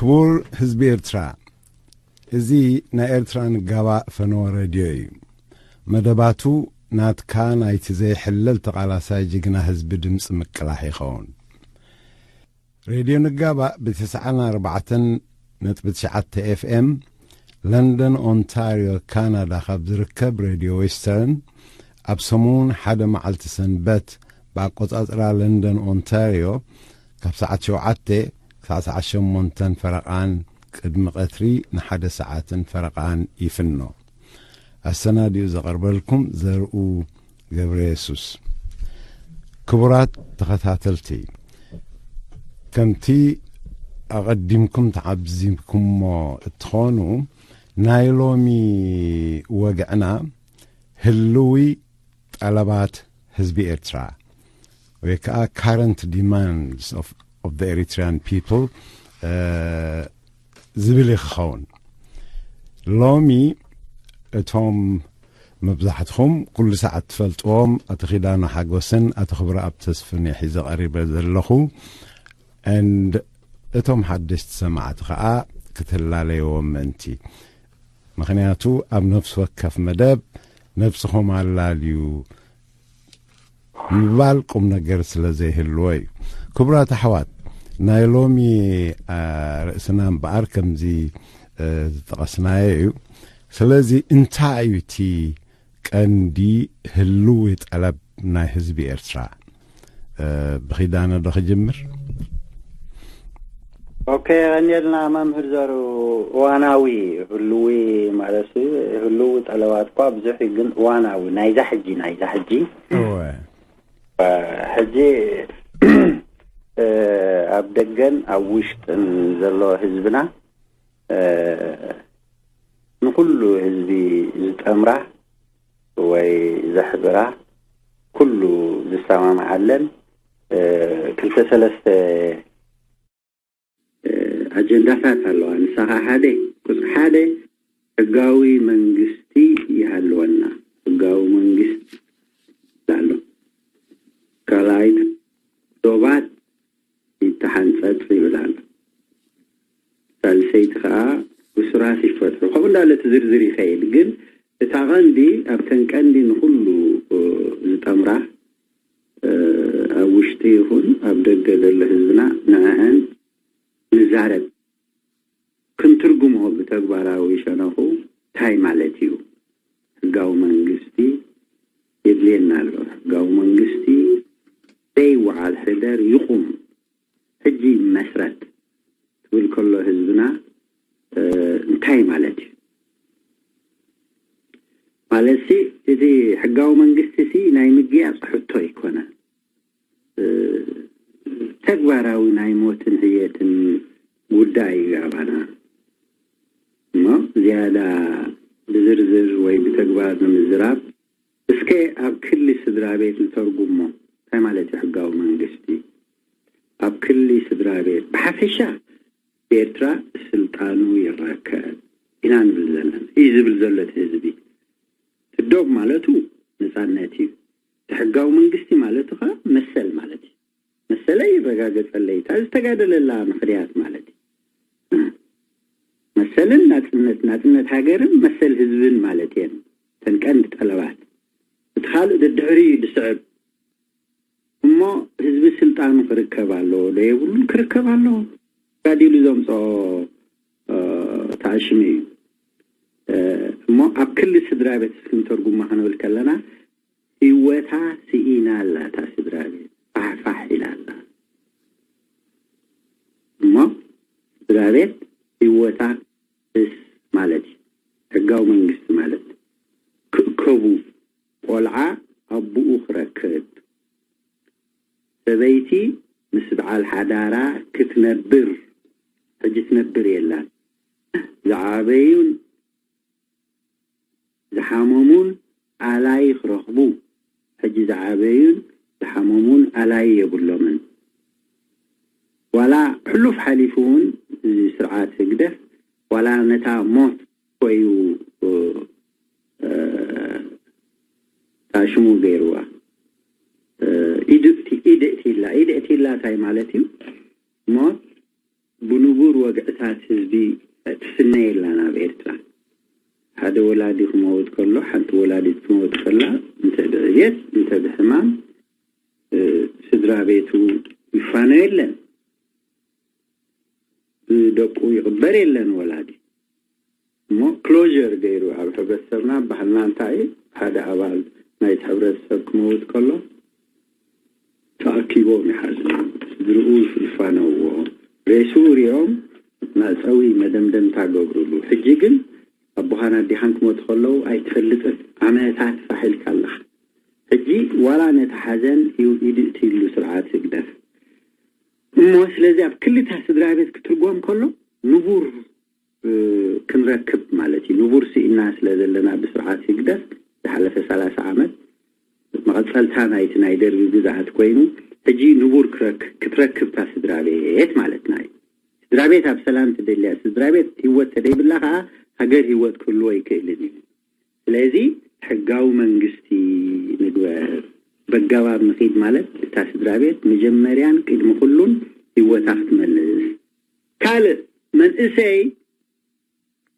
ክቡር ህዝቢ ኤርትራ፣ እዚ ናይ ኤርትራ ንጋባእ ፈነወ ሬድዮ እዩ። መደባቱ ናትካ ናይቲ ዘይሕለል ተቓላሳይ ጅግና ህዝቢ ድምፂ ምቅላሕ ይኸውን። ሬድዮ ንጋባእ ብ94.9 ኤፍኤም ለንደን ኦንታርዮ ካናዳ ካብ ዝርከብ ሬድዮ ዌስተርን ኣብ ሰሙን ሓደ መዓልቲ ሰንበት ብኣቆጻጽራ ለንደን ኦንታርዮ ካብ ሰዓት ሸውዓተ ክሳዕ ሰዓት ሸሞንተን ፈረቓን ቅድሚ ቀትሪ ንሓደ ሰዓትን ፈረቓን ይፍኖ። ኣሰናዲኡ ዘቐርበልኩም ዘርኡ ገብረ የሱስ። ክቡራት ተኸታተልቲ፣ ከምቲ ኣቐዲምኩም ተዓዚብኩሞ እትኾኑ፣ ናይ ሎሚ ወግዕና ህልዊ ጠለባት ህዝቢ ኤርትራ ወይ ከዓ current demands of, of the Eritrean people ዝብል እዩ ክኸውን። ሎሚ እቶም መብዛሕትኹም ኩሉ ሰዓት ትፈልጥዎም ኣቶ ኪዳኑ ሓጎስን ኣቶ ክብረኣብ ተስፍን እየ ሒዘ ቀሪበ ዘለኹ። And እቶም ሓደሽቲ ሰማዕቲ ከዓ ክትላለይዎም ምእንቲ፣ ምኽንያቱ ኣብ ነፍሲ ወከፍ መደብ ነብስኹም ኣላልዩ ምባል ቁም ነገር ስለ ዘይህልዎ እዩ። ክቡራት ኣሕዋት፣ ናይ ሎሚ ርእስና እምበኣር ከምዚ ዝጠቐስናዮ እዩ። ስለዚ እንታይ እዩ እቲ ቀንዲ ህልዊ ጠለብ ናይ ህዝቢ ኤርትራ? ብኺዳነ ዶ ክጅምር? ኦኬ፣ ቀኒልና መምህር ዘሩ። እዋናዊ ህልዊ ማለት ህልዊ ጠለባት እኳ ብዙሕ እዩ፣ ግን እዋናዊ ናይዛ ሕጂ ናይዛ ሕጂ እወ ሕጂ ኣብ ደገን ኣብ ውሽጥን ዘሎ ህዝብና ንኩሉ ህዝቢ ዝጠምራ ወይ ዘሕብራ ኩሉ ዝሰማምዓለን ክልተ ሰለስተ ኣጀንዳታት ኣለዋ። ንሳ ከዓ ሓደ ቁፅሪ ሓደ ሕጋዊ መንግስቲ ይሃልወና። ሕጋዊ መንግስቲ ኣሎ። ካልኣይ ዶባት ይተሓንፀፅ ይብል ኣሎ። ሳልሰይቲ ከዓ እሱራት ይፈትሑ። ከምኡ እንዳለ እቲ ዝርዝር ይኸይድ። ግን እታ ቀንዲ ኣብተን ቀንዲ ንኩሉ ዝጠምራ ኣብ ውሽጢ ይኹን ኣብ ደገ ዘሎ ህዝብና ንዐአን ንዛረብ። ክንትርጉሞ ብተግባራዊ ሸነኹ እንታይ ማለት እዩ? ሕጋዊ መንግስቲ የድልየና ኣሎ። ሕጋዊ መንግስቲ ደይ ወዓል ሕደር ይኹም ሕጂ መስረት ትብል ከሎ ህዝብና እንታይ ማለት እዩ? ማለትሲ እቲ ሕጋዊ መንግስቲ ሲ ናይ ምግያፅ ሕቶ ኣይኮነን። ተግባራዊ ናይ ሞትን ህየትን ጉዳይ እዩ ኣባና። እሞ ዝያዳ ብዝርዝር ወይ ብተግባር ንምዝራብ እስከ ኣብ ክሊ ስድራ ቤት ንተርጉሞ። እንታይ ማለት እዩ ሕጋዊ መንግስቲ? ኣብ ክሊ ስድራ ቤት ብሓፈሻ ብኤርትራ ስልጣኑ ይረከብ ኢና ንብል ዘለና። እዩ ዝብል ዘሎ እቲ ህዝቢ። ትዶብ ማለቱ ነፃነት እዩ። እቲ ሕጋዊ መንግስቲ ማለቱ ከዓ መሰል ማለት እዩ። መሰለይ ይረጋገፀለይ፣ እታ ዝተጋደለላ ምኽንያት ማለት እዩ። መሰልን ናፅነት፣ ናፅነት ሃገርን መሰል ህዝብን ማለት እየን እተን ቀንዲ ጠለባት። እቲ ካልእ ደድሕሪ እዩ ዝስዕብ። እሞ ህዝቢ ስልጣኑ ክርከብ ኣለዎ ዶ የብሉን? ክርከብ ኣለዎ። ጋዲሉ ዘምፅኦ ተኣሽሙ እዩ። እሞ ኣብ ክሊ ስድራ ቤት እስክንተርጉማ ክንብል ከለና ህይወታ ስኢና ኣላ እታ ስድራ ቤት፣ ፋሕፋሕ ኢላ ኣላ። እሞ ስድራ ቤት ህይወታ ስ ማለት እዩ። ሕጋዊ መንግስቲ ማለት ክእከቡ፣ ቆልዓ ኣቦኡ ክረክብ፣ ሰበይቲ ምስ በዓል ሓዳራ ክትነብር፣ ሕጂ ትነብር የላን። ዝዓበዩን ዝሓመሙን ኣላይ ክረኽቡ፣ ሕጂ ዝዓበዩን ዝሓመሙን ኣላይ የብሎምን። ዋላ ሕሉፍ ሓሊፉ እውን እዚ ስርዓት ህግደፍ ዋላ ነታ ሞት ኮይኑ ታሽሙ ገይርዋ። ኢድእቲላ ኢድእቲላ እንታይ ማለት እዩ? ሞት ብንቡር ወግዕታት ህዝቢ ትፍነ የላን ኣብ ኤርትራ። ሓደ ወላዲ ክመውት ከሎ፣ ሓንቲ ወላዲት ክመውት ከላ፣ እንተ ብዕብየት እንተ ብሕማም፣ ስድራ ቤቱ ይፋኖ የለን፣ ብደቁ ይቕበር የለን ወላዲ። እሞ ክሎዥር ገይሩ ኣብ ሕብረተሰብና፣ ባህልና እንታይ እዩ? ሓደ ኣባል ናይቲ ሕብረተሰብ ክመውት ከሎ ተኣኪቦም ይሓዝኑ፣ ስድርኡ ይፋነውዎ፣ ሬስኡ ሪኦም መዕፀዊ መደምደምታ ገብሩሉ። ሕጂ ግን ኣቦኻን ኣዴኻን ክመቱ ከለዉ ኣይትፈልጥን፣ ዓመታት ፋሕ ኢልካ ኣለኻ። ሕጂ ዋላ ነቲ ሓዘን እዩ ኢዱ እትይሉ ስርዓት ህግደፍ። እሞ ስለዚ ኣብ ክልተ ስድራ ቤት ክትርጎም ከሎ ንቡር ክንረክብ ማለት እዩ። ንቡር ስኢና ስለ ዘለና ብስርዓት ህግደፍ ዝሓለፈ ሰላሳ ዓመት መቐጸልታ ናይቲ ናይ ደርጊ ግዝኣት ኮይኑ፣ ሕጂ ንቡር ክትረክብታ ስድራ ቤት ማለትና እዩ። ስድራ ቤት ኣብ ሰላም ትደልያ፣ ስድራ ቤት ህይወት ተደይብላ ከዓ ሃገር ህይወት ክህልዎ ይክእልን እዩ። ስለዚ ሕጋዊ መንግስቲ ንግበር፣ በጋባብ ንኺድ ማለት እታ ስድራ ቤት መጀመርያን ቅድሚ ኩሉን ህይወታ ክትመልስ፣ ካልእ መንእሰይ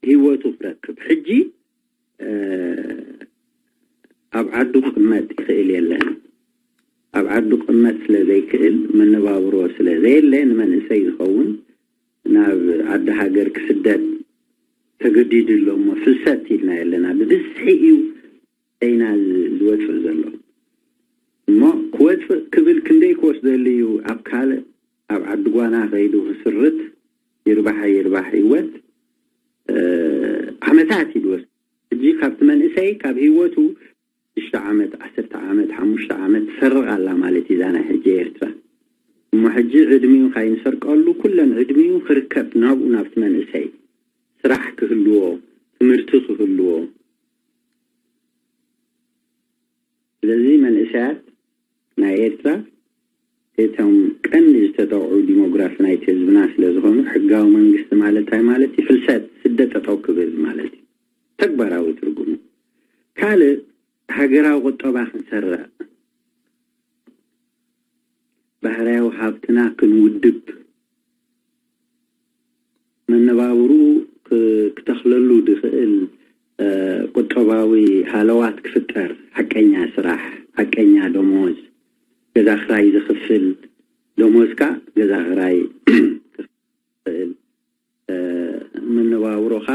ህይወቱ ክረክብ። ሕጂ ኣብ ዓዱ ክቕመጥ ይኽእል የለን። ኣብ ዓዱ ክቕመጥ ስለ ዘይክእል፣ መነባብሮ ስለ ዘየለ፣ ንመንእሰይ ዝኸውን ናብ ዓዲ ሃገር ክስደድ ተገዲዱ ኣሎ። እሞ ፍልሰት ኢልና የለና፣ ብብዝሒ እዩ ቻይና ዝወፅእ ዘሎ። እሞ ክወፅእ ክብል ክንደይ ክወስደሉ እዩ? ኣብ ካልእ ኣብ ዓዲ ጓና ከይዱ ክስርት፣ ይርባሕ ይርባሕ ህይወት ዓመታት እዩ ዝወስድ። ሕጂ ካብቲ መንእሰይ ካብ ህይወቱ ሽዱሽተ ዓመት፣ ዓሰርተ ዓመት፣ ሓሙሽተ ዓመት ትሰርቕ ኣላ ማለት እዩ እዛ ናይ ሕጂ ኤርትራ። እሞ ሕጂ ዕድሚኡ ካይንሰርቀሉ፣ ኩለን ዕድሚኡ ክርከብ ናብኡ ናብቲ መንእሰይ ስራሕ ክህልዎ፣ ትምህርቲ ክህልዎ። ስለዚ መንእሰያት ናይ ኤርትራ እቶም ቀንዲ ዝተጠቕዑ ዲሞግራፊ ናይቲ ህዝብና ስለ ዝኾኑ፣ ሕጋዊ መንግስቲ ማለት እንታይ ማለት እዩ? ፍልሰት፣ ስደት ጠጠው ክብል ማለት እዩ። ተግባራዊ ትርጉሙ። ካልእ ሃገራዊ ቁጠባ ክንሰርዕ፣ ባህርያዊ ሃብትና ክንውድብ፣ መነባብርኡ ክተኽለሉ ዝኽእል ቁጠባዊ ሃለዋት ክፍጠር፣ ሓቀኛ ስራሕ፣ ሓቀኛ ደሞዝ፣ ገዛ ክራይ ዝኽፍል፣ ደሞዝካ ገዛ ክራይ ክኽእል፣ መነባብሮኻ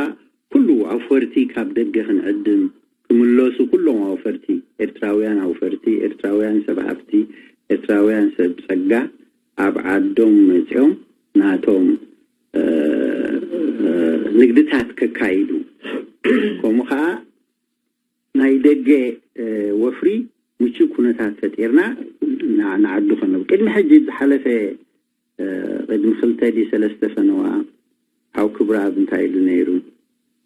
ኩሉ ኣውፈርቲ ካብ ደገ ክንዕድም ክምለሱ፣ ኩሎም ኣውፈርቲ፣ ኤርትራውያን ኣውፈርቲ፣ ኤርትራውያን ሰብ ሃፍቲ፣ ኤርትራውያን ሰብ ጸጋ ኣብ ዓዶም መጺኦም ናቶም ንግድታት ከካይዱ፣ ከምኡ ኸዓ ናይ ደገ ወፍሪ ምቹእ ኩነታት ፈጢርና ንዓዱ ከነብ ቅድሚ ሕጂ ዝሓለፈ ቅድሚ ክልተ ዲ ሰለስተ ፈነዋ ሓው ክብረኣብ እንታይ ኢሉ ነይሩ?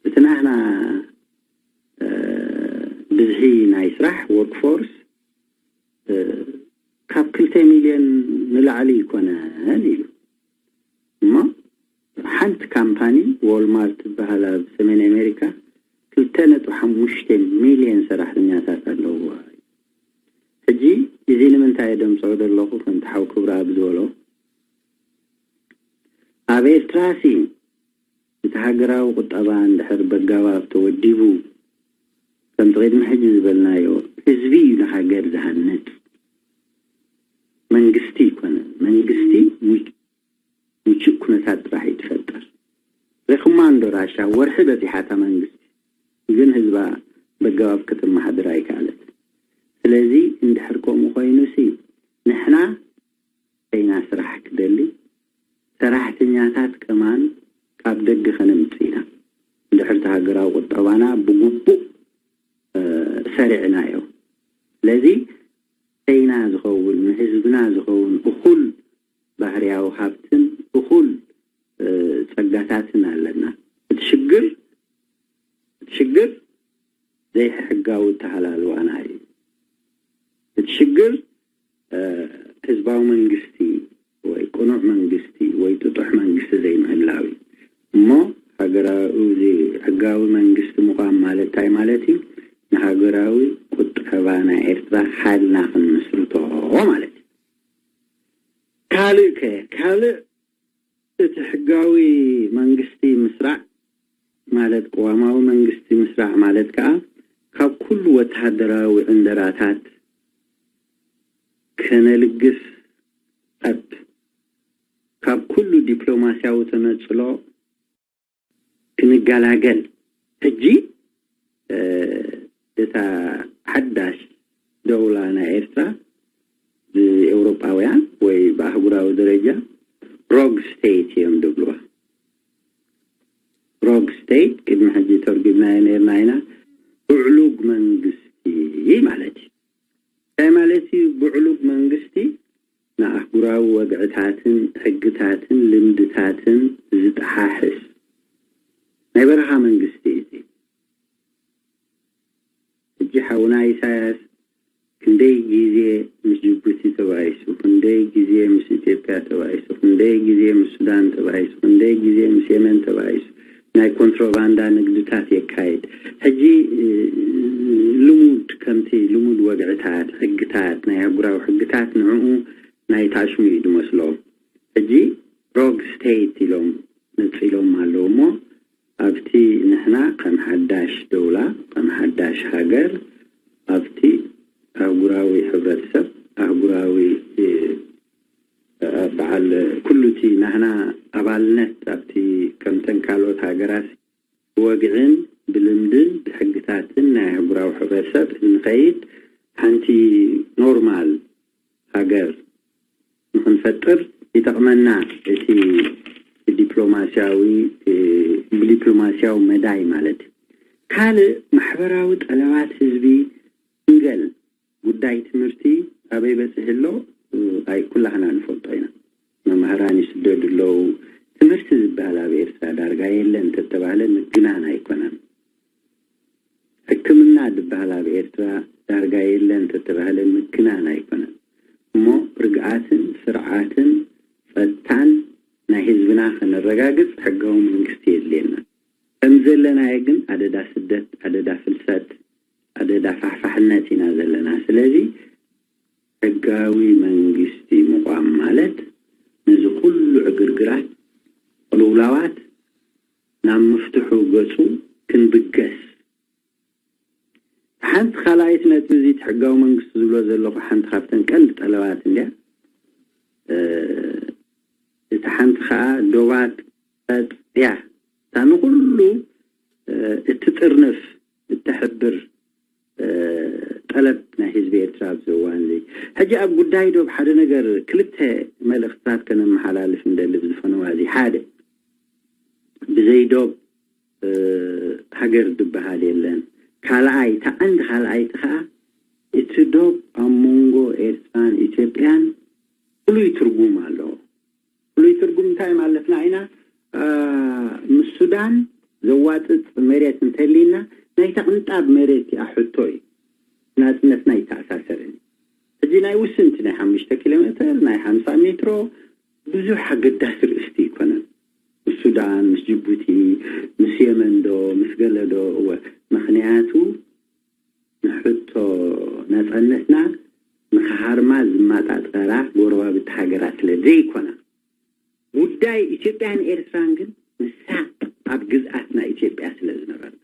እቲ ናህና ብዝሒ ናይ ስራሕ ወርክ ፎርስ ካብ ክልተ ሚልዮን ንላዕሊ ይኮነን ኢሉ። እሞ ሓንቲ ካምፓኒ ዎልማርት ትበሃል ኣብ ሰሜን ኣሜሪካ ክልተ ነጥቢ ሓሙሽተ ሚልዮን ሰራሕተኛታት ኣለውዋ። ሕጂ እዚ ንምንታይ ደምፅኦ ዘለኹ? ከምቲ ሓው ክብረኣብ ዝበሎ፣ ኣብ ኤርትራ ሲ እቲ ሃገራዊ ቁጠባ እንድሕር በጋባብ ተወዲቡ ከምቲ ቅድሚ ሕጂ ዝበልናዮ ህዝቢ እዩ ንሃገር ዝሃንጽ፣ መንግስቲ ይኮነ። መንግስቲ ምቹእ ኩነታት ጥራሕ እዩ ትፈጥር። ዘይ ኮማንዶ ራሻ ወርሒ በፂሓታ መንግስቲ ግን ህዝባ በጋባብ ክትመሓድር ኣይከኣለት። ስለዚ እንድሕር ከምኡ ኮይኑ ሲ ንሕና ቻይና ስራሕ ክደሊ ሰራሕተኛታት ከማን ካብ ደገ ከነምፅእ ኢና። እንድሕር እቲ ሃገራዊ ቁጠባና ብግቡእ ሰሪዕናዮ። ስለዚ ቻይና ዝኸውን ንህዝብና ዝኸውን እኹል ባህርያዊ ሃብትን እኹል ጸጋታትን ኣለና። እቲ ሽግር እቲ ሽግር ዘይሕጋዊ ኣተሃላልዋና እዩ። እቲ ሽግር ህዝባዊ መንግስቲ ወይ ቅኑዕ መንግስቲ ወይ ጥጡሕ መንግስቲ ዘይምህላው እዩ። እሞ ሃገራዊ ሕጋዊ መንግስቲ ምዃን ማለት እንታይ ማለት እዩ? ንሃገራዊ ቁጠባ ናይ ኤርትራ ሓልና ክንምስርቶ ማለት እዩ። ካልእ ከ ካልእ እቲ ሕጋዊ ማለት ከዓ ካብ ኩሉ ወተሃደራዊ ዕንደራታት ከነልግስ፣ ካብ ካብ ኩሉ ዲፕሎማስያዊ ተነጽሎ ክንገላገል። ሕጂ እታ ሓዳሽ ደውላ ናይ ኤርትራ ብኤውሮጳውያን ወይ ብኣህጉራዊ ደረጃ ሮግ ስቴት እዮም ዝብልዋ። ሮግ ስቴት ቅድሚ ሕጂ ተርጉምናዮ ነርና ኢና። ብዕሉግ መንግስቲ ማለት እዩ። እንታይ ማለት እዩ? ብዕሉግ መንግስቲ ንኣህጉራዊ ወግዕታትን ሕግታትን ልምድታትን ዝጠሓሕስ ናይ በረኻ መንግስቲ እዩ። ሕጂ ሓውና ኢሳያስ ክንደይ ግዜ ምስ ጅቡቲ ተባኢሱ፣ ክንደይ ግዜ ምስ ኢትዮጵያ ተባኢሱ፣ ክንደይ ግዜ ምስ ሱዳን ተባኢሱ፣ ክንደይ ግዜ ምስ የመን ተባኢሱ፣ ናይ ኮንትሮባንዳ ንግድታት የካይድ። ሕጂ ልሙድ፣ ከምቲ ልሙድ ወግዕታት፣ ሕግታት፣ ናይ ኣህጉራዊ ሕግታት ንዕኡ ናይ ታሽሙ እዩ ዝመስሎም። ሕጂ ሮግ ስቴት ኢሎም ነጺሎም ኣለዉ እሞ ኣብቲ ንሕና ከም ሓዳሽ ደውላ፣ ከም ሓዳሽ ሃገር ኣብቲ ኣህጉራዊ ሕብረተሰብ፣ ኣህጉራዊ በዓል ኩሉ እቲ ናህና ኣባልነት ኣብቲ ከምተን ካልኦት ሃገራት ብወግዕን ብልምድን ብሕግታትን ናይ ኣህጉራዊ ሕብረተሰብ እንኸይድ ሓንቲ ኖርማል ሃገር ንኽንፈጥር ይጠቕመና እቲ ብዲፕሎማስያዊ ብዲፕሎማስያዊ መዳይ ማለት እዩ። ካልእ ማሕበራዊ ጠለባት ህዝቢ እንገል ጉዳይ ትምህርቲ ኣበይ በፂሑ ኣሎ ኣይ ኩላህና ንፈልጦ ኢና። መምህራን ይስደዱ ኣለዉ። ትምህርቲ ዝበሃል ኣብ ኤርትራ ዳርጋ የለን እንተተባህለ ምግናን ኣይኮነን። ሕክምና ዝበሃል ኣብ ኤርትራ ዳርጋ የለን እንተተባህለ ምግናን ኣይኮነን። እሞ ርግኣትን ስርዓትን ጸጥታን ናይ ህዝብና ከነረጋግጽ ሕጋዊ መንግስቲ የድልየና። ከም ዘለናዮ ግን ኣደዳ ስደት፣ ኣደዳ ፍልሰት፣ ኣደዳ ፋሕፋሕነት ኢና ዘለና። ስለዚ ሕጋዊ መንግስቲ ምቋም ማለት ነዚ ኩሉ ዕግርግራት፣ ቅልውላዋት ናብ ምፍትሑ ገጹ ክንብገስ። ሓንቲ ካልኣይቲ ነጥቢ እዚ እቲ ሕጋዊ መንግስቲ ዝብሎ ዘለኹ ሓንቲ ካብተን ቀንዲ ጠለባት እንድያ። እቲ ሓንቲ ከዓ ዶባት ቀጽያ እታ ንኩሉ እትጥርንፍ እተሕብር ጠለብ ናይ ህዝቢ ኤርትራ ኣብዚ እዋን እዚ። ሕጂ ኣብ ጉዳይ ዶብ ሓደ ነገር ክልተ መልእኽትታት ከነመሓላልፍ እንደሊ ብዝፈነዋ እዚ ሓደ ብዘይ ዶብ ሃገር ዝበሃል የለን። ካልኣይ ተቐንዲ ካልኣይቲ ከዓ እቲ ዶብ ኣብ መንጎ ኤርትራን ኢትዮጵያን ፍሉይ ትርጉም ኣለዎ። ፍሉይ ትርጉም እንታይ ማለትና ኢና? ምስ ሱዳን ዘዋፅፅ መሬት እንተሊና ናይታ ቅንጣብ መሬት እቲኣ ሕቶ እዩ ናፅነትና ይተኣሳሰርን። ሕጂ ናይ ውስንቲ ናይ ሓሙሽተ ኪሎ ሜትር ናይ ሓምሳ ሜትሮ ብዙሕ ኣገዳሲ ርእስቲ ይኮነን። ምስ ሱዳን፣ ምስ ጅቡቲ፣ ምስ የመን ዶ ምስ ገለ ዶ እወ። ምክንያቱ ንሕቶ ናፃነትና ንክሃርማ ዝመጣጠራ ጎረባብቲ ሃገራት ስለ ዘይኮና፣ ጉዳይ ኢትዮጵያን ኤርትራን ግን ንሳ ኣብ ግዝኣትና ኢትዮጵያ ስለ ዝነበርና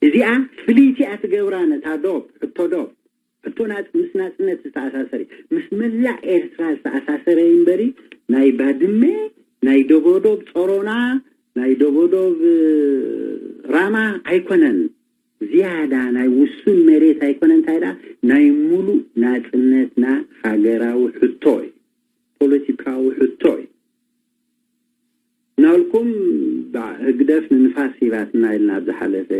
እዚኣ ፍልይቲ እያ ትገብራ ነታ ዶብ ሕቶ ዶብ ሕቶ ናጽ ምስ ናጽነት ዝተኣሳሰረ ምስ መላእ ኤርትራ ዝተኣሳሰረ እምበሪ ናይ ባድመ ናይ ደቦዶብ ጾሮና ናይ ደቦዶብ ራማ ኣይኮነን። ዝያዳ ናይ ውሱን መሬት ኣይኮነ እንታይ ደኣ ናይ ሙሉእ ናጽነትና ሃገራዊ ሕቶ እዩ፣ ፖለቲካዊ ሕቶ እዩ። ናልኩም ህግደፍ ንንፋስ ሂባትና ኢልና ኣብ ዝሓለፈ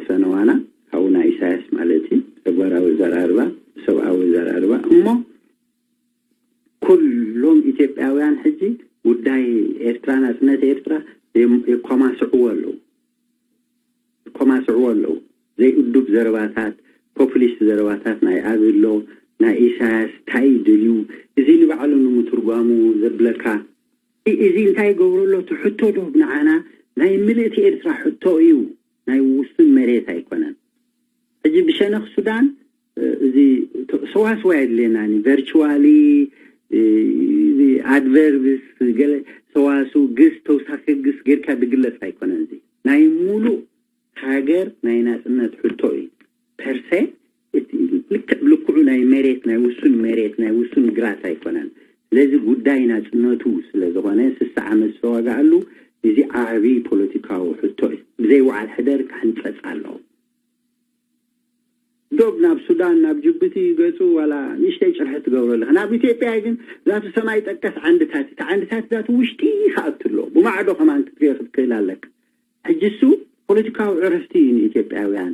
ፈነዋና ሓውና ኢሳያስ ማለት እዩ ተግባራዊ ዘራርባ ሰብኣዊ ዘራርባ እሞ ኩሎም ኢትዮጵያውያን ሕጂ ጉዳይ ኤርትራ ናጽነት ኤርትራ የኳማስዕዎ ኣለዉ። ኮማስዕዎ ኣለዉ። ዘይእዱብ ዘረባታት፣ ፖፕሊስት ዘረባታት ናይ ኣብሎ ናይ ኢሳያስ ታይ ደልዩ እዚ ንባዕሉ ንምትርጓሙ ዘብለካ እዚ እንታይ ገብሩ ኣሎ ትሕቶ ዶ ንዓና ናይ ምልእቲ ኤርትራ ሕቶ እዩ። ናይ ውሱን መሬት ኣይኮነን። ሕጂ ብሸነኽ ሱዳን እዚ ሰዋስው ኣየድልየናን ቨርቹዋሊ ኣድቨርብስ ገለ ሰዋስው ግስ ተውሳኺ ግስ ጌርካ ዝግለጽ ኣይኮነን። እዚ ናይ ሙሉእ ሃገር ናይ ናጽነት ሕቶ እዩ። ፐርሰ እቲ ልክዕ ብልክዑ ናይ መሬት፣ ናይ ውሱን መሬት፣ ናይ ውሱን ግራት ኣይኮነን። ስለዚ ጉዳይ ናጽነቱ ስለ ዝኾነ ስሳ ዓመት ዝተዋጋኣሉ እዚ ዓቢ ፖለቲካዊ ሕቶ እዩ። ብዘይ ወዓል ሕደር ክሕንጸጽ ኣለዎ። ዶብ ናብ ሱዳን፣ ናብ ጅቡቲ ገጹ ዋላ ንእሽተይ ጭርሒ ትገብሮ ኣለኻ። ናብ ኢትዮጵያ ግን ዛቱ ሰማይ ጠቀስ ዓንድታት፣ እቲ ዓንድታት ዛቱ ውሽጢ ይኸኣቱ ኣሎ። ብማዕዶ ከማን ክትሪኦ ክትክእል ኣለካ። ሕጂ እሱ ፖለቲካዊ ዕርፍቲ እዩ ንኢትዮጵያውያን።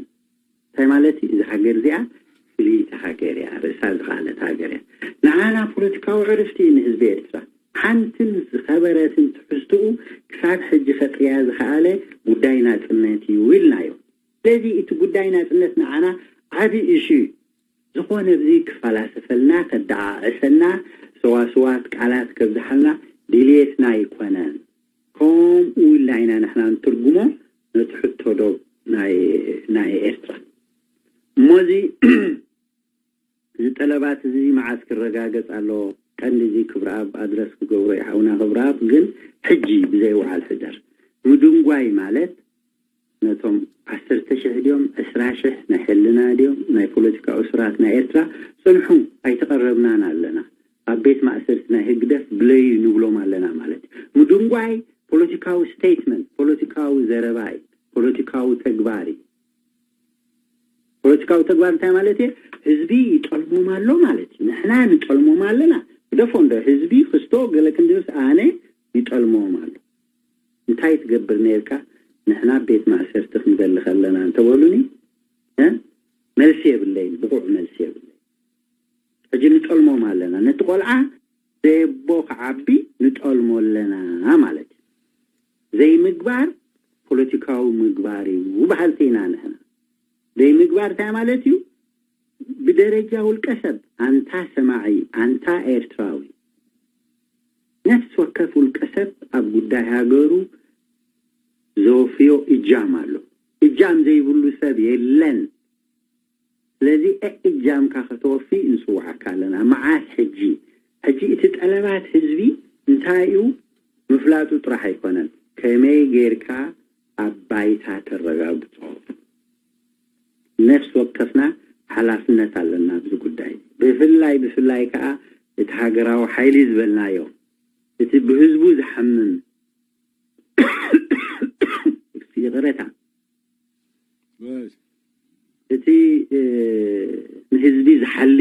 እንታይ ማለት እዩ? እዛ ሃገር እዚኣ ፍልይቲ ሃገር እያ፣ ርእሳ ዝኸኣለት ሃገር እያ። ንዓና ፖለቲካዊ ዕርፍቲ እዩ ንህዝቢ ኤርትራ። ሓንትን ዝኸበረትን ትሕዝትኡ ክሳብ ሕጂ ከጥርያ ዝኸኣለ ጉዳይ ናጽነት እዩ ኢልናዮ። ስለዚ እቲ ጉዳይ ናጽነት ንዓና ዓቢ ኢሹ እዩ። ዝኾነ ብዚ ክፈላሰፈልና፣ ከደዓዕሰና፣ ሰዋስዋት ቃላት ከብዝሓልና ድልየትና ኣይኮነን። ከምኡ ኢልና ኢና ንሕና ንትርጉሞ ነቲ ሕቶ ዶብ ናይ ናይ ኤርትራ። እሞ እዚ እዚ ጠለባት እዚ መዓስ ክረጋገጽ ኣለዎ? ቀንዲ እዚ ክብረኣብ ኣድረስ ክገብሮ እዩ ሓውና ክብረኣብ። ግን ሕጂ ብዘይ ወዓል ሕደር ምድንጓይ ማለት ነቶም ዓሰርተ ሽሕ ድዮም ዕስራ ሽሕ ናይ ሕልና ድዮም ናይ ፖለቲካ እሱራት ናይ ኤርትራ ጽንሑ ኣይተቐረብናን ኣለና። ኣብ ቤት ማእሰርቲ ናይ ህግደፍ ብለዩ ንብሎም ኣለና ማለት እዩ። ምድንጓይ ፖለቲካዊ ስቴትመንት፣ ፖለቲካዊ ዘረባ እዩ፣ ፖለቲካዊ ተግባር እዩ። ፖለቲካዊ ተግባር እንታይ ማለት እዩ? ህዝቢ ይጠልሞም ኣሎ ማለት እዩ። ንሕና ንጠልሞም ኣለና። ግደፎ እንዶ ህዝቢ ክስቶ ገለ ክንድንስ ኣነ ይጠልሞም ኣሎ። እንታይ ትገብር ነርካ? ንሕና ቤት ማእሰርቲ ክንበሊ ከለና እንተበሉኒ፣ እ? መልሲ የብለይን፣ ብቑዕ መልሲ የብለይን። ሕጂ ንጠልሞም ኣለና። ነቲ ቆልዓ ዘየቦ ክዓቢ ንጠልሞ ኣለና ማለት እዩ። ዘይምግባር ፖለቲካዊ ምግባር እዩ በሃልቲ ኢና ንሕና። ዘይምግባር እንታይ ማለት እዩ? ብደረጃ ውልቀ ሰብ፣ ኣንታ ሰማዒ፣ ኣንታ ኤርትራዊ፣ ነፍሲ ወከፍ ውልቀ ሰብ ኣብ ጉዳይ ሃገሩ ዘወፍዮ እጃም ኣሎ። እጃም ዘይብሉ ሰብ የለን። ስለዚ እጃምካ ከተወፊ ንጽውዓካ ኣለና። መዓስ? ሕጂ። ሕጂ እቲ ጠለባት ህዝቢ እንታይ እዩ ምፍላጡ ጥራሕ ኣይኮነን፣ ከመይ ጌርካ ኣብ ባይታ ተረጋግጾ። ነፍሲ ወከፍና ሓላፍነት ኣለና ኣብዚ ጉዳይ። ብፍላይ፣ ብፍላይ ከኣ እቲ ሃገራዊ ሓይሊ ዝበልናዮ፣ እቲ ብህዝቡ ዝሓምም፣ ይቕሬታ፣ በስ። እቲ፣ እ፣ ንህዝቢ ዝሓሊ፣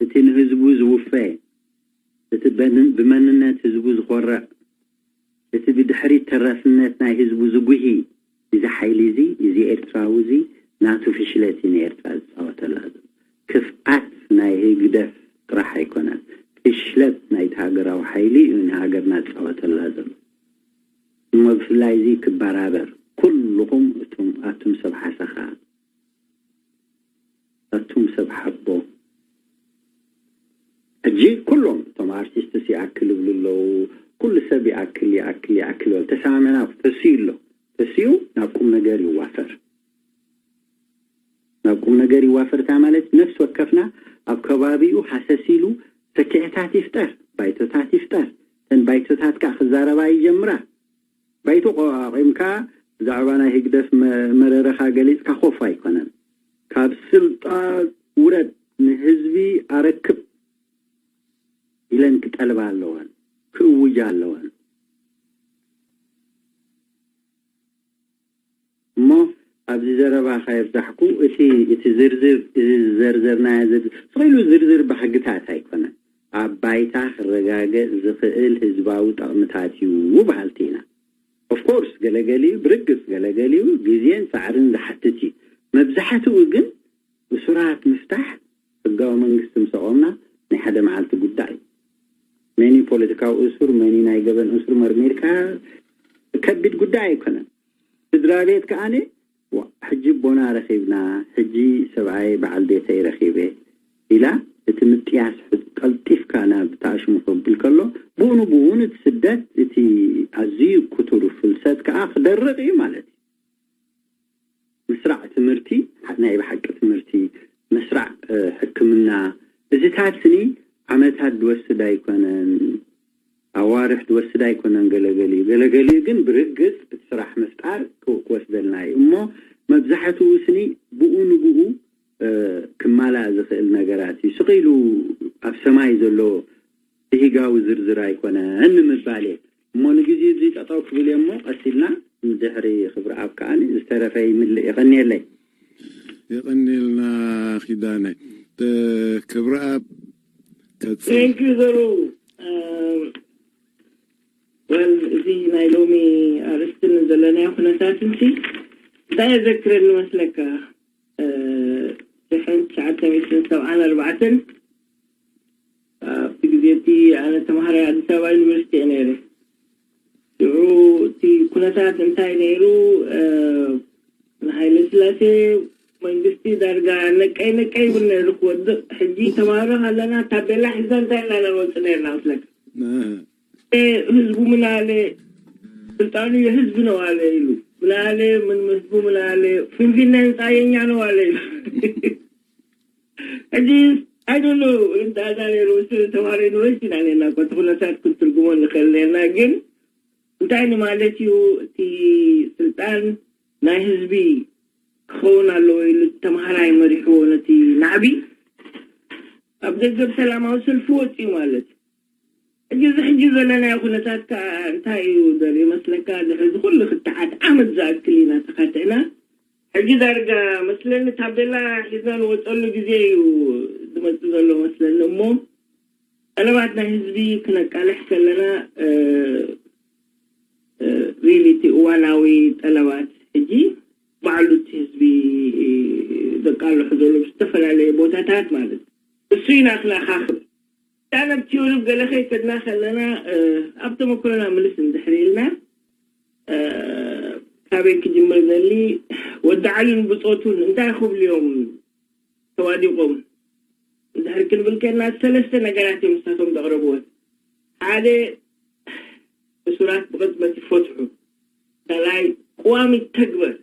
እቲ ንህዝቡ ዝውፈ፣ እቲ በን-፣ ብመንነት ህዝቡ ዝኾርዕ፣ እቲ ብድሕሪት ተረፍነት ናይ ህዝቡ ዝጉሂ፣ እዚ ሓይሊ እዚ፣ እዚ ኤርትራዊ እዚ ናቱ ፍሽለት እዩ ንኤርትራ ዝጻወተላ ዘሎ። ክፍኣት ናይ ህግደፍ ጥራሕ ኣይኮነን፣ ፍሽለት ናይቲ ሃገራዊ ሓይሊ እዩ ንሃገርና ዝጻወተላ ዘሎ። እሞ ብፍላይ እዚ ክበራበር፣ ኩልኹም እቱም ኣቱም ሰብ ሓሰኻ፣ ኣቱም ሰብ ሓቦ፣ ሕጂ ኩሎም እቶም ኣርቲስትስ ይኣክል ይብሉ ኣለዉ። ኩሉ ሰብ ይኣክል፣ ይኣክል፣ ይኣክል ይበል። ተሰማሚዕና፣ ተስዩ ኣሎ። ተስዩ ናብ ቁም ነገር ይዋፈር። ናብ ቁም ነገር ይዋፈር። እንታይ ማለት? ነፍሲ ወከፍና ኣብ ከባቢኡ ሃሰስ ኢሉ ሰኪዕታት ይፍጠር፣ ባይቶታት ይፍጠር። እተን ባይቶታት ከኣ ክዛረባ ይጀምራ። ባይቶ ቆ-፣ ኣቂምካ ብዛዕባ ናይ ህግደፍ መ-፣ መረረኻ ገሊጽካ ኮፍ ኣይኮነን። ካብ ስልጣን ውረድ፣ ንህዝቢ ኣረክብ ኢለን ክጠልባ ኣለወን፣ ክእውጃ ኣለወን። እሞ ኣብዚ ዘረባ ከየብዛሕኩ፣ እቲ፣ እቲ ዝርዝር፣ እዚ ዝዘርዘርናዮ ዝርዝር፣ ስቕ ኢሉ ዝርዝር ባህግታት ኣይኮነን። ኣብ ባይታ ክረጋገጽ ዝኽእል ህዝባዊ ጠቕምታት እዩ በሃልቲ ኢና። ኦፍኮርስ፣ ገለገሊኡ ብርግጽ፣ ገለገሊኡ ግዜን ጻዕርን ዝሓትት እዩ። መብዛሕትኡ ግን እሱራት ምፍታሕ ሕጋዊ መንግስቲ ምስ ኣቖምና ናይ ሓደ መዓልቲ ጉዳይ እዩ። መኒ ፖለቲካዊ እሱር፣ መኒ ናይ ገበን እሱር መርሚርካ ከቢድ ጉዳይ ኣይኮነን። ስድራ ቤት ከኣነ፣ "ዋ፣ ሕጂ ቦና ረኺብና፣ ሕጂ ሰብኣይ በዓል ቤተይ ረኺበ" ኢላ እቲ ምጥያስ ሕ-፣ ቀልጢፍካ ናብ ተኣሽሙ ክብል ከሎ፣ ብኡ ንብኡ እቲ ስደት፣ እቲ ኣዝዩ ክቱር ፍልሰት ከኣ ክደርቕ እዩ ማለት እዩ። ምስራዕ ትምህርቲ፣ ናይ ብሓቂ ትምህርቲ፣ ምስራዕ፣ እ፣ ሕክምና፣ እዚታት ስኒ ዓመታት ዝወስድ ኣይኮነን። ኣዋርሕ ዝወስድ ኣይኮነን። ገለገሊኡ ገለገሊኡ ግን ብርግጽ እቲ ስራሕ ምፍጣር ክወስደልና እዩ። እሞ መብዛሕትኡ ስኒ ብኡ ንብኡ ክማላእ ዝኽእል ነገራት እዩ። ስቕ ኢሉ ኣብ ሰማይ ዘሎ ብሂጋዊ ዝርዝር ኣይኮነን ንምባል እየ። እሞ ንግዜ እዚ ጠጠው ክብል እየ እሞ ቀስ ኢልና ንድሕሪ ክብሪ ኣብ ከዓኒ ዝተረፈ ይምልእ። የቐንየለይ። የቐንየልና ኪዳነ። ክብሪ ኣብ ከጽል ዘሩ ወል እዚ ናይ ሎሚ ኣርእስትን ዘለናዮ ኩነታት እንሲ እንታይ የዘክረኒ መስለካ? ድሕን ትሽዓተ ሚእትን ሰብዓን ኣርባዕተን ኣብቲ ግዜ እቲ ኣነ ተምሃራይ ኣዲስ ኣበባ ዩኒቨርሲቲ እየ ነይረ። ሽዑ እቲ ኩነታት እንታይ ነይሩ? ንሃይለ ስላሴ መንግስቲ ዳርጋ ነቀይ ነቀይ ይብል ነይሩ ክወድቕ። ሕጂ ተምሃሮ ኣለና ታቤላ ሒዝና እንታይ ኢልና ነወፅእ ነይርና መስለካ? ህዝቡ ምናለ ስልጣኑ የህዝብ ነው አለ ይሉ ምናለ ምን ህዝቡ ምናለ ፊንፊኔ ህንፃ የኛ ነው አለ ይሉ ሕጂ ኣይዶሎ እንዳ ዛሬ ሮስ ተማሪ ዩኒቨርሲቲ ኢና ነና እኮ እቲ ኩነታት ክንትርጉሞ ንኽእል ነርና። ግን እንታይ ንማለት እዩ? እቲ ስልጣን ናይ ህዝቢ ክኸውን ኣለዎ ኢሉ ተምሃራይ መሪሕዎ ነቲ ናዕቢ ኣብ ደገብ ሰላማዊ ሰልፊ ወፅኡ ማለት እዩ። ሕጂ እዚ ሕጂ ዘለናዮ ኩነታት ከዓ እንታይ እዩ ዘርኢ መስለካ? ድሕሪ እዚ ኩሉ ክትዓት ዓመት ዝኣክል ኢና ተኻቲዕና። ሕጂ ዳርጋ መስለኒ ታቤላ ሒዝና ንወፀሉ ግዜ እዩ ዝመፅእ ዘሎ መስለኒ። እሞ ጠለባት ናይ ህዝቢ ክነቃልሕ ከለና ሪሊ እቲ እዋናዊ ጠለባት ሕጂ ባዕሉ እቲ ህዝቢ ዘቃልሑ ዘሎ ዝተፈላለዩ ቦታታት ማለት እዩ። እሱ ኢና ክነኻኽብ ዳነብ ቲዮሪ ገለ ከይከድና ከለና ኣብ ተመክሮና ምልስ እንድሕር ኢልና ካበይ ክጅምር ዘሊ ወዲ ዓልን ብፆቱን እንታይ ክብሉ እዮም ተዋዲቆም እንድሕር ክንብል ከና ሰለስተ ነገራት እዮም ንሳቶም ዘቕረብዎን ሓደ እሱራት ብቕጽበት ይፈትሑ ካልኣይ ቅዋም ይተግበር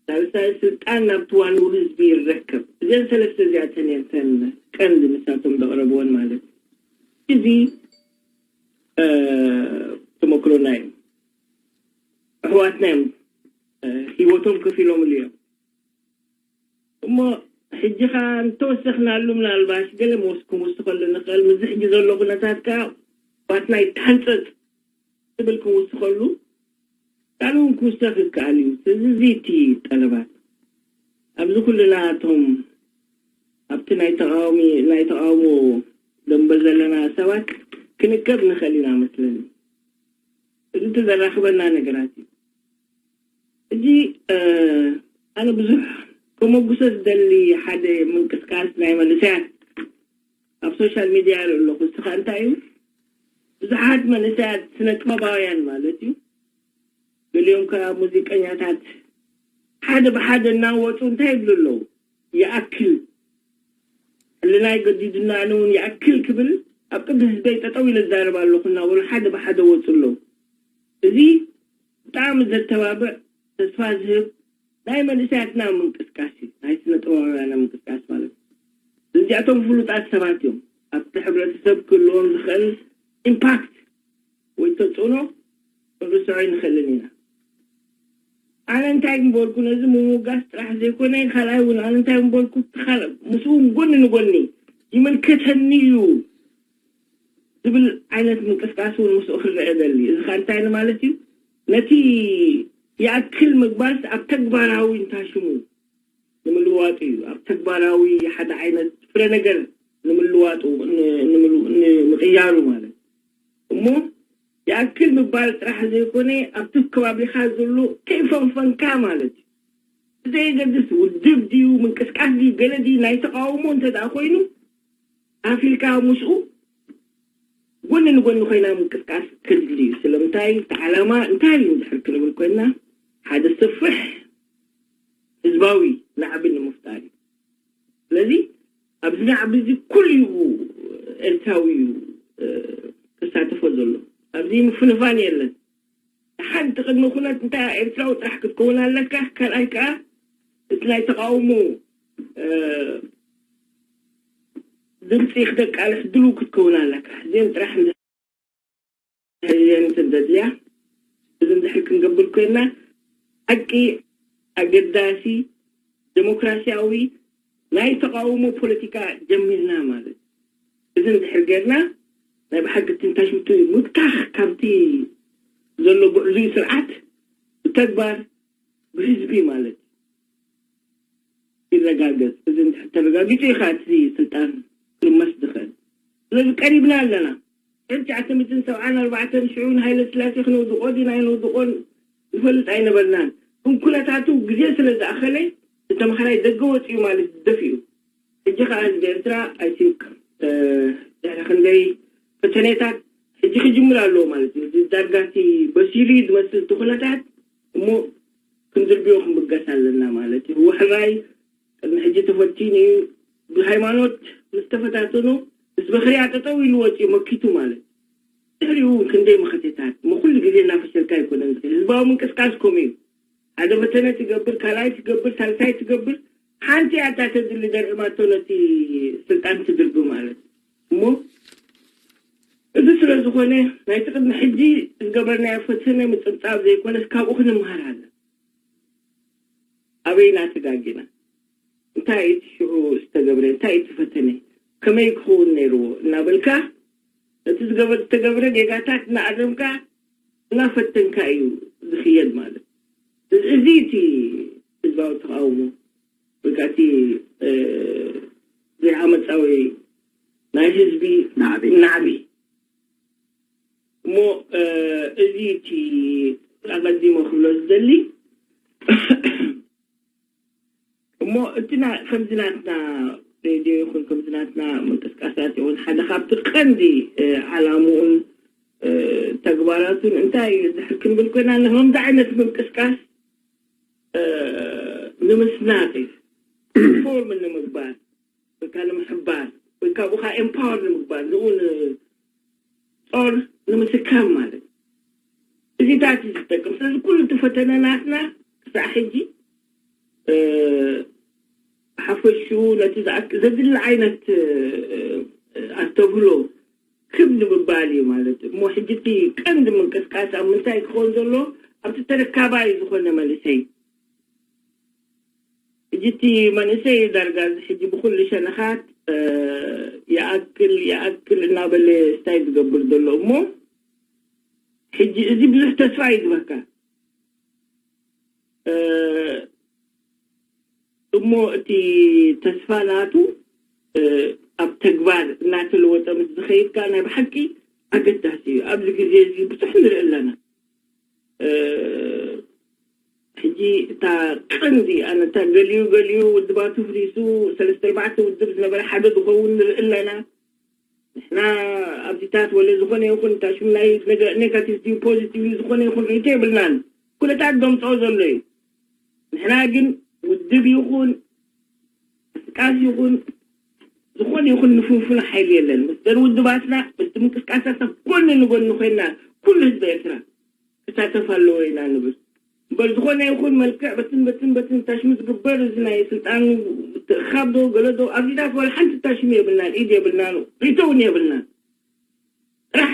ሳልሳይ ስልጣን ናብ ትዋንኡ ህዝቢ ይረከብ። እዘን ሰለስተ እዚኣተን እየን እተን ቀንዲ ንሳቶም ዘቕረብወን ማለት እዩ። እዚ ተመክሮና እዩ። ኣሕዋትና እዮም ሂወቶም ከፊሎምሉ እዮም። እሞ ሕጂ ኸዓ እንተወሰኽናሉ ምናልባሽ ገለ መወስ ክንውስኸሉ ንኽእል። ምስዚ ሕጂ ዘሎ ኩነታት ከዓ ባትና ይተሃንፀፅ ትብል ክንውስኸሉ ካልእ እውን ክውሰኽ ይከኣል እዩ። ስለዚ እዚ እቲ ጠለባት ኣብዚ ኩልና እቶም ኣብቲ ናይ ተቃዋሚ ናይ ተቃውሞ ደንበ ዘለና ሰባት ክንከብ ንኽእል ኢና መስለኒ። እዚ ተዘራኽበና ነገራት እዩ። እዚ ኣነ ብዙሕ ከመጉሰ ዝደሊ ሓደ ምንቅስቃስ ናይ መንእሰያት ኣብ ሶሻል ሚድያ ይርኢ ኣለኹ። እስኻ እንታይ እዩ ብዙሓት መንእሰያት ስነ ጥበባውያን ማለት እዩ ገሊኦም ከዓ ሙዚቀኛታት ሓደ ብሓደ እናወፁ እንታይ ይብሉ ኣለዉ ይኣክል ሕልናይ ገዲዱና ኣነ እውን ይኣክል ክብል ኣብ ቅዲ ህዝበይ ጠጠው ኢለ ዝዛረብ ኣለኹ እናበሉ ሓደ ብሓደ ወፁ ኣለዉ። እዚ ብጣዕሚ ዘተባብዕ ተስፋ ዝህብ ናይ መንእሰያትና ምንቅስቃስ እዩ። ናይ ስነ ጥበባውያና ምንቅስቃስ ማለት እዩ። እዚኣቶም ፍሉጣት ሰባት እዮም። ኣብቲ ሕብረተሰብ ክህልዎም ዝኽእል ኢምፓክት ወይ ተፅዕኖ ክንርስዖ ኣይንኽእልን ኢና። ኣነ እንታይ ምበልኩ ነዚ ምምጋስ ጥራሕ ዘይኮነ ካልኣይ እውን ኣነ እንታይ ምበልኩ ምስኡ እውን ጎኒ ንጎኒ ይምልከተኒ እዩ ዝብል ዓይነት ምንቅስቃስ እውን ምስኡ ክረአ ደሊ። እዚ ከዓ እንታይ ንማለት እዩ? ነቲ ይኣክል ምግባስ ኣብ ተግባራዊ እንታሽሙ ንምልዋጡ እዩ። ኣብ ተግባራዊ ሓደ ዓይነት ፍረ ነገር ንምልዋጡ ንምቅያሩ ማለት እሞ ይኣክል ምባል ጥራሕ ዘይኮነ ኣብቲ ከባቢኻ ዘሎ ከይፈንፈንካ ማለት እዩ። ብዘየገድስ ውድብ ድዩ ምንቅስቃስ ድዩ ገለ ድዩ ናይ ተቃውሞ እንተ ደኣ ኮይኑ ኣፊልካ ምስኡ ጎኒ ንጎኒ ኮይና ምንቅስቃስ ከድሊ እዩ። ስለምንታይ እቲ ዓላማ እንታይ እዩ እንድሕር ክንብል ኮይና ሓደ ሰፍሕ ህዝባዊ ናዕቢ ንምፍጣር እዩ። ስለዚ ኣብዚ ናዕቢ እዚ ኩሉ እዩ ኤርትራዊ እዩ ክሳተፎ ዘሎ። ኣብዚ ምፍንፋን የለን። ሓንቲ ቅድሚ ኩነት እንታይ ኤርትራዊ ጥራሕ ክትከውን ኣለካ። ካልኣይ ከዓ እቲ ናይ ተቃውሞ ድምፂ ክተቃልሕ ድሉ ክትከውን ኣለካ። እዚን ጥራሕ እየን እንተደልያ፣ እዚ እንድሕር ክንገብር ኮይና፣ ሓቂ ኣገዳሲ ዴሞክራሲያዊ ናይ ተቃውሞ ፖለቲካ ጀሚርና ማለት እዩ። እዚ እንድሕር ጌርና፣ ናይ ብሓቂ ትንታሽቱ ምብታኽ ካብቲ ዘሎ ጉዕዙይ ስርዓት ብተግባር ብህዝቢ ማለት እዩ ይረጋገጽ። እዚ እንድሕር ተረጋጊጹ ኢኻ እቲ ስልጣን ክርመስ ዝኽእል። ስለዚ ቀሪብና ኣለና። ሽዑ ትሽዓተ ሚእትን ሰብዓን ኣርባዕተን ሽዑ ንሃይለ ስላሴ ክነውድቆ ዲና ኣይነውድቆን ንፈልጥ ኣይነበርናን። ግን ኩነታቱ ግዜ ስለ ዝኣኸለ፣ እቲ ተምሃራይ ደገ ወጺኡ ማለት ደፊኡ። ሕጂ ከኣ ህዝቢ ኤርትራ ኣይትንከ ድሕሪ ክንደይ ፈተነታት ሕጂ ክጅምር ኣለዎ ማለት እዩ። እዚ ዳርጋ እቲ በሲሉ እዩ ዝመስል እቲ ኩነታት፣ እሞ ክንድርብዮ ክንብገስ ኣለና ማለት እዩ። ህወሓት ቅድሚ ሕጂ ተፈቲኑ እዩ። ብሃይማኖት ምስ ተፈታተኑ፣ ምስ በኽርያ ጠጠው ኢሉ ወፂኡ መኪቱ ማለት እዩ። ድሕሪኡ እውን ክንደይ መኸተታት እሞ ኩሉ ግዜ እናፈሸልካ ኣይኮነን። ህዝባዊ ምንቅስቃስ ከምኡ እዩ። ሓደ ፈተነ ትገብር፣ ካልኣይ ትገብር፣ ሳልሳይ ትገብር፣ ሓንቲ ኣታ ተድሊ ደርዕማቶ ነቲ ስልጣን ትድርቢ ማለት እዩ። እሞ እዚ ስለ ዝኾነ ናይቲ ቅድሚ ሕጂ ዝገበርናዮ ፈተነ ምፅብፃብ ዘይኮነስ ካብኡ ክንምሃር ኣለ። ኣበይና ተጋጊና? እንታይ እቲ ሽዑ ዝተገብረ? እንታይ እቲ ፈተነ? ከመይ ክኸውን ነይርዎ? እናበልካ ነቲ ዝገበር ዝተገብረ ጌጋታት እናኣረምካ እናፈተንካ እዩ ዝኽየድ ማለት እዩ። እዚ እቲ ህዝባዊ ተቃውሞ ወይ ከዓ እቲ ዘይዓመፃዊ ናይ ህዝቢ ናዕቢ ናዕቢ እሞ እዚ እቲ ኣቐዲሞ ክብሎ ዝደሊ እሞ እቲ ከምዚ ናትና ሬድዮ ይኹን ከምዚ ናትና ምንቅስቃሳት ይኹን ሓደ ካብቲ ቀንዲ ዓላምኡን ተግባራቱን እንታይ እዩ ድሕር ክንብል ኮይና ንከምዚ ዓይነት ምንቅስቃስ ንምስናቅ እዩ ፎርም ንምግባር ወይ ከዓ ንምሕባር ወይ ካብኡ ከዓ ኤምፓወር ንምግባር ንኡ ጾር ንምስካም ማለት እዚታት እዩ ዝጠቅም። ስለዚ ኩሉ እቲ ፈተነ ናትና ክሳዕ ሕጂ ሓፈሹ ነቲ ዘድሊ ዓይነት ኣስተብህሎ ክብ ንምባል እዩ ማለት እዩ። እሞ ሕጂ እቲ ቀንዲ ምንቅስቃስ ኣብ ምንታይ ክኸውን ዘሎ ኣብቲ ተረካባይ ዝኾነ መንእሰይ ሕጂ እቲ መንእሰይ ዳርጋ እዚ ሕጂ ብኩሉ ሸነኻት ይኣክል ይኣክል እናበለ ስታይ ዝገብር ዘሎ እሞ ሕጂ እዚ ብዙሕ ተስፋ እዩ ዝበካ እሞ እቲ ተስፋ ናቱ ኣብ ተግባር እናተለወጠ ምስ ዝኸይድካ ናይ ብሓቂ ኣገዳሲ እዩ። ኣብዚ ግዜ እዚ ብዙሕ ንርኢ ኣለና። ሕጂ እታ ቀንዲ ኣነ እታ ገሊኡ ገሊኡ ውድባቱ ፍሪሱ ሰለስተ ኣርባዕተ ውድብ ዝነበረ ሓደ ዝኸውን ንርኢ ኣለና። ንሕና ኣብዚታት ወለ ዝኾነ ይኹን እታ ሽም ናይ ኔጋቲቭ ድዩ ፖዚቲቭ ዝኾነ ይኹን ርእቶ የብልናን። ኩነታት ዘምፅኦ ዘሎ እዩ። ንሕና ግን ውድብ ይኹን ምንቅስቃስ ይኹን ዝኾነ ይኹን ንፍንፉን ሓይሊ የለን። ምስደን ውድባትና ምስቲ ምንቅስቃሳትና ጎኒ ንጎኒ ኮይና ኩሉ ህዝቢ ኤርትራ ክሳተፍ ኣለዎ ኢና ንብል። እምበር ዝኾነ ይኹን መልክዕ በትን በትን በትን ታሽሙ ዝግበር እዚ ናይ ስልጣን ምትእኻብ ዶ ገለ ዶ ኣብዚታት ዋላ ሓንቲ ታሽሙ የብልናን፣ ኢድ የብልናን፣ ርእቶ እውን የብልናን። ጥራሕ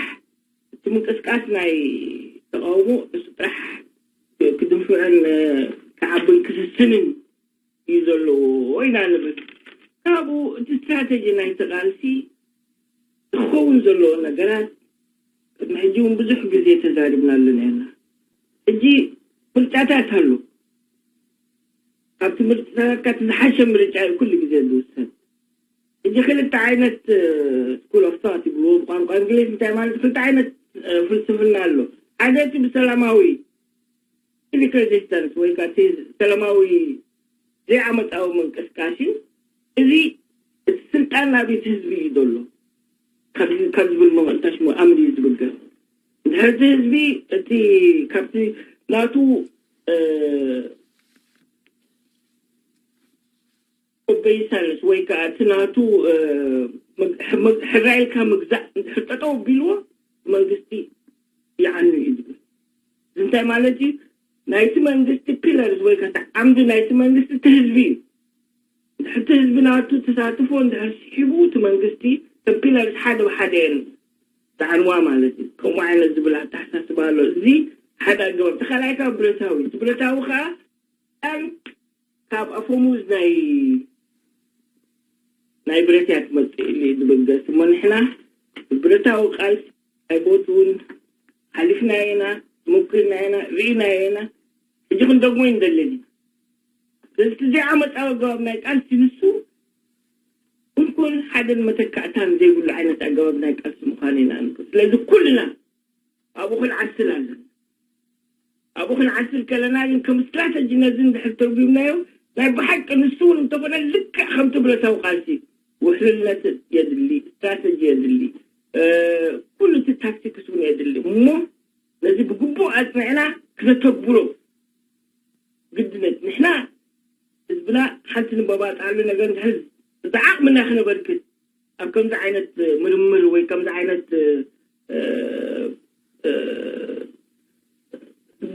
እቲ ምንቅስቃስ ናይ ተቃውሞ እሱ ጥራሕ ክድንፍዕን ክዓብን ክስስንን እዩ ዘለዎ ኢና ንብል። ካብኡ እቲ ስትራተጂ ናይ ተቃልሲ ክኸውን ዘለዎ ነገራት ቅድሚ ሕጂ እውን ብዙሕ ግዜ ተዛሪብናሉ ነርና። ሕጂ ምርጫታት ኣሎ። ካብቲ ምርጫታትካ እቲ ዝሓሸ ምርጫ እዩ ኩሉ ግዜ ዝውሰን። ሕጂ ክልተ ዓይነት ስኩል ኦፍ ቶት ይብልዎ ብቋንቋ እንግሊዝ እንታይ ማለት ክልተ ዓይነት ፍልስፍና ኣሎ። ሓደ እቲ ብሰላማዊ ሲቪክ ሬዚስተንስ ወይ ከዓ እቲ ሰላማዊ ዘይዓመፃዊ ምንቅስቃስ እዩ። እዚ እቲ ስልጣን ናብ እቲ ህዝቢ እዩ ዘሎ ካብ ዝብል መቐንታሽ ኣምር እዩ ዝብገር። እንድሕር እቲ ህዝቢ እቲ ካብቲ ናቱ ኦበይሳንስ ወይ ከዓ እቲ ናቱ ሕራይልካ ምግዛእ እንድሕር ጠጠው ቢልዎ መንግስቲ ይዓኑ እዩ ዝብል። እዚ እንታይ ማለት እዩ? ናይቲ መንግስቲ ፒለርስ ወይ ከዓ ዓምዲ ናይቲ መንግስቲ እቲ ህዝቢ እዩ። እንድሕር እቲ ህዝቢ ናቱ ተሳትፎ እንድሕር ስሒቡ እቲ መንግስቲ ከም ፒለርስ ሓደ ብሓደ እየን ዳዕንዋ ማለት እዩ። ከምኡ ዓይነት ዝብል ኣተሓሳስባ ኣሎ። እዚ ሓደ ኣገባብ። ተኻልኣይ ካብ ብረታዊ፣ እቲ ብረታዊ ከዓ ካብ ኣፈሙዝ ናይ ናይ ብረት እያ ትመፅእ ኢሉ እዩ ዝብገስ። እሞ ንሕና ብረታዊ ቃልሲ ኣይቦትውን፣ ሓሊፍናዮ ኢና፣ ሞኪርናዮ ኢና፣ ርኢናዮ ኢና። ሕጂ ክንደግሞ ኣይንደልን ኢና። ስለዚ እቲ ዘይዓመፃዊ ኣገባብ ናይ ቃልሲ ንሱ ኩልኩል ሓደን መተካእታን ዘይብሉ ዓይነት ኣገባብ ናይ ቃልሲ ምዃኑ ኢና ንብል። ስለዚ ኩልና ኣብኡ ክንዓስል ኣለና። ኣብኡ ክንዓስል ከለና ግን ከም ስትራተጂ ነዚ እንድሕር ተርጉምናዮ ናይ ብሓቂ ንሱ እውን እንተኾነ ልክዕ ከምቲ ብረታዊ ቃልሲ ውሕልልነት የድሊ፣ ስትራተጂ የድሊ፣ ኩሉ እቲ ታክቲክስ እውን የድሊ። እሞ ነዚ ብግቡእ ኣፅኒዕና ክነተግብሮ ግድነት። ንሕና ህዝብና ሓንቲ ንበባፅዓሉ ነገር እንድሕር ዝዓቕምና ክነበርክት ኣብ ከምዚ ዓይነት ምርምር ወይ ከምዚ ዓይነት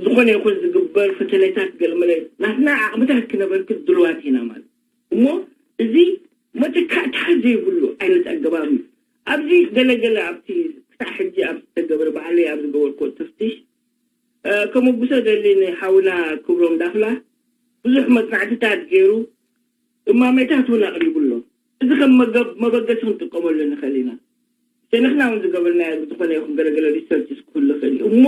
ዝኾነ ይኹን ዝግበር ፈተነታት ገለመለ ናትና ዓቕምታት ክነበርክት ድልዋት ኢና ማለት እሞ እዚ መተካእታ ዘይብሉ ዓይነት ኣገባብ እዩ። ኣብዚ ገለገለ ኣብቲ ክሳዕ ሕጂ ኣብ ዝተገበረ ባዕለይ ኣብ ዝገበርኩ ተፍትሽ ከመጉሶ ደሊ ንሓውና ክብሮም ዳፍላ ብዙሕ መፅናዕትታት ገይሩ እማሜታት እውን ኣቕሪቡ ኣሎ። እዚ ከም መበገሲ ክንጥቀመሉ ንኽእል ኢና። ሸነኽና እውን ዝገበርናዮ ዝኾነ ይኹን ገለገለ ሪሰርች ክህሉ ይኽእል እዩ። እሞ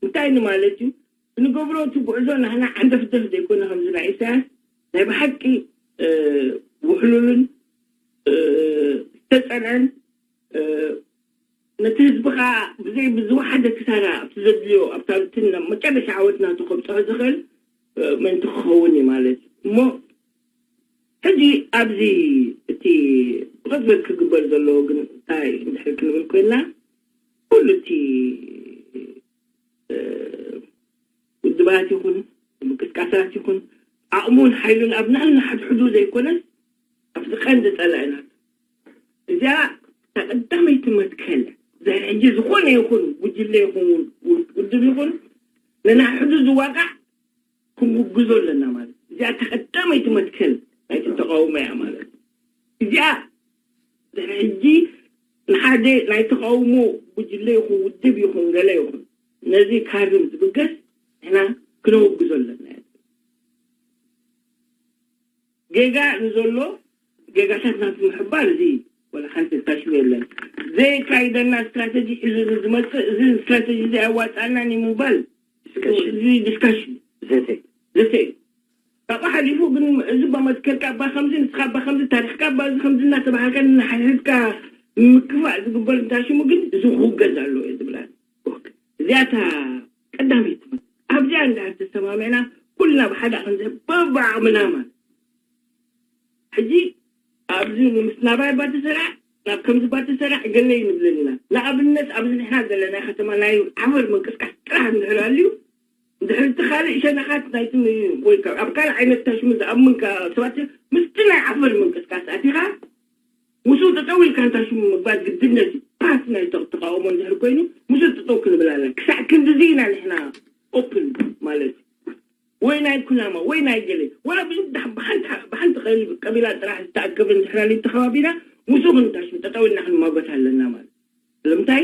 እንታይ ንማለት እዩ? እንገብሮ እቲ ጉዕዞ ናህና ዓንደፍደፍ ዘይኮነ ከምዚ ናይ ኢሳያስ ናይ ብሓቂ ውሕሉልን ዝተፀንዐን ነቲ ህዝቢ ከዓ ብዘይ ብዝወሓደ ክሳራ ኣብቲ ዘድልዮ ኣብታ መጨረሻ ዓወት ናቱ ከብፅሖ ዝኽእል ምእንቲ ክኸውን እዩ ማለት እዩ። እሞ ሕጂ ኣብዚ እቲ ብቕፅበት ክግበር ዘለዎ ግን እንታይ እንድሕር ክንብል ኮይንና ኩሉ እቲ ውድባት ይኹን ምንቅስቃሳት ይኹን ዓቕሙን ሓይሉን ኣብ ናልና ሓድሕዱ ዘይኮነስ ኣብቲ ቀንዲ ፀላኢና እዚኣ እታ ቀዳመይቲ መትከል ድሕሪ ሕጂ ዝኾነ ይኹን ጉጅለ ይኹን ውድብ ይኹን ነናሕዱ ዝዋቃዕ ክንውግዞ ኣለና ማለት እዚኣ እታ ቀዳመይቲ መትከል ናይቲ ተቃውሞ እያ ማለት እዚኣ ድሕሪ ሕጂ ንሓደ ናይ ተቃውሞ ጉጅለ ይኹን ውድብ ይኹን ገለ ይኹን ነዚ ካርም ዝብገስ ንሕና ክነውግዞ ኣለና ጌጋ ንዘሎ ጌጋታት ናቱ ምሕባር እዚ ወላ ሓንቲ ታሽሙ የለን። ዘየካይደና ስትራተጂ ሒዙ ዝመፅእ እዚ ስትራተጂ እዚ ኣዋፃናን እዩ ምባል እዚ ዲስካሽን ዘተ ዘተ እዩ። ካብኡ ሓሊፉ ግን እዚ ባመትከልካ ባ ከምዚ ንስኻ ባ ከምዚ ታሪኽካ ባ እዚ ከምዚ እናተባሃልካ እናሓሕዝካ ምክፋእ ዝግበር እንታሽሙ ግን እዚ ክውገዝ ኣለዎ እየ ዝብላ። እዚኣታ ቀዳመይቲ ኣብዚኣ እንዳ ተሰማሚዕና ኩልና ብሓደ ክንዘ በብዓቕምና ማለት ሕጂ ኣብዚ ምስ ናባይ ባተሰራዕ ናብ ከምዚ ባተሰራዕ ገለ ይንብለን ኢና። ንኣብነት ኣብዚ ንሕና ዘለና ከተማ ናይ ዓፈር ምንቅስቃስ ጥራሕ እንድሕር ኣልዩ እንድሕር እቲ ካልእ ሸነኻት ናይቲ ወይ ኣብ ካልእ ዓይነት ታሽሙ ዝኣምንካ ሰባት ምስቲ ናይ ዓፈር ምንቅስቃስ ኣቲኻ ምስኡ ጠጠው ኢልካ እንታይ ሽሙ ምግባር ግድነት እዩ። ፓርት ናይ ተቃውሞ እንድሕር ኮይኑ ምስኡ ጠጠው ክንብል ኣለና። ክሳዕ ክንድዚ ኢና ንሕና ኦፕን ማለት እዩ። ወይ ናይ ኩናማ ወይ ናይ ገለ ወላ ብሓንቲ ቀቢላ ጥራሕ ዝተኣከበ እንድሕር ኣልዩ ተኸባቢና ምስኡ ክንታይ ሽሙ ጠጠው ኢልና ክንማጎት ኣለና ማለት ስለምንታይ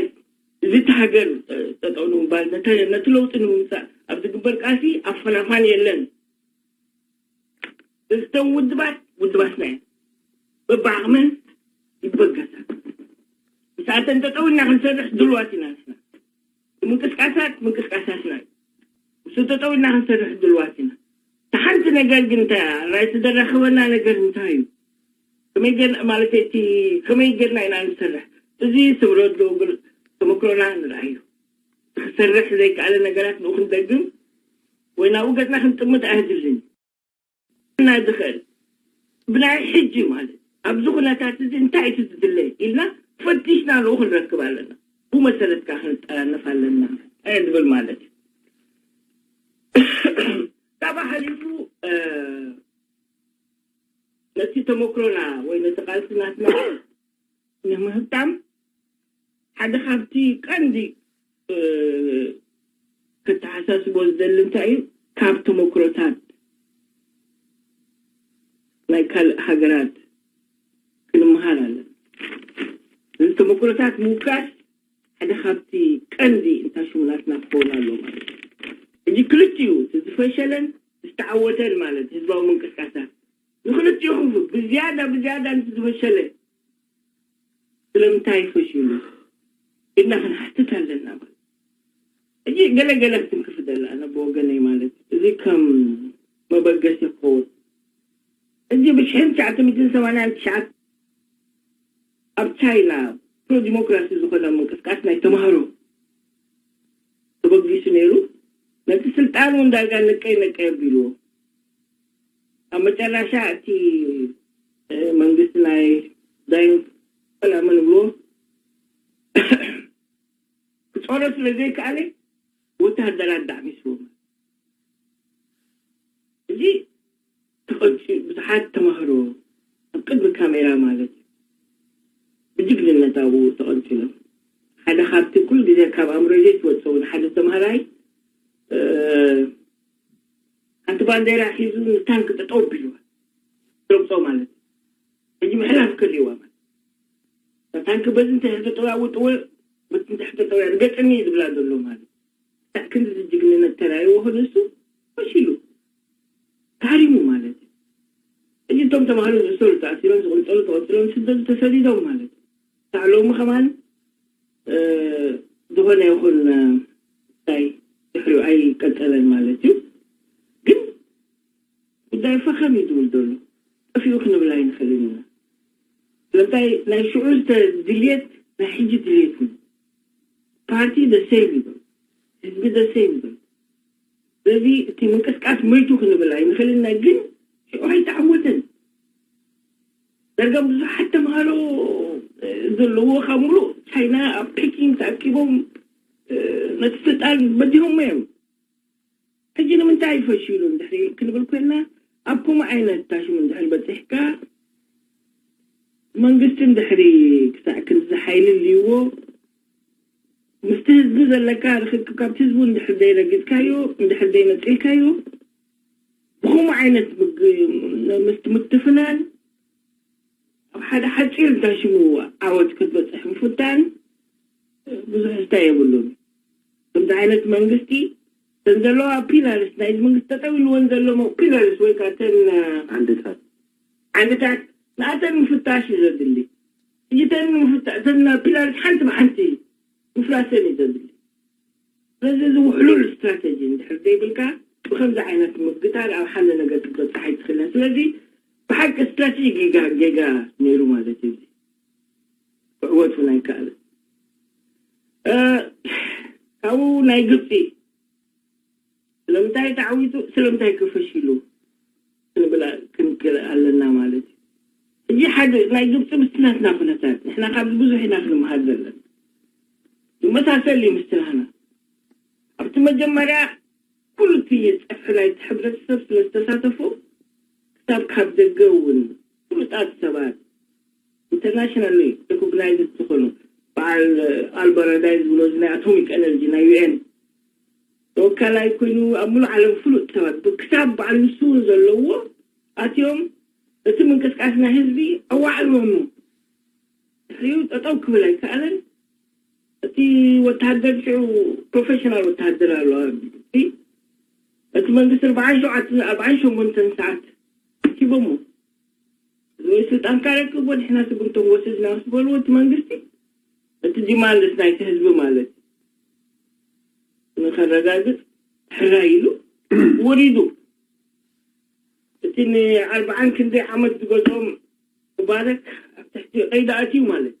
እዚ እቲ ሃገር ጠጠው ንምባል ነቲ ለውጢ ንምምፃእ ኣብ ዝግበር ቃልሲ ኣፈናፋን የለን። እተን ውድባት ውድባትና እየን። በብዓቕመን ይበገሳ። ምስኣተን ጠጠው ኢልና ክንሰርሕ ድልዋት ኢና ንሕና። ምንቅስቃሳት ምንቅስቃሳትና እዩ። ምስ ጠጠው ኢልና ክንሰርሕ ድልዋት ኢና። እታ ሓንቲ ነገር ግን እንታይ እያ? ናይ ዝተረኸበና ነገር እንታይ እዩ? ከመይ ገር ማለት እቲ ከመይ ገርና ኢና ንሰርሕ? እዚ ስምረት ዶ ተመክሮና ንርኣዩ። ክሰርሕ ዘይከኣለ ነገራት ንኡ ክንደግም ወይ ናብኡ ገፅና ክንጥምት ኣየድልን። እና ዝኽእል ብናይ ሕጂ ማለት ኣብዚ ኩነታት እዚ እንታይ እቲ ዝድለ ኢልና ፈቲሽና ንኡ ክንረክብ ኣለና። ብመሰረት ከዓ ክንጠራነፍ ኣለና እየ ዝብል ማለት እዩ። ካብ ሓሊፉ ነቲ ተመክሮና ወይ ነቲ ቃልሲ ናትና ንምህብታም ሓደ ካብቲ ቀንዲ ክተሓሳስቦ ዝደሊ እንታይ እዩ? ካብ ተመክሮታት ናይ ካልእ ሃገራት ክንምሃር ኣለና። እዚ ተመክሮታት ምውጋድ ሓደ ካብቲ ቀንዲ እንታሽሙናትና ክኸውን ኣሎ ማለት እዩ። ሕጂ ክልቲኡ እቲ ዝፈሸለን ዝተዓወተን ማለት ህዝባዊ ምንቅስቃሳት ንክልቲኡ ክፉ ብዝያዳ ብዝያዳ ነቲ ዝፈሸለ ስለምንታይ ፈሽሉ ኢልና ክንሓትት ኣለና ማለት። ሕጂ ገለ ገለ ክትንክፍ ደላ ኣነ ብወገነይ ማለት እዚ ከም መበገሲ ክኸውን። እዚ ብሽሕን ትሽዓተ ሚእትን ሰማንያን ትሽዓተ ኣብ ቻይና ፕሮ ዲሞክራሲ ዝኾነ ምንቅስቃስ ናይ ተማሃሮ ተበጊሱ ነይሩ። ነቲ ስልጣን እውን ዳርጋ ነቀይ ነቀይ ኣቢልዎ። ኣብ መጨረሻ እቲ መንግስቲ ናይ ዳይንግ ፈላመ ንብሎ ክፀሮ ስለ ዘይከኣለ ወታደራት ዳዕሚስዎም። እዚ ተቐንፂ ብዙሓት ተማህሮ ኣብ ቅድሚ ካሜራ ማለት እዩ ብጅግንነት ኣብኡ ተቐንፂሎም። ሓደ ካብቲ ኩሉ ግዜ ካብ ኣእምሮ ዘይትወፅእ እውን ሓደ ተምሃራይ ሓንቲ ባንዴራ ሒዙ ንታንክ ጠጠው ቢልዋ ረግፆ ማለት እዩ። ሕጂ ምሕላፍ ከልዋ ማለት ታንክ በዚ እንተሕተጠውያ ውጥወ በቲ እንተሕተጠውያ ንገጥኒ ዝብላ ዘሎ ማለት ክሳዕ ክንዲ ጅግንነት ተራእይዎ ክንሱ ፈሺሉ ታሪሙ ማለት እዩ። እዚ እቶም ተባህሉ ዝእሰሩ ተኣሲሮም ዝቕንጠሉ ተቐንጥሎም ስደዱ ተሰዲዶም ማለት እዩ። ክሳዕ ሎሚ ከማን ዝኾነ ይኹን እንታይ ድሕሪኡ ኣይቀጸለን ማለት እዩ። ግን ጉዳይ ፈኸም እዩ ዝብል ዘሎ። ጠፊኡ ክንብል ኣይንኽእልን ኢና። ስለምንታይ ናይ ሽዑ ድልየት ናይ ሕጂ ድልየት እዩ። ፓርቲ ደሰይም ይብል፣ ህዝቢ ደሰይም ይብል። ስለዚ እቲ ምንቅስቃስ መይቱ ክንብል ኣይንኽእልን ኢና። ግን ሽዑ ኣይተዓወተን። ዳርጋ ብዙሓት ተምሃሮ ዘለዎ ካብ ሙሉእ ቻይና ኣብ ፔኪንግ ተኣኪቦም ነቲ ስልጣን በዲሆሞ እዮም። ሕጂ ንምንታይ ፈሺሉ እንድሕሪ ክንብል ኮይንና ኣብ ከምኡ ዓይነት ታሽሙ እንድሕሪ በፂሕካ መንግስቲ እንድሕሪ ክሳዕ ክንዚ ሓይሊ ልይዎ ምስቲ ህዝቢ ዘለካ ርክክብ ካብቲ ህዝቡ እንድሕር ዘይረጊፅካዮ እንድሕር ዘይነፂልካዮ ብኸምኡ ዓይነት ምስቲ ምትፍናን ኣብ ሓደ ሓፂር እንታይ ሽሙ ዓወት ክትበፅሕ ምፍታን ብዙሕ ዝታይ የብሉን። ከምዚ ዓይነት መንግስቲ እተን ዘለዋ ፒላርስ ናይዚ መንግስቲ ጠጠው ኢልወን ዘሎ ፒላርስ ወይ ከዓ እተን ዓንድታት ዓንድታት ንኣተን ምፍታሽ እዩ ዘድሊ። እተን ምፍታ እተን ፒላርስ ሓንቲ ብሓንቲ ምፍራሰን እዩ ዘድሊ። ስለዚ እዚ ውሕሉል ስትራተጂ እንድሕር ዘይብልካ ብከምዚ ዓይነት ምግታል ኣብ ሓደ ነገር ክትበፅሕ ኣይትኽእልን። ስለዚ ብሓቂ ስትራተጂ ጌጋ ጌጋ ነይሩ ማለት እዩ። ክዕወት እውን ኣይከኣልን። ካብኡ ናይ ግብፂ ስለምንታይ ተዓዊቱ ስለምንታይ ክፈሽሉ ክንብል ክንክእል ኣለና ማለት እዩ። ሕጂ ሓደ ናይ ግብፂ ምስቲ ናትና ኩነታት ንሕና ካብዚ ብዙሕ ኢና ክንመሃር ዘለና። ዝመሳሰል እዩ ምስቲ ናህና። ኣብቲ መጀመርያ ኩሉ እቲ ፀፍሒ ናይቲ ሕብረተሰብ ስለ ዝተሳተፉ ክሳብ ካብ ደገ እውን ፍሉጣት ሰባት ኢንተርናሽናል ሪኮግናይዝድ ዝኾኑ በዓል ኣልበረዳይ ዝብሎ እዚ ናይ ኣቶሚክ ኤነርጂ ናይ ዩ ኤን ተወካላይ ኮይኑ ኣብ ሙሉእ ዓለም ፍሉጥ ሰባት ክሳብ በዓል ንሱ እውን ዘለዎ ኣትዮም እቲ ምንቅስቃስ ናይ ህዝቢ ኣዋዕልዎሞ ድሕሪኡ ጠጠው ክብል ኣይከኣለን። እቲ ወተሃደር ሽዑ ፕሮፌሽናል ወተሃደር ኣሎ እቲ መንግስቲ ኣርባዓን ሸውዓተን ኣርባዓን ሸሞንተን ሰዓት ሂቦሞ ወይ ስልጣን ካረክብ ወድሕና ስጉምቶም ወስድና ምስ በልዎ እቲ መንግስቲ እቲ ዲማንድስ ናይቲ ህዝቢ ማለት ንኸረጋግፅ ሕራይ ኢሉ ወሪዱ እቲ ንኣርባዓን ክንደይ ዓመት ዝገዝኦም ሙባረክ ኣብ ትሕቲ ቀይዲ ኣትዩ ማለት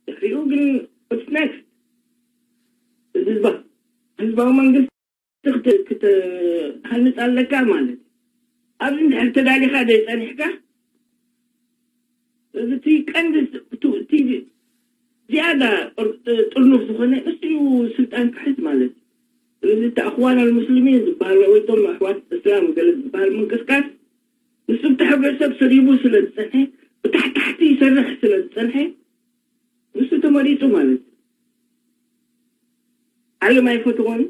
ድሕሪኡ ግን ስ ኔክስት ህዝባዊ መንግስቲ ክትሃንፅ ኣለካ ማለት ኣብዚ እንድሕር ተዳሊኻ ዘይፀኒሕካ እዚ እቲ ቀንዲ እቲ ዝያዳ ጥርኑፍ ዝኾነ ንሱ እዩ ስልጣን ክሕዝ ማለት እዩ። ስለዚ እቲ ኣኽዋን ኣልሙስሊሚን ዝበሃል ወይ እቶም ኣሕዋት እስላም ገለ ዝበሃል ምንቅስቃስ ንሱ እቲ ሕብረተሰብ ሰሪቡ ስለ ዝፀንሐ ብታሕታሕቲ ይሰርሕ ስለ ዝፀንሐ ንሱ ተመሪፁ ማለት እዩ። ዓለም ኣይፈትዎን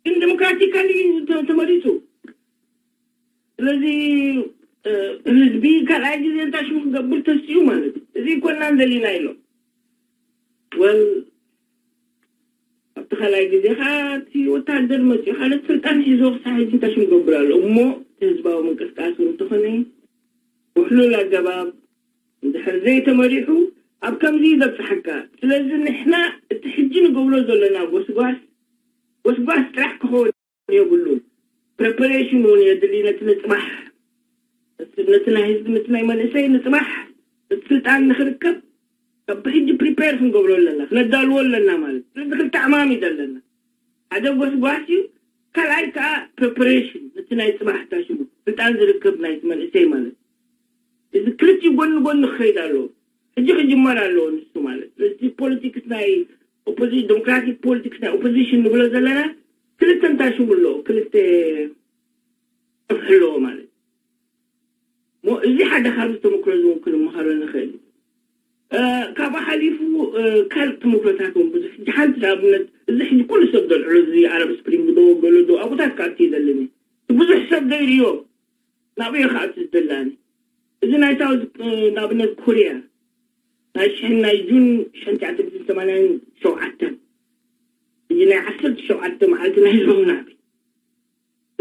ግን ዲሞክራቲካሊ ተመሪፁ። ስለዚ ህዝቢ ካልኣይ ግዜ እንታይ ሽሙ ክገብር ተስኡ ማለት እዩ። እዚ ይኮናን ደሊና ኢሎም ወል ኣብቲ ካልኣይ ግዜ ከዓ እቲ ወታደር መፅኡ ካልእ ስልጣን ሒዞ ክሳብ ሕጂ እንታይ ሽም ገብር ኣሎ እሞ እቲ ህዝባዊ ምንቅስቃስ እውን እንተኾነ ውሕሉል ኣገባብ እንድሕር ዘይተመሪሑ ኣብ ከምዚ ይበፅሓካ። ስለዚ ንሕና እቲ ሕጂ ንገብሮ ዘለና ጎስጓስ ጎስጓስ ጥራሕ ክኸውን የብሉን። ፕሬፓሬሽን እውን የድሊ ነቲ ንፅባሕ ነቲ ናይ ህዝቢ ነቲ ናይ መንእሰይ ንፅባሕ እቲ ስልጣን ንክርከብ ካብ ብሕጂ ፕሪፔር ክንገብሮ ኣለና ክነዳልዎ ኣለና ማለት ስለዚ ክልተ ዕማም እዩ ዘለና ሓደ ጎስጓስ እዩ ካልኣይ ከዓ ፕሬፓሬሽን ነቲ ናይ ፅባሕ ታሽሙ ስልጣን ዝርከብ ናይቲ መንእሰይ ማለት እዚ ክልቲኡ ጎኒ ጎኒ ክኸይድ ኣለዎ ሕጂ ክጅመር ኣለዎ ንሱ ማለት ስለዚ ፖለቲክስ ናይ ኦፖዚ ዲሞክራቲክ ፖለቲክስ ናይ ኦፖዚሽን ንብሎ ዘለና ክልተ እንታይ ሽሙ ኣለዎ ክልተ ክፍሒ ኣለዎ ማለት እሞ እዚ ሓደ ካብ ዝተመክሮ ዝውን ክንመሃሮ ንኽእል እዩ ካብኡ ሓሊፉ ካልእ ተመክሮታት እውን ብዙሕ ሕጂ ሓንቲ ንኣብነት እዚ ሕጂ ኩሉ ሰብ ዘልዕሎ እዚ ኣረብ ስፕሪንግ ዶ ገሎ ዶ ኣብታት ክኣቲ ይደልን ብዙሕ ሰብ ዘይርዮ ናብኡ ክኣቲ ዝደላኒ እዚ ናይ ሳውዝ ንኣብነት ኮርያ ናይ ሽሕን ናይ ጁን ሽሕን ትሽዓተ ሚእትን ሰማንያን ሸውዓተን እዚ ናይ ዓሰርተ ሸውዓተ መዓልቲ ናይ ህዝባዊ ናዕቢ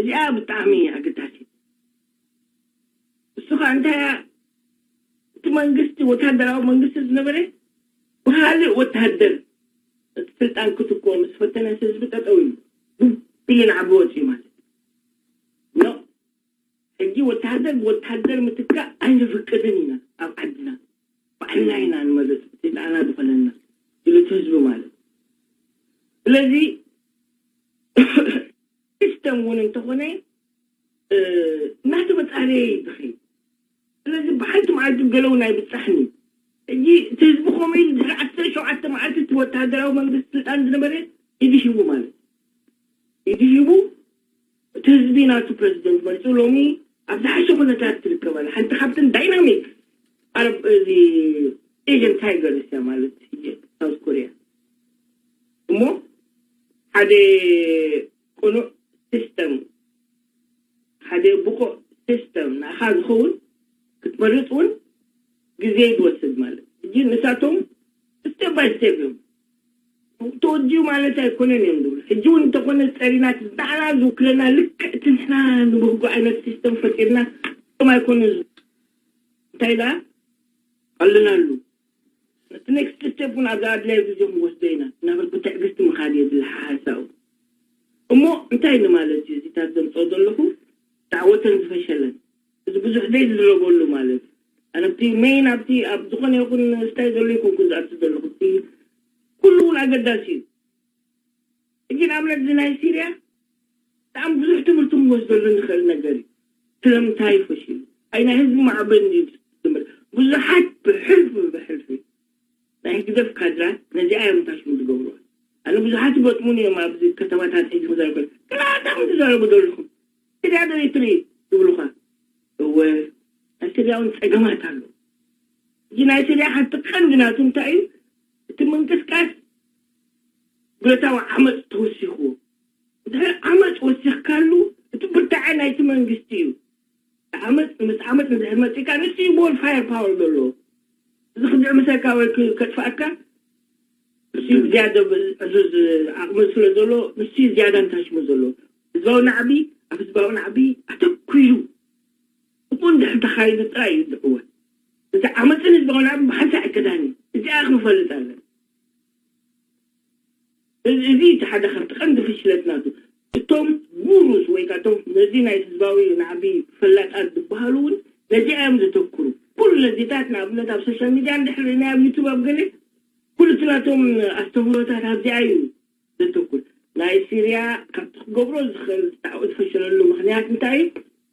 እዚኣ ብጣዕሚ ኣገዳሲ እሱ ከዓ እንታይ እቲ መንግስቲ ወታደራዊ መንግስቲ ዝነበረ ብካልእ ወታደር እቲ ስልጣን ክትኮ ምስ ፈተነ ህዝቢ ጠጠው እዩ ብቢልን ዓቢ ወፂኡ ማለት ሕጂ ወታደር ወታደር ምትካእ ኣይንፍቅድን ኢና ኣብ ዓድና ባዕልና ኢና ንመርፅ እቲ ንኣና ዝኾነና ኢሉ እቲ ህዝቢ ማለት ስለዚ ሲስተም እውን እንተኾነ እናተመፃረየ ይድኸይ ስለዚ ብሓንቲ መዓልቲ ገለው ናይ ብፃሕኒ ሕጂ እቲ ህዝቢ ከምኡ ኢሉ ድሕሪ ዓሰርተ ሸውዓተ መዓልቲ እቲ ወታደራዊ መንግስቲ ስልጣን ዝነበረ ኢዱ ሂቡ ማለት ኢዱ ሂቡ እቲ ህዝቢ ናቱ ፕረዚደንት መሪፁ ሎሚ ኣብ ዝሓሸ ኩነታት ትርከብ ኣላ ሓንቲ ካብተን ዳይናሚክ ዓረብ እዚ ኤጀን ታይገር እያ ማለት ሳውት ኮሪያ እሞ ሓደ ቅኑዕ ሲስተም ሓደ ብቑዕ ሲስተም ንኣኻ ዝኸውን ክትመርፅ እውን ግዜ ዝወስድ ማለት ሕጂ ንሳቶም ስቴፕ ባይ ስቴፕ እዮም ተወዲኡ ማለት ኣይኮነን እዮም ዝብሉ ሕጂ እውን እንተኾነ ፀሪና ባዕላ ዝውክለና ልክዕ እቲ ንሕና ንብህጎ ዓይነት ሲስተም ፈጢርና ም ኣይኮነ እንታይ ዳ ኣለናሉ ነቲ ኔክስት ስቴፕ እውን ኣብዛ ኣድላዩ ግዜ ክንወስዶ ኢና ናበር ብትዕግስቲ ምኻድ የድሊ ሓሓሳቡ እሞ እንታይ ንማለት እዩ እዚታት ዘምፅኦ ዘለኹ ዳዕወተን ዝፈሸለን እዚ ብዙሕ ዘይዝረበሉ ማለት ኣነ ኣብቲ ሜይን ኣብቲ ኣብ ዝኾነ ይኹን ስታይ ዘሎ ይኮንኩ ዝኣቱ ዘለኹ እቲ ኩሉ እውን ኣገዳሲ እዩ ሕጂ ንኣብነት እዚ ናይ ሲርያ ብጣዕሚ ብዙሕ ትምህርቲ ክንወስደሉ ንኽእል ነገር እዩ ስለምንታይ ፈሽሉ ኣይ ናይ ህዝቢ ማዕበል እዩ ትምር ብዙሓት ብሕልፊ ብሕልፊ ናይ ህግደፍ ካድራት ነዚኣ እዮም ታሽሙ ዝገብሩዋ ኣነ ብዙሓት ይገጥሙን እዮም ኣብዚ ከተማታት ሕጂ ክዘርበል ክላታ ዝዛረቡ ዘለኹም ስርያ ዶ ይትርኢ ይብሉኻ እወ ናይ ስርያ እውን ፀገማት ኣሎ እዚ ናይ ስርያ ሓንቲ ቀንዲ ናቱ እንታይ እዩ እቲ ምንቅስቃስ ብረታዊ ዓመፅ ተወሲኽዎ ድሕሪ ዓመፅ ወሲኽካሉ እቲ ብርታዐ ናይቲ መንግስቲ እዩ ዓመፅ ምስ ዓመፅ ንድሕር መፂእካ ንሱ እዩ ቦል ፋየር ፓወር ዘለዎ እዚ ክድዕምሰካ ወይ ከጥፋእካ ንሱ ዝያደ ዕዙዝ ዓቕሚ ስለ ዘሎ ንሱ ዝያዳ እንታሽሙ ዘሎ ህዝባዊ ናዕቢ ኣብ ህዝባዊ ናዕቢ ኣተኩሩ ብቁ እንድሕር ተኻይዱ ጥራይ እዩ ዝዕወት እዚ ዓመፅን ህዝባዊ ናዕቢ ብሓንሳ ኣይከዳን እዩ እዚኣ ክንፈልጥ ኣለና እዚ እቲ ሓደ ካብቲ ቀንዲ ፍሽለት ናቱ እቶም ጉሩስ ወይ ካቶም ነዚ ናይ ህዝባዊ ናዕቢ ፈላጣት ዝበሃሉ እውን ነዚኣ እዮም ዘተኩሩ ኩሉ ነዚታት ንኣብነት ኣብ ሶሻል ሚድያ እንድሕር ናይ ኣብ ዩቱብ ኣብ ገለ ኩሉ እቲ ናቶም ኣስተምህሮታት ኣብዚኣ እዩ ዘተኩር ናይ ሲርያ ካብቲ ክገብሮ ዝኽእል ዝፈሸለሉ ምክንያት እንታይ እዩ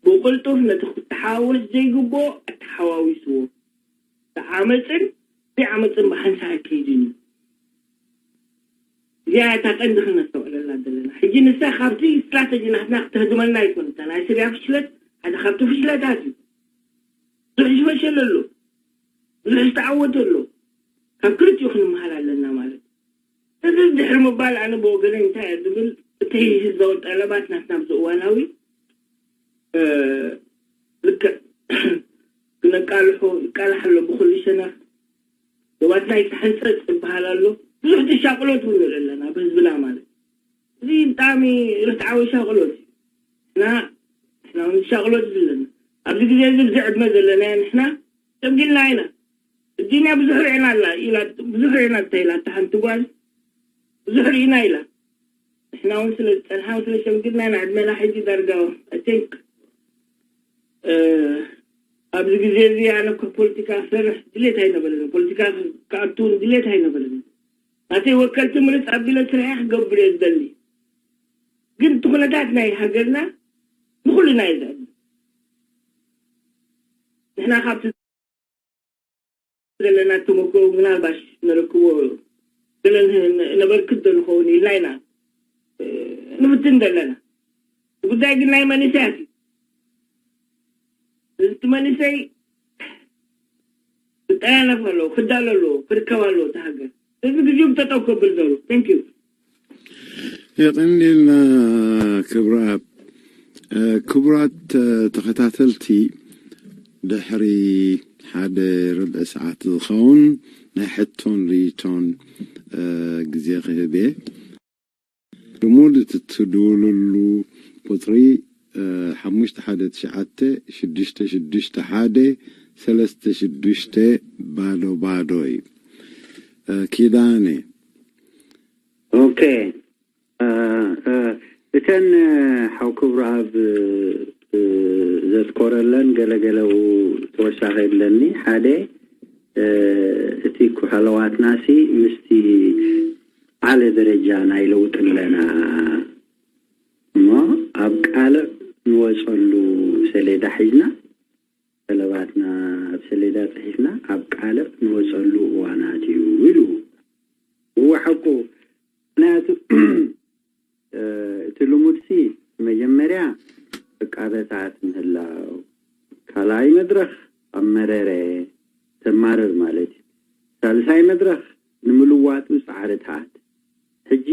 ብቅልጡፍ ነቲ ክተሓዋወስ ዘይግብኦ ኣተሓዋዊስዎ ብዓመፅን ብዓመፅን ብሓንሳ ኣይከይድን እዩ እዚኣ እታ ቀንዲ ክነስተውዕለላ ዘለና ሕጂ ንሳ ካብቲ ስትራተጂ ናትና ክተህድመና ኣይኮን እታ ናይ ስርያ ፍሽለት ሓደ ካብቲ ፍሽለታት እዩ ብዙሕ ዝፈሸለ ኣሎ ብዙሕ ዝተዓወተ ኣሎ ካብ ክልቲኡ ክንመሃል ኣለና ማለት እዚ ድሕሪ ምባል ኣነ ብወገነይ እንታይ እየ ዝብል እቲ ህዝባዊ ጠለባት ናትና ኣብዚ እዋናዊ ልክዕ ክነቃልሖ ይቃላሕ ኣሎ ብኩሉ ሸነኽ ዶባትና ይተሐንፀፅ ይበሃል ኣሎ ብዙሕ ተሻቕሎት እውን ንርኢ ኣለና ብህዝብና ማለት እዩ። እዚ ብጣዕሚ ርትዓዊ ሻቕሎት እዩ። ንሕና ንሕና እውን ሻቕሎት እዩ ዘለና። ኣብዚ ግዜ እዚ ብዙሕ ዕድመ ዘለና ንሕና ሸምጊልና ኢና። እዚና ብዙሕ ርዕና ኣላ ኢላ ብዙሕ ርዕና እንታይ ኢላ እታ ሓንቲ ጓል ብዙሕ ርኢና ኢላ። ንሕና እውን ስለ ዝፀንሓ ስለ ሸምጊልና ኢና ዕድመና ሕጂ ዳርጋ I think ኣብዚ ግዜ እዚ ኣነ እኮ ፖለቲካ ክሰርሕ ድሌት ኣይነበረኒ። ፖለቲካ ክኣቱ እውን ድሌት ኣይነበረኒ። ናተይ ወከልቲ ምርፅ ኣቢለ ስርሐ ክገብር እየ ዝደሊ። ግን እቲ ኩነታት ናይ ሃገርና ንኩልና እዩ ዘዕቢ። ንሕና ካብቲ ዘለና ተመክሮ ምናልባሽ ነረክቦ ገለ ነበርክት ዶ ንኸውን ኢልና ኢና ንፍትን ዘለና። ጉዳይ ግን ናይ መንእሰያት እዩ። እቲ መንእሰይ ክጠናነፍ ኣለዎ፣ ክዳሎ ኣለዎ፣ ክርከብ ኣለዎ እቲ ሃገር። እዚ ግዜኡ ተጠው ከብል ዘሎ። Thank you። የቐንልና ክብራ ክቡራት ተኸታተልቲ፣ ድሕሪ ሓደ ርብዒ ሰዓት ዝኸውን ናይ ሕቶን ርእይቶን ግዜ ክህብ እየ። ልሙድ እቲ ትድውልሉ ቁፅሪ ሓሙሽተ ሓደ ትሽዓተ ሽዱሽተ ሽዱሽተ ሓደ ሰለስተ ሽዱሽተ ባዶ ባዶ እዩ። ኪዳነ። ኦኬ። እተን ሓው ክብረኣብ ዘትኮረለን ገለገለኡ ተወሳኺ የብለኒ። ሓደ እቲ ኩሓለዋትናሲ ምስቲ ዓለ ደረጃ ናይ ለውጢ ኣለና እሞ ኣብ ቃልዕ ንወፀሉ ሰሌዳ ሒዝና፣ ጠለባትና ኣብ ሰሌዳ ፅሒፍና ኣብ ቃልዕ ንወፀሉ እዋናት እዩ ኢሉ። እወ ሓቁ። ምክንያቱ እቲ ልሙድሲ መጀመርያ ዕቃበታት ምህላው፣ ካልኣይ መድረኽ ኣብ መረረ ተማርር ማለት እዩ። ሳልሳይ መድረኽ ንምልዋጡ ፃዕርታት። ሕጂ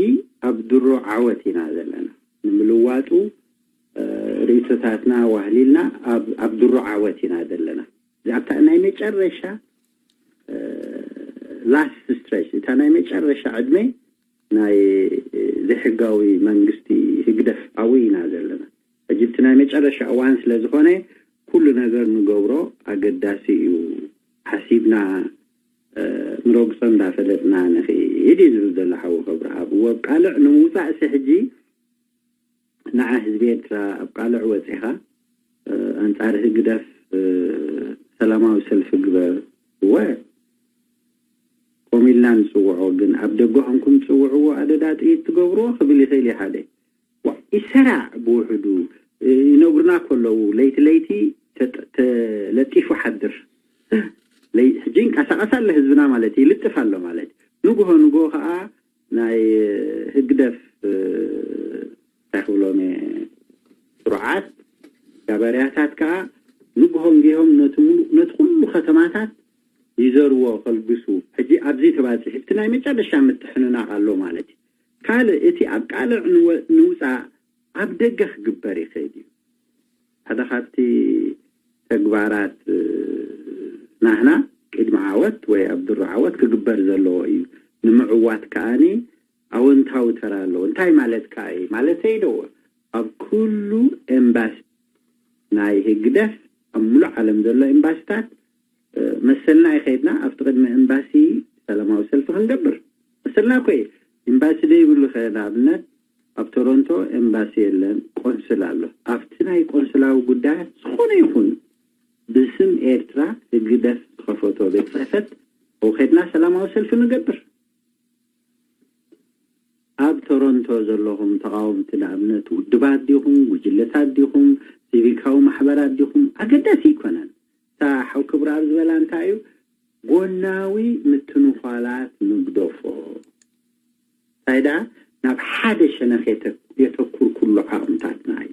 ኣብ ድሮ ዓወት ኢና ዘለና። ንምልዋጡ ርእይቶታትና ዋህሊልና ኣብ ድሮ ዓወት ኢና ዘለና። እዛ ኣብታ ናይ መጨረሻ last stretch፣ እታ ናይ መጨረሻ ዕድመ ናይ ዘይሕጋዊ መንግስቲ ህግደፍ ኣብኡ ኢና ዘለና። ሕጂ እቲ ናይ መጨረሻ እዋን ስለ ዝኾነ ኩሉ ነገር ንገብሮ ኣገዳሲ እዩ። ሓሲብና ንረግጾ እንዳፈለጥና ንኽይድ እዩ ዝብል ዘሎ ሓው ክብረኣብ። ወብ ቃልዕ ንምውፃእሲ ሕጂ ንዓ ህዝቢ ኤርትራ ኣብ ቃልዕ ወፂኻ ኣንፃር ህግደፍ ሰላማዊ ሰልፊ ግበር። እወ ከምኡ ኢልና ንፅውዖ፣ ግን ኣብ ደገ ኮንኩም ትፅውዕዎ ኣደዳ ጥይት ትገብርዎ ክብል ይኽእል እዩ ሓደ። ይሰራዕ ብውሕዱ ይነግሩና ከለዉ ለይቲ ለይቲ ተለጢፉ ሓድር። ሕጂ ይንቀሳቐስ ኣሎ ህዝብና ማለት እዩ፣ ይልጥፍ ኣሎ ማለት እዩ። ንግሆ ንግሆ ከዓ ናይ ህግደፍ እንታይ ክብሎም ስሩዓት ጋባርያታት ከዓ ንግሆ እንጊሆም ነቲ ሙሉእ ነቲ ኩሉ ከተማታት ይዘርዎ ከልግሱ። ሕጂ ኣብዚ ተባፂሑ እቲ ናይ መጨረሻ ምትሕንናቕ ኣሎ ማለት እዩ። ካልእ እቲ ኣብ ቃልዕ ንውፃእ ኣብ ደገ ክግበር ይኽእል እዩ። ሓደ ካብቲ ተግባራት ናህና ቅድሚ ዓወት ወይ ኣብ ድሮ ዓወት ክግበር ዘለዎ እዩ። ንምዕዋት ከዓኒ ኣወንታዊ ተራ ኣለዎ። እንታይ ማለት ከኣ እዩ ማለተይ ዶ? ኣብ ኩሉ ኤምባሲ ናይ ህግደፍ ኣብ ሙሉእ ዓለም ዘሎ ኤምባሲታት መሰልና ይኸይድና ኣብቲ ቅድሚ ኤምባሲ ሰላማዊ ሰልፊ ክንገብር መሰልና እኮ እዩ። ኤምባሲ ዘይብሉ ከ ንኣብነት ኣብ ቶሮንቶ ኤምባሲ የለን፣ ቆንስል ኣሎ። ኣብቲ ናይ ቆንስላዊ ጉዳያት ዝኾነ ይኹን ብስም ኤርትራ ህግደፍ ዝኸፈቶ ቤት ጽሕፈት ኣብኡ ከድና ሰላማዊ ሰልፊ ንገብር። ኣብ ቶሮንቶ ዘለኹም ተቓወምቲ ንኣብነት ውድባት ዲኹም፣ ጉጅለታት ዲኹም፣ ሲቪካዊ ማሕበራት ዲኹም ኣገዳሲ ኣይኮነን። እታ ሓው ክብረኣብ ዝበላ እንታይ እዩ ጎናዊ ምትንዃላት ንግደፎ። እንታይ ደኣ ናብ ሓደ ሸነኽ የተኩር ኩሉ ዓቕምታትና እዩ።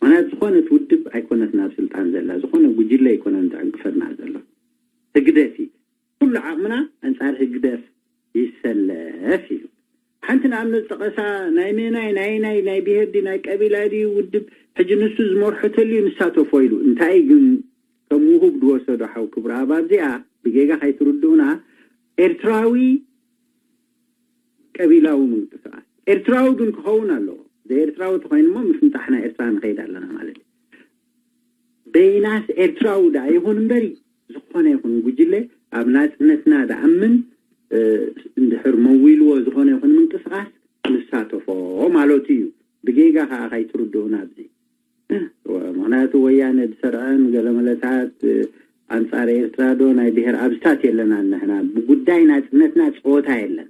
ምክንያቱ ዝኾነት ውድብ ኣይኮነትን ኣብ ስልጣን ዘላ፣ ዝኾነ ጉጅለ ኣይኮነን ዘዕንቅፈና ዘሎ። ህግደፍ እዩ። ኩሉ ዓቕምና ኣንፃር ህግደፍ ይሰለፍ እዩ። ሓንቲ ንኣብነት ጠቐሳ ናይ መናይ ናይ ናይ ናይ ብሄር ድዩ ናይ ቀቢላ ድዩ ውድብ ሕጂ ንሱ ዝመርሖ ተልዩ ንሳተፎ ኢሉ እንታይ ግን ከም ውሁብ ዝወሰዶ ሓው ክብረኣብ ኣብዚኣ ብጌጋ ከይትርድኡና ኤርትራዊ ቀቢላዊ ምንቅስቃስ ኤርትራዊ ግን ክኸውን ኣለዎ። ዘይኤርትራዊ ተኮይኑ እሞ ምፍንጣሕና ኤርትራ ንኸይድ ኣለና ማለት እዩ። በይናስ ኤርትራዊ ደኣ ይኹን እምበሪ ዝኾነ ይኹን ጉጅለ ኣብ ናጽነትና ደኣምን እንድሕር መዊልዎ ዝኾነ ይኹን ምንቅስቃስ ንሳተፎ ማለቱ እዩ። ብጌጋ ከዓ ከይትርድኡና ኣብዚ። ምክንያቱ ወያነ ዝሰርዐን ገለመለታት ኣንጻር ኤርትራ ዶ ናይ ብሔር ኣብስታት የለና። ንሕና ብጉዳይ ናጽነትና ጸወታ የለን።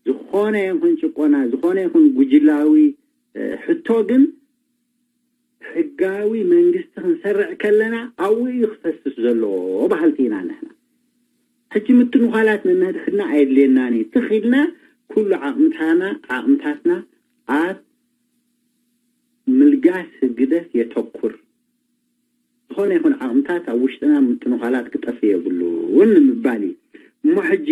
ዝኾነ ይኹን ጭቆና፣ ዝኾነ ይኹን ጉጅላዊ ሕቶ ግን ሕጋዊ መንግስቲ ክንሰርዕ ከለና ኣብኡ እዩ ክፈስስ ዘለዎ በሃልቲ ኢና ንሕና። ሕጂ ምትንኳላት ነንሕድሕድና ኣየድልየናን እዩ። ትኽ ኢልና ኩሉ ዓቕምታና ዓቕምታትና ኣብ ምልጋስ ህግደፍ የተኩር። ዝኾነ ይኹን ዓቕምታት ኣብ ውሽጥና ምትንኳላት ክጠፍእ የብሉን ንምባል እዩ። እሞ ሕጂ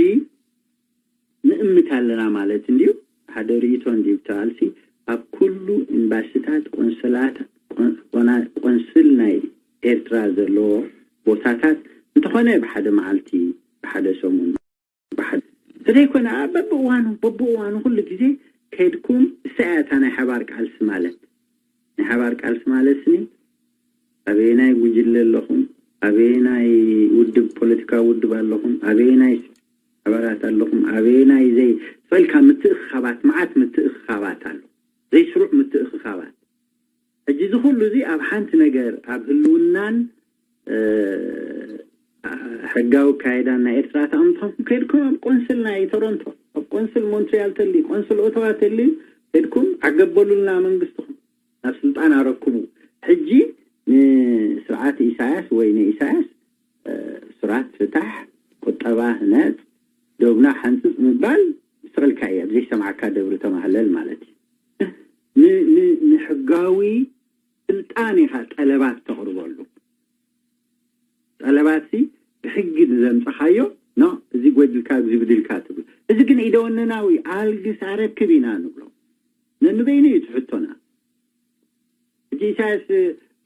ንእምት ኣለና ማለት እንድዩ። ሓደ ርእይቶ እንድዩ ብተቓልሲ ኣብ ኩሉ ኤምባሲታት፣ ቆንስላት፣ ቆንስል ናይ ኤርትራ ዘለዎ ቦታታት እንተኾነ ብሓደ መዓልቲ፣ ብሓደ ሰሙን፣ ብሓደ እንተዘይኮነ በብእዋኑ በብእዋኑ ኩሉ ግዜ ከይድኩም እሳ እያ እታ ናይ ሓባር ቃልሲ ማለት። ናይ ሓባር ቃልሲ ማለት ስኒ ኣበየናይ ጉጅለ ኣለኹም፣ ኣበየናይ ውድብ፣ ፖለቲካዊ ውድብ ኣለኹም፣ ኣበየናይ ሓባራት ኣለኹም፣ ኣበየናይ ዘይ ፈልካ ምትእኽኻባት፣ መዓት ምትእኽኻባት ኣሎ፣ ዘይስሩዕ ምትእኽኻባት። ሕጂ እዚ ኩሉ እዚ ኣብ ሓንቲ ነገር ኣብ ህልውናን ሕጋዊ ኣካይዳን ናይ ኤርትራ ተቐምጥኹም ከይድኩም ኣብ ቆንስል ናይ ቶሮንቶ፣ ኣብ ቆንስል ሞንትሪያል ተልዩ፣ ቆንስል ኦቶዋ ተልዩ ከይድኩም ዓገበሉልና መንግስትኹም። ናብ ስልጣን ኣረክቡ። ሕጂ ንስርዓት ኢሳያስ ወይ ንኢሳያስ ስራት ፍታሕ፣ ቁጠባ ህነጽ፣ ዶብና ሓንጽጽ ምባል ስቕልካ እየ። ኣብ ዘይሰምዓካ ደብሪ ተማህለል ማለት እዩ። ንሕጋዊ ስልጣን ኢኻ ጠለባት ተቕርበሉ። ጠለባት ሲ ብሕጊ ንዘምፀኻዮ ኖ እዚ ጎድልካ እዚ ብድልካ ትብሉ። እዚ ግን ኢደወነናዊ ኣልግስ ኣረክብ ኢና ንብሎ። ነንበይኑ እዩ ትሕቶና። እቲ ኢሳያስ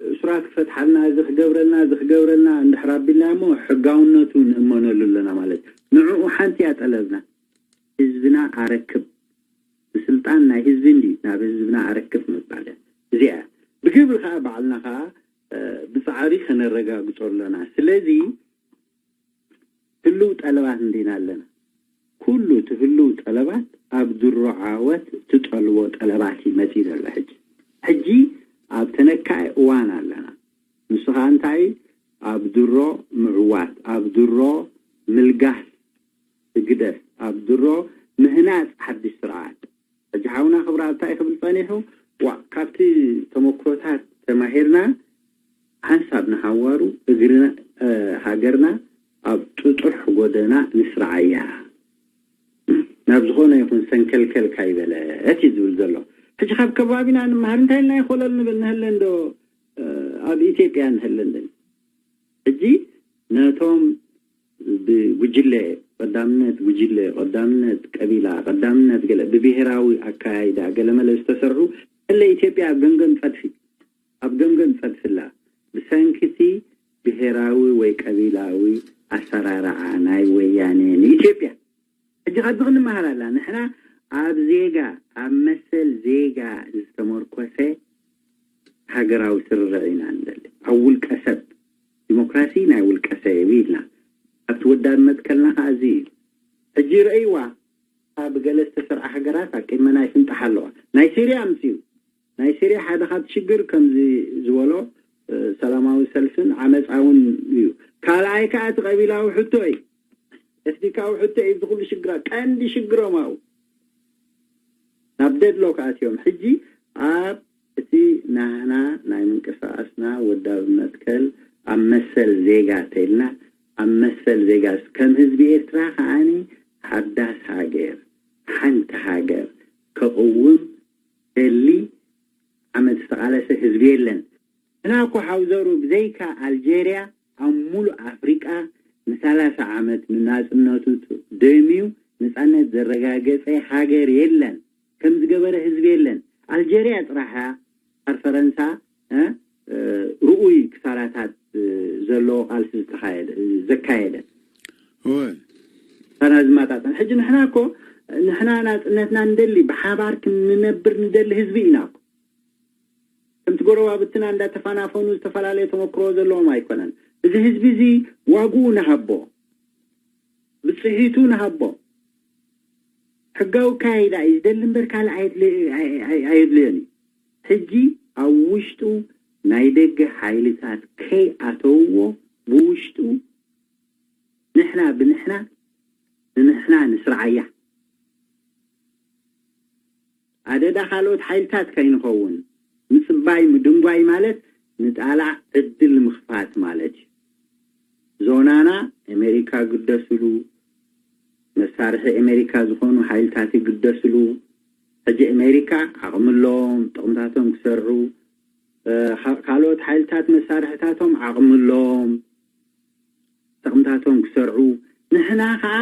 እሱራት ክፈትሓልና፣ እዚ ክገብረልና፣ እዚ ክገብረልና እንድሕር ኣቢልና እሞ ሕጋውነቱ ንእመነሉ ኣለና ማለት እዩ። ንዕኡ ሓንቲ እያ ጠለብና፣ ህዝብና ኣረክብ። ብስልጣን ናይ ህዝቢ እንዲ ናብ ህዝብና ኣረክብ ምባል እያ። እዚኣ እያ። ብግብሪ ከዓ ባዕልና ከዓ ብፃዕሪ ከነረጋግፆ ኣለና። ስለዚ ህልው ጠለባት እንዲና ኣለና። ኩሉ እቲ ህልው ጠለባት ኣብ ድሮ ዓወት ትጠልቦ ጠለባት እዩ መፂኡ ዘሎ። ሕጂ ሕጂ ኣብ ተነካኢ እዋን ኣለና። ንሱ ከዓ እንታይ እዩ? ኣብ ድሮ ምዕዋት፣ ኣብ ድሮ ምልጋስ ህግደፍ፣ ኣብ ድሮ ምህናፅ ሓድሽ ስርዓት። ሕጂ ሓውና ክብረኣብ እንታይ ክብል ፀኒሑ? ዋ ካብቲ ተመክሮታት ተማሂርና ሓንሳብ ንሓዋሩ እግርና ሃገርና ኣብ ጥጡሕ ጎደና ንስርዓያ፣ ናብ ዝኾነ ይኹን ሰንከልከል ካይበለት እዩ ዝብል ዘሎ። ሕጂ ካብ ከባቢና ንመሃር እንታይ ኢልና ይኮለል ንብል ንህለ እንዶ ኣብ ኢትዮጵያ ንህለ እንዶ ሕጂ ነቶም ብጉጅለ ቀዳምነት ጉጅለ ቀዳምነት ቀቢላ ቀዳምነት ገለ ብብሄራዊ ኣካያይዳ ገለመለ ዝተሰርሑ፣ ንህለ ኢትዮጵያ ኣብ ገምገም ፀድፊ ኣብ ገምገም ፀድፊ ኣላ። ብሰንኪ እቲ ብሄራዊ ወይ ቀቢላዊ ኣሰራርዓ ናይ ወያነ ንኢትዮጵያ። ሕጂ ካብዚ ክንመሃር ኣላ። ንሕና ኣብ ዜጋ ኣብ መሰል ዜጋ ዝተመርኮሰ ሃገራዊ ስርርዕ ኢና ንደሊ። ኣብ ውልቀ ሰብ ዲሞክራሲ ናይ ውልቀ ሰብ ኢልና ኣብቲ ወዳብ መትከልና ከዓ እዚ እዩ። ሕጂ ረእይዋ ብገለ ዝተሰርዓ ሃገራት ኣብ ቅድመና ይፍንጣሕ ኣለዋ። ናይ ሲርያ ኣምፅኡ። ናይ ሲርያ ሓደ ካብ ሽግር ከምዚ ዝበሎ ሰላማዊ ሰልፍን ዓመፃ እውን እዩ። ካልኣይ ከዓ እቲ ቀቢላዊ ሕቶ እዩ። ኤትኒካዊ ሕቶ እዩ። እዚ ኩሉ ሽግራ ቀንዲ ሽግሮም ኣብኡ ናብ ደድሎ ክኣትዮም። ሕጂ ኣብ እቲ ናህና ናይ ምንቅስቃስና ወዳብ መትከል ኣብ መሰል ዜጋ ተይልና ኣብ መሰል ዜጋ ከም ህዝቢ ኤርትራ ከዓኒ ሓዳስ ሃገር ሓንቲ ሃገር ከቕውም ደሊ ዓመት ዝተቓለሰ ህዝቢ የለን። ንሕና እኮ ሓውዘሩ ብዘይካ ኣልጀርያ ኣብ ሙሉእ ኣፍሪቃ ንሰላሳ ዓመት ንናጽነቱ ደምዩ ነጻነት ዘረጋገጸ ሃገር የለን። ከም ዝገበረ ህዝቢ የለን። ኣልጀርያ ጥራሕ እያ ኣብ ፈረንሳ እ፣ እ፣ ርኡይ ክሳራታት እ፣ ዘለዎ ቃልሲ ዝተኻየደ ዘካየደ እወ። ካና ዝማጣጠን ሕጂ ንሕና እኮ ንሕና ናጽነትና ንደሊ፣ ብሓባር ክንነብር ንደሊ ህዝቢ ኢና እኮ። ከምቲ ጎረባብትና እንዳተፋናፈኑ ዝተፈላለየ ተመክሮ ዘለዎም ኣይኮነን። እዚ ህዝቢ እዚ ዋግኡ ንሃቦ፣ ብጽሒቱ ንሃቦ። ሕጋዊ ካይዳ እዩ ዝደሊ እምበር ካልእ ኣየድልዮን እዩ። ሕጂ ኣብ ውሽጡ ናይ ደገ ሓይልታት ከይኣተውዎ ብውሽጡ ንሕና ብንሕና ንንሕና ንስርዓያ። ኣደዳ ካልኦት ሓይልታት ከይንኸውን ምጽባይ ምድንጓይ ማለት ንጣላዕ ዕድል ምኽፋት ማለት እዩ። ዞናና ኣሜሪካ ግደስሉ፣ መሳርሒ ኣሜሪካ ዝኾኑ ሓይልታት ይግደስሉ። ሕጂ ኣሜሪካ ዓቕሚ ኣለዎም ጥቕምታቶም ክሰርዑ፣ ካልኦት ሓይልታት መሳርሕታቶም ዓቕሚ ኣለዎም ጥቕምታቶም ክሰርዑ። ንሕና ከዓ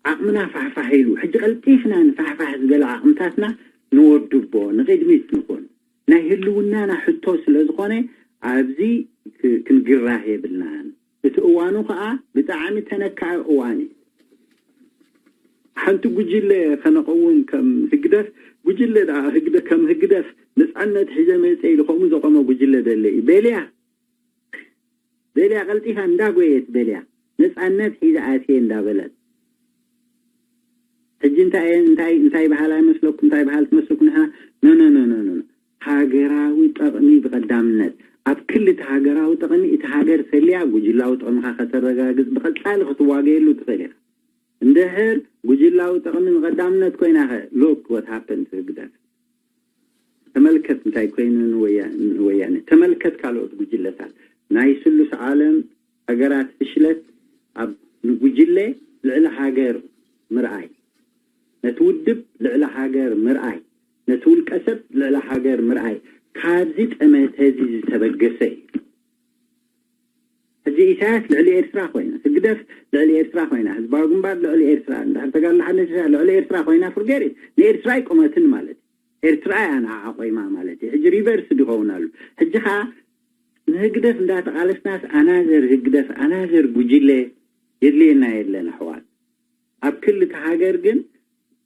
ዓቕምና ፋሕፋሕ ኢሉ ሕጂ ቀልጢፍና ንፋሕፋሕ ዝበለ ዓቕምታትና ንወድቦ ንቕድሚት ንኹን። ናይ ህልውናና ሕቶ ስለ ዝኾነ ኣብዚ ክንግራህ የብልናን። እቲ እዋኑ ከዓ ብጣዕሚ ተነካኢ እዋን እዩ። ሓንቲ ጉጅለ ከነቐውም ከም ህግደፍ ጉጅለ ዳ ህግደ ከም ህግደፍ ነፃነት ሒዘ መፀ ኢሉ ከምኡ ዘቆመ ጉጅለ ደለ እዩ። ቤልያ ቤልያ ቀልጢፋ እንዳጎየት ቤልያ ነፃነት ሒዘ ኣትየ እንዳበለት ሕጂ እንታይ እንታይ እንታይ በሃል ኣይመስለኩም? እንታይ በሃል ትመስለኩም? ንሕና ኖ ኖ ኖ ኖ ኖ ሃገራዊ ጠቕሚ ብቐዳምነት ኣብ ክሊ እቲ ሃገራዊ ጠቕሚ እቲ ሃገር ሰልያ ጉጅላዊ ጠቕምኻ ከተረጋግጽ ብቐጻሊ ክትዋገየሉ ትኽእል ኢኻ። እንድሕር ጉጅላዊ ጠቕሚ ንቐዳምነት ኮይናኸ look what happened to ህግደፍ። ተመልከት እንታይ ኮይኑ ንወያኔ ተመልከት ካልኦት ጉጅለታት ናይ ስሉስ ዓለም ሃገራት ፍሽለት ኣብ ንጉጅለ ልዕሊ ሃገር ምርኣይ ነቲ ውድብ ልዕሊ ሃገር ምርኣይ ነቲ ውልቀ ሰብ ልዕሊ ሃገር ምርኣይ ካብዚ ጠመተ እዚ ዝተበገሰ እዩ። ሕጂ ኢሳያስ ልዕሊ ኤርትራ ኮይና ህግደፍ ልዕሊ ኤርትራ ኮይና ህዝባዊ ግንባር ልዕሊ ኤርትራ እንድሕር ተጋድሎ ሓርነት ኤርትራ ልዕሊ ኤርትራ ኮይና ፍርጌሪ ንኤርትራ ኣይቆመትን ማለት እዩ። ኤርትራ እያ ንዓዓ ቆይማ ማለት እዩ። ሕጂ ሪቨርስ ይኸውን ኣሎ። ሕጂ ከዓ ንህግደፍ እንዳተቃለስናስ ኣናዘር ህግደፍ ኣናዘር ጉጅለ የድልየና የለን ኣሕዋት። ኣብ ክልተ ሃገር ግን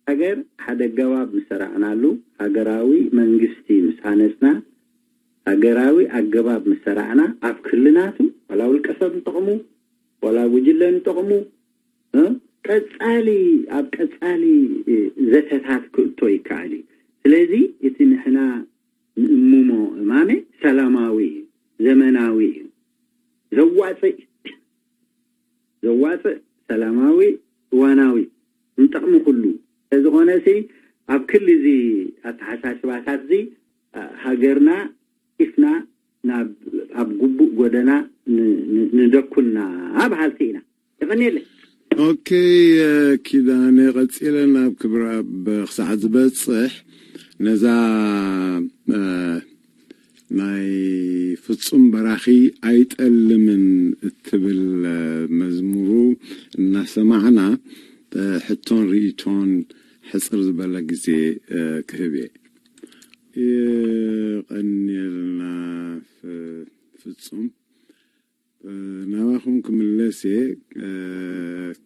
ሃገር ሓደ ኣገባብ ምስ ሰራዕናሉ ሃገራዊ መንግስቲ ምስ ሃነፅና ሃገራዊ ኣገባብ ምስ ሰራዕና ኣብ ክልናቱ ዋላ ውልቀ ሰብ ንጠቕሙ ዋላ ጉጅለ ንጠቕሙ ቀፃሊ ኣብ ቀፃሊ ዘተታት ክእቶ ይከኣል እዩ። ስለዚ እቲ ንሕና ንእምሞ እማመ ሰላማዊ እዩ፣ ዘመናዊ እዩ፣ ዘዋፅእ ዘዋፅእ ሰላማዊ እዋናዊ ንጠቕሚ ኩሉ ስለዝኾነ ሲ ኣብ ክሊ እዚ ኣተሓሳስባታት እዚ ሃገርና ኢፍና ናብ ኣብ ግቡእ ጎደና ንደኩና በሃልቲ ኢና። የቐንየለይ። ኦኬ ኪዳነ፣ ቀፂለ ናብ ክብረኣብ ክሳዕ ዝበፅሕ ነዛ ናይ ፍፁም በራኺ ኣይጠልምን እትብል መዝሙሩ እናሰማዕና ሕቶን ርእይቶን ሕፅር ዝበለ ግዜ ክህብ እየ። የቐንየልና ፍፁም። ናባኹም ክምለስ እየ።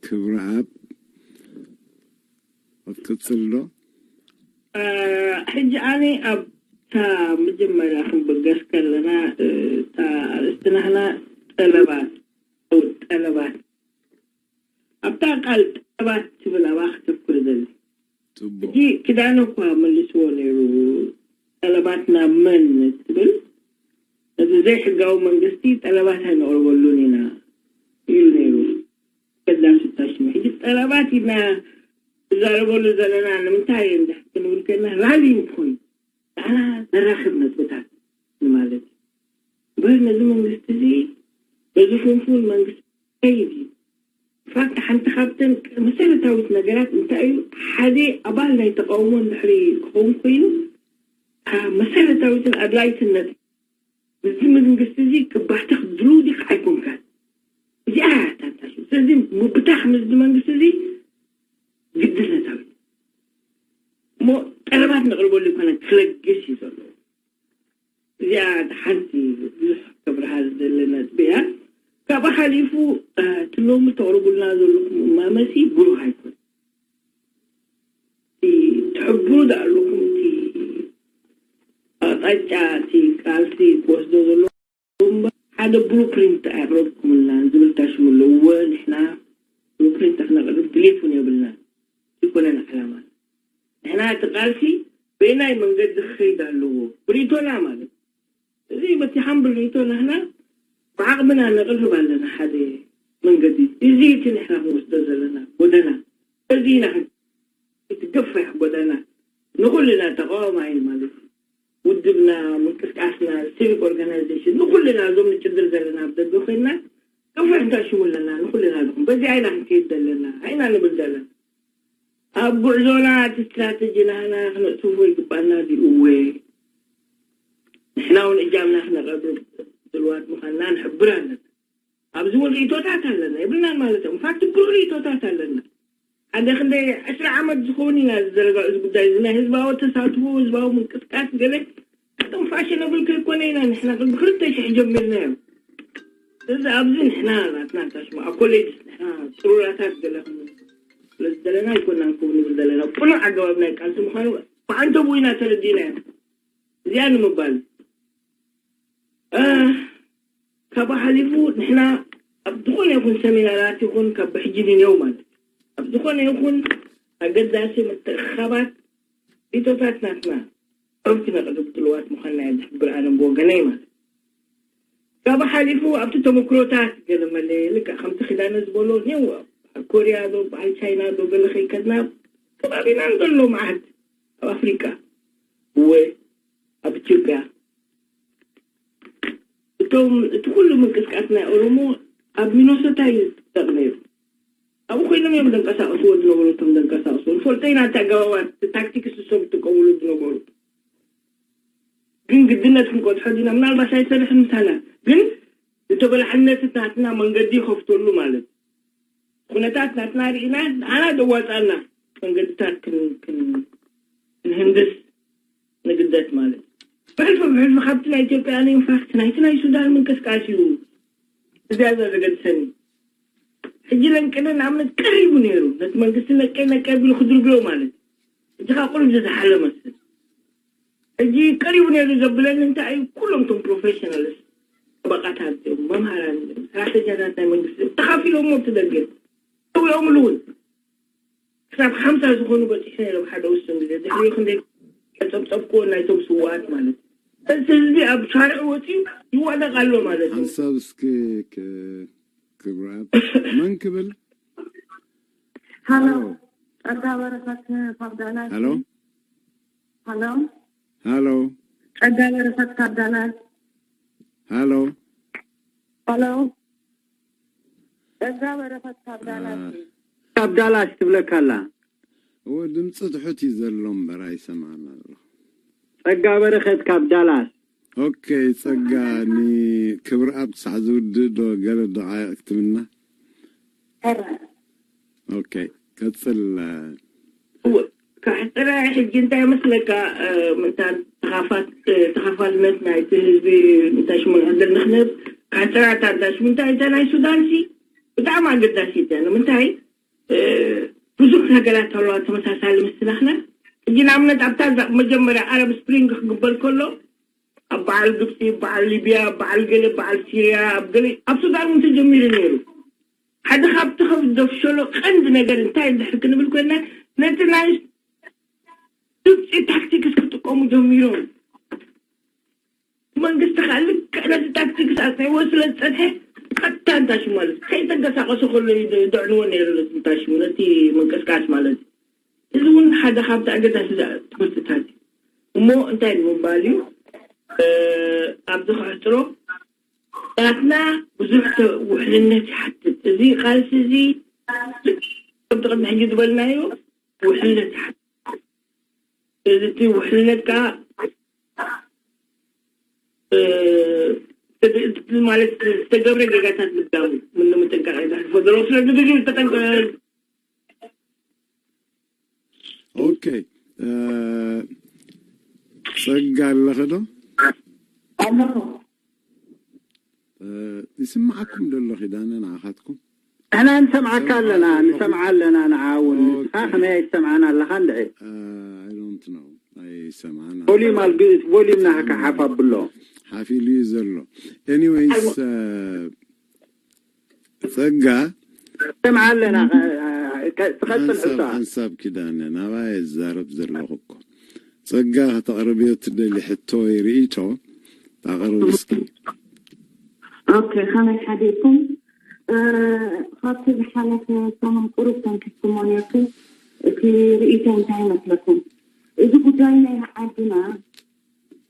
ክብረኣብ ክትቅፅል ዶ? ሕጂ ኣነ ኣብታ መጀመርያ ክንበገስ ከለና እታ ኣርእስቲ ናህና ጠለባት ጠለባት ኣብታ ቃል ጠለባት ትብል ኣብኣ ክተኩር ዘለ ሕጂ ኪዳነ እኳ መልስዎ ነይሩ። ጠለባት ናብ መን ትብል ነዚ ዘይሕጋዊ መንግስቲ ጠለባት ኣይነቕርበሉን ኢና ኢሉ ነይሩ። ከዳም ስታሽሙ ሕጂ ጠለባት ኢና ንዛረበሉ ዘለና ንምንታይ እንድሕር ክንብል ከልና ራሊንግ ፖይንት ንዓና ዘራኽብ ነጥብታት ንማለት እዩ። እምበር ነዚ መንግስቲ እዚ በዚ ፍንፉን መንግስቲ ከይድ እዩ። ፋክት ሓንቲ ካብተን መሰረታዊት ነገራት እንታይ እዩ? ሓደ ኣባል ናይ ተቃውሞ እንድሕሪ ክኸውን ኮይኑ መሰረታዊትን ኣድላይትነት እዚ መንግስቲ እዚ ክባተኽ ድልው ዲኻ ኣይኮንካን። እዚኣ እያ እታ ታሪኽ። ስለዚ ምብታኽ ምስዚ መንግስቲ እዚ ግድነታዊ እሞ ጠለባት ነቕርበሉ ይኮነ ክለግስ እዩ ዘሎ። እዚኣ ሓንቲ ብዙሕ ከብርሃ ዝደሊ ነጥቢ እያ። ካብኣ ሓሊፉ እቲ ሎሚ ተቕርቡልና ዘለኹም እማመ ሲ ብሩህ ኣይኮነን። ትገብሩ ዶ ኣለኹም? እቲ ኣቕጣጫ እቲ ቃልሲ ክወስዶ ዘለዎ እምበር ሓደ ብሉፕሪንት ኣየቕረብኩምልናን ዝብል ታሽሙ ኣሎ። እወ፣ ንሕና ብሉፕሪንት ክነቕርብ ድሌት እውን የብልናን። ኣይኮነን ዓላማ። ንሕና እቲ ቃልሲ በየናይ መንገዲ ክኸይድ ኣለዎ ብርእይቶና ማለት። እዚ በቲ ሓምብል ርእይቶ ናህና ብዓቕምና ነቕርብ ኣለና ሓደ መንገዲ። እዚ እቲ ንሕና ክንወስዶ ዘለና ጎደና። እዚ ኢና እቲ ገፋሕ ጎደና ንኹልና ተቃዋማይ ማለት እዩ። ውድብና፣ ምንቅስቃስና፣ ሲቪክ ኦርጋናይዜሽን፣ ንኹልና እዞም ንጭድር ዘለና ኣብ ደገ ኮይንና ገፋሕ እንታይ ሽሙ ኣለና፣ ንኹልና ንኹን በዚኣ ኢና ክንከይድ ዘለና፣ ኣይና ንብል ዘለና። ኣብ ጉዕዞና እቲ ስትራተጂ ናህና ክነጥፍፎ ይግባና ድዩ? እወ። ንሕና እውን እጃምና ክነቐርብ ድልዋት ምዃንና ንሕብር ኣለና። ኣብዚ እውን ርእይቶታት ኣለና፣ የብልናን ማለት እዮም። ፋክት ብሩህ ርእይቶታት ኣለና። ሓደ ክንደይ ዕስራ ዓመት ዝኸውን ኢና ዝዘረጋ እዚ ጉዳይ እዚ ናይ ህዝባዊ ተሳትፎ፣ ህዝባዊ ምንቅስቃስ ገለ እቶም ፋሽነብል ከይኮነ ኢና ንሕና ቅድሚ ክልተ ሽሕ ጀሚርናዮ። ስለዚ ኣብዚ ንሕና ናትና ታሽማ ኣብ ኮሌጅ ንሕና ጥሩራታት ገለ ስለ ዘለና ኣይኮናን ክው ንብል ዘለና። ቅኑዕ ኣገባብ ናይ ቃልሲ ምዃኑ ብዓንተብኡ ኢና ተረዲእናዮ። እዚኣ ንምባል እ፣ ካብኡ ሓሊፉ ንሕና ኣብ ዝኾነ ይኹን ሰሚናራት ይኹን ካብ ብሕጂ ንኔው ማለት ኣብ ዝኾነ ይኹን ኣገዳሲ ምትእኽኻባት ርእይቶታት ናትና ኣብ ክነቕርብ ድልዋት ምዃንና እየ ዝሕብር ኣነ ብወገነይ ማለት። ካብኡ ሓሊፉ ኣብቲ ተመክሮታት ገለ መለ ልክዕ ከምቲ ኪዳነ ዝበሎ ኔው ኣብ ኮርያ ዶ በዓል ቻይና ዶ ገለ ከይከድና ከባቢና ዘሎ መዓት ኣብ ኣፍሪቃ እወ ኣብ ኢትዮጵያ እቶም እቲ ኩሉ ምንቅስቃስ ናይ ኦሮሞ ኣብ ሚኖሶታ እዩ ዝጠቕ ነይሩ። ኣብኡ ኮይኖም እዮም ዘንቀሳቀስዎ ዝነበሩ እቶም ዘንቀሳቀስዎ ንፈልጦ ኢና እቲ ኣገባባት እቲ ታክቲክስ እሶም ዝጥቀምሉ ዝነበሩ። ግን ግድነት ክንቆጥሖ ዲና ምናልባሽ ኣይሰርሕን ምሳና ግን ዝተበላሕነት ናትና መንገዲ ይኸፍተሉ ማለት ኩነታት ናትና ርኢና ንዓና ዘዋፅኣና መንገድታት ክን- ክን- ክንህንድስ ንግደድ ማለት እዩ። ብሕልፊ ብሕልፊ ካብቲ ናይ ኢትዮጵያ ኢንፋክት ናይቲ ናይ ሱዳን ምንቅስቃስ እዩ እዚኣ እዛ ዘገድሰኒ። ሕጂ ለንቅነ ንኣብነት ቀሪቡ ነይሩ ነቲ መንግስቲ ነቀ ነቀ ቢሉ ክድርግዮ ማለት እዚ ከዓ ቁሩብ ዝዝሓለ መስል ሕጂ ቀሪቡ ነይሩ ዘብለኒ እንታይ እዩ ኩሎም እቶም ፕሮፌሽናልስ ጠበቃታት እዮም መምሃራን እዮም ሰራሕተኛታት ናይ መንግስቲ እዮም ተኻፊሎሞ ኣብቲ ደገ ተዊኦምሉ እውን ክሳብ ሓምሳ ዝኾኑ በፂሑ ነይሮም ሓደ ውሱን ግዜ ድሕሪኡ ክንደይ ቀፀብፀብክዎ ናይቶም ስዋኣት ማለት እዩ በዚ ህዝቢ ኣብ ሻርዒ ወፂኡ ይዋደቕ ኣሎ ማለት እዩ ሓንሳብ እስኪ ክብራት መን ክብል ሃሎ ጸጋ በረከት ካብ ዳላስ ሃሎ ሃሎ ሃሎ ጸጋ በረከት ካብ ዳላስ ሃሎ ሃሎ ጸጋ በረከት ካብ ዳላስ ካብ ዳላስ ትብለካ ኣላ እወ ድምፂ ትሑት እዩ ዘሎ እምበር ኣይሰማዕና ኣሎ ጸጋ በረከት ካብ ዳላስ ኦኬ ጸጋ ንክብርኣብ ክሳዕ ዝውድእ ዶ ገለ ደቃይቕ ክትብልና ኦኬ ቀጽል ካሕፅራ ሕጂ እንታይ መስለካ ምንታ ተኻፋልነት ናይቲ ህዝቢ እንታይ ሽሙ ንሕድር ንክንህብ ካሕፅራ እታ እንታይ ሽሙ እንታይ እታ ናይ ሱዳን ሲ ብጣዕሚ ኣገዳሲት እያ ንምንታይ ብዙሕ ነገራት ኣለዋ ተመሳሳሊ ምስላኽና ሕጂ ንኣብነት ኣብታ መጀመርያ ኣረብ ስፕሪንግ ክግበር ከሎ ኣብ በዓል ግብፂ በዓል ሊብያ በዓል ገለ በዓል ሲርያ ኣብ ገለ ኣብ ሱዳን እውን ተጀሚሩ ነይሩ ሓደ ካብቲ ከብደፍሸሎ ቀንዲ ነገር እንታይ እንድሕር ክንብል ኮይና ነቲ ናይ ግብፂ ታክቲክስ ክጥቀሙ ጀሚሮም መንግስቲ ከዓ ልክዕ ነቲ ታክቲክስ ኣፅኒዕዎ ስለ ዝፀንሐ ቀጥታ እንታይ ሽሙ ማለት ከይተንቀሳቀሱ ከሎ ይድዕንዎ ነይሩ ነቲ እንታይ ሽሙ ነቲ ምንቅስቃስ ማለት እዩ እዚ እውን ሓደ ካብቲ ኣገዳሲ ትምህርትታት እዩ እሞ እንታይ ንምባል እዩ ኣብዚ ክሕፅሮ ናትና ብዙሕ ውሕልነት ይሓትት እዚ ቃልሲ እዚ ከምቲ ቅድሚ ሕጂ ዝበልናዮ ውሕልነት ይሓትት እዚ እቲ ውሕልነት ከዓ ማለት ዝተገብረ ጌጋታት ምዳሙ ምንምጥንቃቕ የዳሕፎ ዘሎ ስለዚ ብዙ ዝተጠንቀ ኦኬ ጸጋ ኣለኸ ዶ ይስምዓኩም ደሎ ኪዳነ ንዓኻትኩም ንሕና ንሰምዓካ ኣለና ንሰምዓ ኣለና ንዓውን ንስኻ ከመይ ኣይትሰምዓና ኣለኻ እንድዒ ኣይሰማዕና። volume ኣብ ግእዝ volume ናህካ ሓፍ ኣብሎ። ሓፍ ኢሉ እዩ ዘሎ። Anyways፣ እ፣ ጸጋ ሰምዓ ኣለና። እ፣ እ፣ ትቐጽል ሓንሳብ ሕቶ። ሓንሳብ ኪዳነ ናባይ ዝዛረብ ዘለኹ እኮ። ጸጋ ከተቕርብዮ ትደሊ ሕቶ ወይ ርእይቶ ኣቕርብ እስኪ። ኦኬ፣ ከመይ ሓዲርኩም? እ፣ ካብቲ ዝሓለፈ ሰሙን ቁሩብ ተንኪፍኩሞ ነርኩም። እቲ ርእይቶ እንታይ ይመስለኩም? እዚ ጉዳይ ናይ ዓድና፣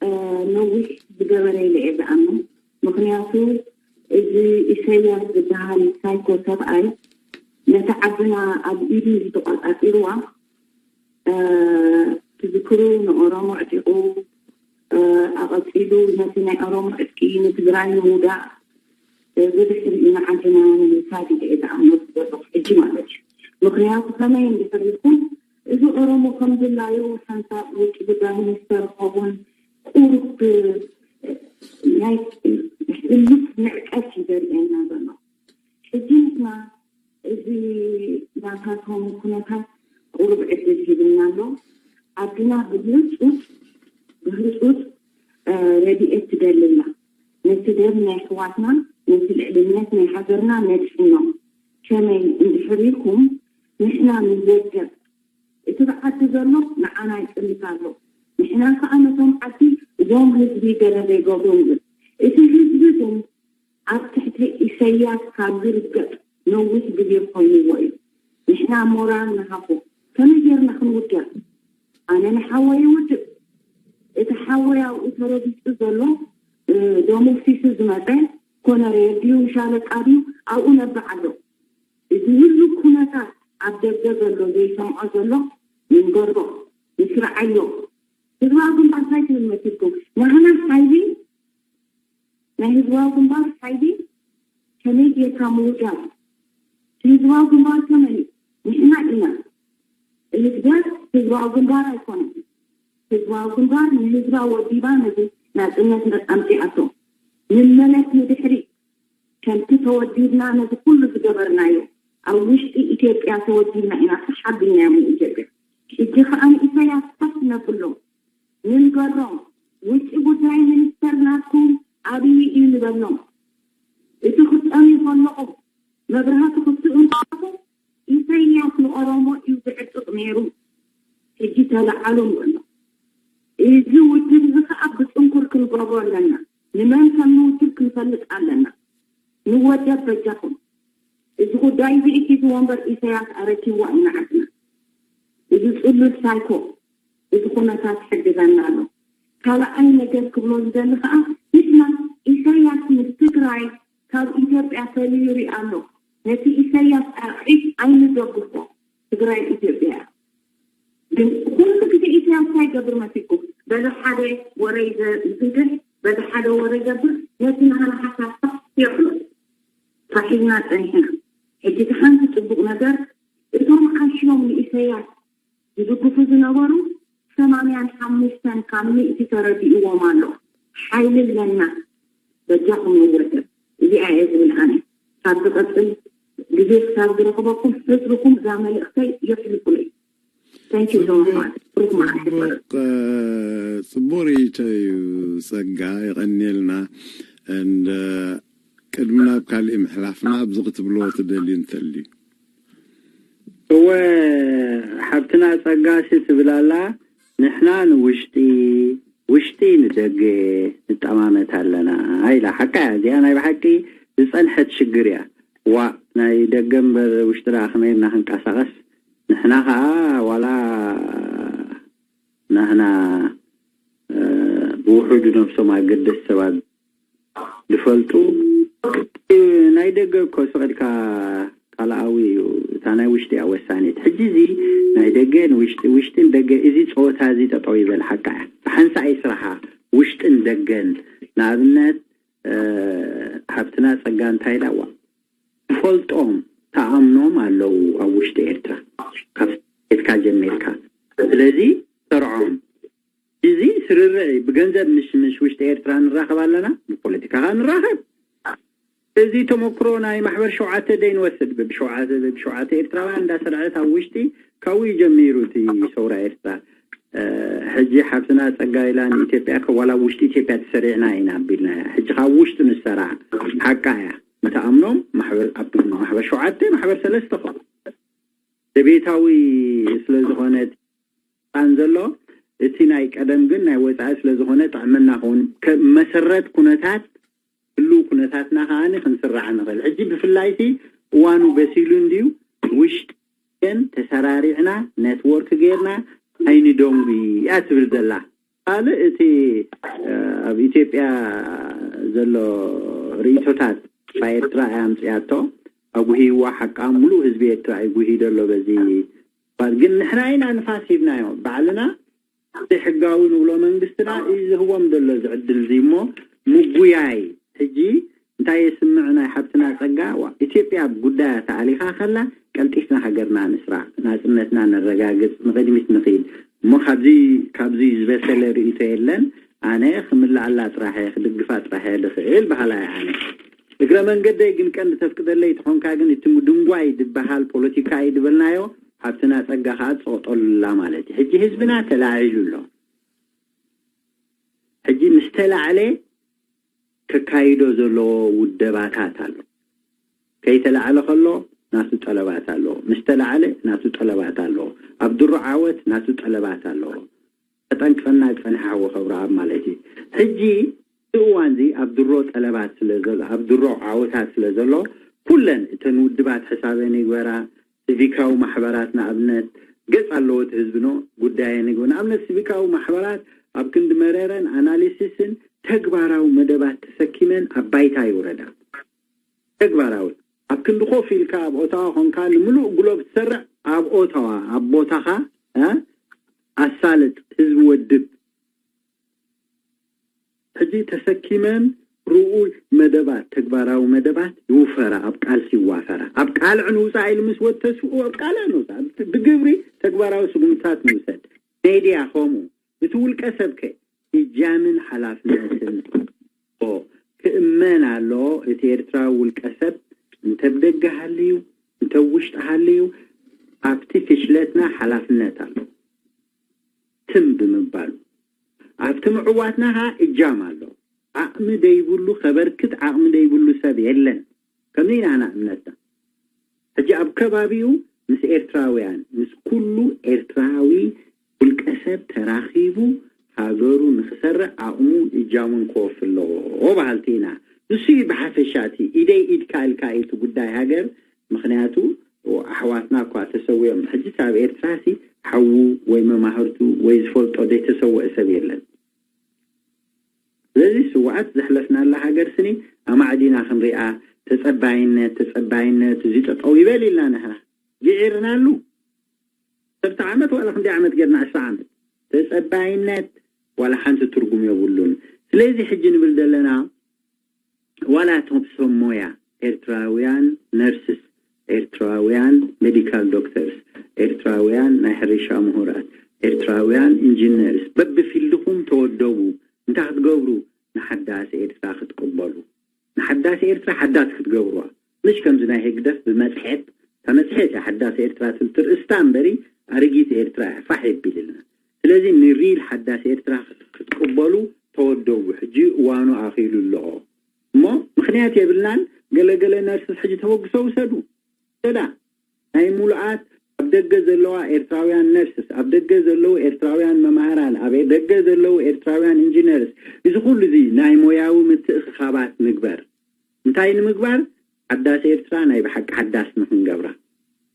እ፣ ነዊሕ ዝገበረ ኢለ እየ ዝኣምን። ምኽንያቱ እዚ ኢሰያስ ዝበሃል ሳይኮ ሰብኣይ ነቲ ዓድና ኣብ ኢዱ ዝተቆጻጺርዋ፣ እ፣ ትዝክሩ ንኦሮሞ ዕጢቑ፣ እ፣ ኣቐጺሉ ነቲ ናይ ኦሮሞ ዕጥቂ ንትግራይ ንምውዳቕ፣ እ፣ ብድሕሪኡ ንዓድና ንምውሳድ ኢለ እየ ዝኣምን ዘለኹ ሕጂ ማለት እዩ። ምኽንያቱ ከመይ እንድሕር ኢልኩም፣ እዚ ኦሮሞ ከም ድላዩ ሓንሳብ ውጭ ጉዳይ ሚኒስተር ክኸውን ቁሩብ፣ እ፣ ናይ ሕሉፍ ንዕቀት እዩ ዘርእየና ዘሎ። ሕጂ ንሕና እዚ ናታቶም ኩነታት ቁሩብ ዕድል ሂብና ኣሎ። ዓድና ብህጹጽ፣ ብህጹጽ፣ እ፣ ረድኤት ትደሊ ኣላ። ነቲ ደም ናይ ኣሕዋትና፣ ነቲ ልዕልነት ናይ ሃገርና ነድሕኖ። ከመይ እንድሕር ኢልኩም ንሕና ንወደብ። እቲ ብዓዲ ዘሎ ንዓና ይጥምት ኣሎ። ንሕና ከኣ ነቶም ዓዲ እዞም ህዝቢ ገለ ዘይገብሩ ንብል። እቲ ህዝቢ ግን ኣብ ትሕቲ ኢሰያስ ካብ ዝርገጥ ነዊሕ ግዜ ኮይንዎ እዩ። ንሕና ሞራል ንሃቦ። ከመይ ጌርና ክንውድብ? ኣነ ንሓወይ ይውድብ። እቲ ሓወይ ኣብኡ ተረቢጹ ዘሎ፣ እ፣ ደሙ ፍሲሱ ዝመጸ ኮነሬል ድዩ ሻለቃ ድዩ ኣብኡ ነብዕ ኣሎ። እዚ ሁሉ ኩነታት ኣብ ደገ ዘሎ ዘይሰምዖ ዘሎ ይንገሮ፣ ይስርዓዮ። ህዝባዊ ግንባር እንታይ ትብል መሲልኩም? ናህና ሓይሊ ናይ ህዝባዊ ግንባር ሓይሊ ከመይ ጌርካ ምውዳድ? ህዝባዊ ግንባር ከመይ? ንሕና ኢና። ህግደፍ ህዝባዊ ግንባር ኣይኮነን። ህዝባዊ ግንባር ንህዝባ ወዲባ ነዚ ናጽነት ኣምጺኣቶ። ንመለስ ንድሕሪ ከምቲ ተወዲብና ነዚ ኩሉ ዝገበርናዮ ኣብ ውሽጢ ኢትዮጵያ ተወዲብና ኢና ተሓቢናዮም ንኢትዮጵያ። ሕጂ ከኣ ንኢሳያስ ኮፍ ነብሎ። ንንገሮም፣ ውጪ ጉዳይ ሚኒስተር ናትኩም ኣብይ እዩ ንበሎም። እቲ ክጠምዩ ከለኹም መብራህቲ ክትስእኑ ከለኹም ኢሳያስ ንኦሮሞ እዩ ዝዕጥቕ ነይሩ። ሕጂ ተለዓሉ ንበሎም። እዚ ውድብ እዚ ከኣ ብጽንኩር ክንገብሮ ኣለና። ንመን ከም ንውድብ ክንፈልጥ ኣለና። ንወደብ በጃኹም። እዚ ጉዳይ እዚ እቲ ወንበር ኢሳያስ ኣረኪብዋ ኢና ዓድና። እዚ ጽሉል ሳይኮ እዚ ኩነታት ይሕግዘና ኣሎ። ካልኣይ ነገር ክብሎ ዝደሊ ከኣ ንሕና ኢሳያስ ምስ ትግራይ ካብ ኢትዮጵያ ፈሊዩ ይርኢ ኣሎ። ነቲ ኢሳያስ ኣርዒት ኣይንደግፎ። ትግራይ ኢትዮጵያ እያ። ግን ኩሉ ግዜ ኢሳያስ እንታይ ይገብር መሲልኩም? በዚ ሓደ ወረ ይዘ- ይዝንግዕ፣ በዚ ሓደ ወረ ይገብር፣ ነቲ ናህና ሓሳብ ፋሕ የብሎ። ፋሕ ኢልና ጸኒሕና። ሕጂ እቲ ሓንቲ ጽቡቕ ነገር እቶም ዓሽዮም ንኢሳያስ ዝድግፉ ዝነበሩ ሰማንያን ሓሙሽተን ካብ ሚእቲ ተረዲእዎም ኣሎ። ሓይሊ ኣለና። በጃኹም ንወደብ። እዚኣ እየ ዝብል ኣነ። ካብ ዝቐጽል ግዜ ክሳብ ዝረኽበኩም ህዝብኩም እዛ መልእኽተይ የሕልፉለይ። Thank you so much። ብሩክ መዓልቲ ይኹን። ጽቡቕ፣ እ፣ ጽቡቕ ርእይቶ እዩ ጸጋ፣ የቐንየልና። And፣ እ፣ ቅድሚ ናብ ካሊእ ምሕላፍና ኣብዚ ክትብልዎ ትደልዩ እንተልዩ። እወ፣ ሓብትና ጸጋሲ ትብል ኣላ፣ ንሕና ንውሽጢ፣ ውሽጢ ንደገ ንጠማመት ኣለና ኢላ። ሓቃ እያ እዚኣ፣ ናይ ብሓቂ ዝጸንሐት ሽግር እያ። ዋ፣ ናይ ደገ እምበር ውሽጢ ደኣ ከመይ ኢልና ክንቀሳቐስ? ንሕና ኸኣ ዋላ ናህና፣ እ፣ ብውሑዱ ነብሶም ኣገደስቲ ሰባት ዝፈልጡ፣ ናይ ደገ እኮ ስቕ ኢልካ ካልኣዊ እዩ። እታ ናይ ውሽጢ እያ ወሳኒት። ሕጂ እዚ ናይ ደገ ንውሽጢ፣ ውሽጢ ንደገ፣ እዚ ጸወታ እዚ ጠጠው ይበል። ሓቃ እያ። ብሓንሳእ ይስራሓ፣ ውሽጥን ደገን። ንኣብነት፣ እ፣ ሓብትና ጸጋ እንታይ ኢላዋ? ትፈልጦም፣ ተኣምኖም ኣለዉ ኣብ ውሽጢ ኤርትራ። ካብ ቤትካ ጀሚርካ። ስለዚ ሰርዖም። እዚ ስርርዕ እዩ። ብገንዘብ ምሽ፣ ምሽ ውሽጢ ኤርትራ ንራኸብ ኣለና፣ ብፖለቲካ ኸኣ ንራኸብ። እዚ ተመክሮ ናይ ማሕበር ሸውዓተ ደይ ንወስድ። ብሸውዓተ፣ ብሸውዓተ ኤርትራውያን እንዳሰርዐት ኣብ ውሽጢ ካብኡ እዩ ጀሚሩ እቲ ሰውራ ኤርትራ። ሕጂ ሓብትና ጸጋ ኢላ ንኢትዮጵያ ከዋላ ውሽጢ ኢትዮጵያ ተሰሪዕና ኢና ኣቢልና ሕጂ ካብ ውሽጢ ንሰራ ሓቃ እያ። ምተኣምኖም ማሕበር ኣብ ማሕበር ሸውዓተ ማሕበር ሰለስተ ኸ ቤታዊ ስለ ዝኾነ ጣን ዘሎ እቲ ናይ ቀደም ግን ናይ ወጻኢ ስለ ዝኾነ ጥዕምና ኸውን መሰረት ኩነታት ህልው ኩነታትና ከዓኒ ክንስራዕ ንኽእል። ሕጂ ብፍላይቲ እዋኑ በሲሉ እንድዩ ውሽጥን ተሰራሪዕና ኔትወርክ ጌርና ኣይንደንጉ እያ ትብል ዘላ። ካልእ እቲ ኣብ ኢትዮጵያ ዘሎ ርእቶታት ኤርትራ እያ ኣምፅያቶ ኣጉሂዋ ሓቃ ሙሉእ ህዝቢ ኤርትራ እዩ ጉሂ ዘሎ በዚ ግን ንሕና ኢና ንፋስ ሂብናዮ ባዕልና ዘይሕጋዊ ንብሎ መንግስትና እዩ ዝህቦም ዘሎ እዚ ዕድል እዚ እሞ ምጉያይ ሕጂ እንታይ የስምዕ ናይ ሓብትና ጸጋ ኢትዮጵያ ጉዳያ ተኣሊኻ ከላ ቀልጢፍና ሃገርና ንስራ ናጽነትና ነረጋግጽ ንቅድሚት ንኽይድ እሞ ካብዚ ካብዚ ዝበሰለ ርእቶ የለን ኣነ ክምልኣላ ጥራሕ ክድግፋ ጥራሕ ድኽእል በሃላይ ኣነ እግረ መንገደይ ግን ቀንዲ ተፍቅደለይ ተኾንካ ግን እቲ ምድንጓይ ዝበሃል ፖለቲካ እዩ ዝበልናዮ ሃብትና ጸጋ ከዓ ጸቕጠሉላ ማለት እዩ ሕጂ ህዝብና ተላዒሉ ኣሎ ሕጂ ምስ ተላዕለ ከካይዶ ዘለዎ ውደባታት ኣሎ ከይተላዕለ ከሎ ናቱ ጠለባት ኣለዎ ምስ ተላዕለ ናቱ ጠለባት ኣለዎ ኣብ ድሮ ዓወት ናቱ ጠለባት ኣለዎ ተጠንቅቐና ዝፀንሐ ሓወ ከብረኣብ ማለት እዩ ሕጂ እቲ እዋን እዚ ኣብ ድሮ ጠለባት ስለ ዘሎ ኣብ ድሮ ዓወታት ስለ ዘሎ ኩለን እተን ውድባት ሕሳበን ይግበራ ሲቪካዊ ማሕበራት ንኣብነት ገጽ ኣለዎ እቲ ህዝብኖ ጉዳየን ይግበ ንኣብነት ሲቪካዊ ማሕበራት ኣብ ክንዲ መረረን ኣናሊሲስን ተግባራዊ መደባት ተሰኪመን ኣብ ባይታ ይውረዳ ተግባራዊ ኣብ ክንዲ ኮፍ ኢልካ ኣብ ኦታዋ ኮንካ ንምሉእ ግሎብ ትሰርዕ ኣብ ኦታዋ ኣብ ቦታኻ ኣሳልጥ ህዝቢ ወድብ ሕጂ ተሰኪመን ርኡይ መደባት ተግባራዊ መደባት ይውፈራ ኣብ ቃልሲ ይዋፈራ ኣብ ቃልዕ ንውፃእ ኢሉ ምስ ወተስኡ ኣብ ቃልዕ ንውፃእ ብግብሪ ተግባራዊ ስጉምታት ንውሰድ ሜድያ ከምኡ እቲ ውልቀ ሰብከ እጃምን ሓላፍነትን ክእመን ኣሎ እቲ ኤርትራዊ ውልቀ ሰብ እንተ ብደገ ሃልዩ እንተ ውሽጢ ሃልዩ ኣብቲ ፍሽለትና ሓላፍነት ኣሎ ትም ብምባሉ ኣብቲ ምዕዋትና ኸዓ እጃም ኣሎ ዓቕሚ ደይብሉ ከበርክት ዓቕሚ ደይብሉ ሰብ የለን ከምዚ ኢና ና እምነትና ሕጂ ኣብ ከባቢኡ ምስ ኤርትራውያን ምስ ኩሉ ኤርትራዊ ውልቀ ሰብ ተራኺቡ ሃገሩ ንክሰርዕ ዓቕሙን እጃሙን ክወፍ ኣለዎ በሃልቲ ኢና ንሱ እዩ ብሓፈሻ እቲ ኢደይ ኢድካ ኢልካ እዩ እቲ ጉዳይ ሃገር ምክንያቱ ኣሕዋትና እኳ ተሰዊኦም ሕጂ ኣብ ኤርትራ ሲ ሓዉ ወይ መማህርቱ ወይ ዝፈልጦ ዘይተሰወአ ሰብ የለን ስለዚ ስውዓት ዘሕለፍናላ ሃገር ስኒ ኣማዕዲና ክንሪኣ ተጸባይነት ተጸባይነት እዚ ጠጠው ይበል ኢልና ንሕና ግዒርናሉ ሰብተ ዓመት ዋላ ክንደይ ዓመት ጌርና ዕስራ ዓመት ተጸባይነት ዋላ ሓንቲ ትርጉም የብሉን ስለዚ ሕጂ ንብል ዘለና ዋላ እቶም ሰብ ሞያ ኤርትራውያን ነርስስ ኤርትራውያን ሜዲካል ዶክተርስ ኤርትራውያን ናይ ሕርሻ ምሁራት ኤርትራውያን ኢንጂነርስ በብፊልድኹም ተወደቡ እንታይ ክትገብሩ ንሓዳስ ኤርትራ ክትቅበሉ ንሓዳስ ኤርትራ ሓዳስ ክትገብሩዋ ምሽ ከምዚ ናይ ህግደፍ ብመፅሐት እታ መፅሐት እያ ሓዳስ ኤርትራ ትብል ትርእስታ እምበሪ ኣረጊት ኤርትራ እያ ፋሕ የቢልልና ስለዚ ንሪል ሓዳስ ኤርትራ ክትቅበሉ ተወደቡ ሕጂ እዋኑ ኣኺሉ ኣለኦ እሞ ምኽንያት የብልናን ገለገለ ነርስስ ሕጂ ተበግሶ ውሰዱ ሰዳ ናይ ሙሉኣት ኣብ ደገ ዘለዋ ኤርትራውያን ነርስስ ኣብ ደገ ዘለዉ ኤርትራውያን መማህራን ኣብ ደገ ዘለዉ ኤርትራውያን ኢንጂነርስ እዚ ኩሉ እዚ ናይ ሞያዊ ምትእኽኻባት ንግበር እንታይ ንምግባር ሓዳስ ኤርትራ ናይ ብሓቂ ሓዳስ ንክንገብራ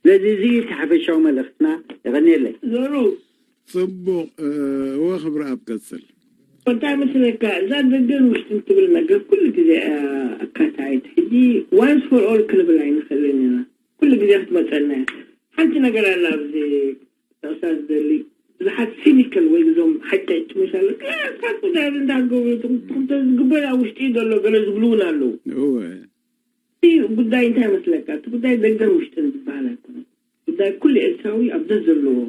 ስለዚ እዚ እቲ ሓፈሻዊ መልእኽትና የቐንየለይ ዘሩ ፅቡቕ እወ ክብሪ ኣብ ቀፅል እንታይ መስለካ እዛ ደገን ውሽጥን ትብል ነገር ኩሉ ግዜ ኣካታይት ሕጂ ዋንስ ፎር ኦል ክንብል ኣይንኽእልን ኢና ኩሉ ግዜ ክትመፀና እያ ሓንቲ ነገር ኣላ ኣብዚ ጠቕሳ ዝደሊ ብዙሓት ሲኒካል ወይ እዞም ሓጨጭ መሻለ ጉዳይ እንዳትገብሩ ዝግበር ኣብ ውሽጢ ዘሎ ገለ ዝብሉ እውን ኣለዉ እወ እቲ ጉዳይ እንታይ መስለካ እቲ ጉዳይ ደገን ውሽጥን ዝበሃል ኣይኮነ ጉዳይ ኩሉ ኤርትራዊ ኣብ ደስ ዘለዎ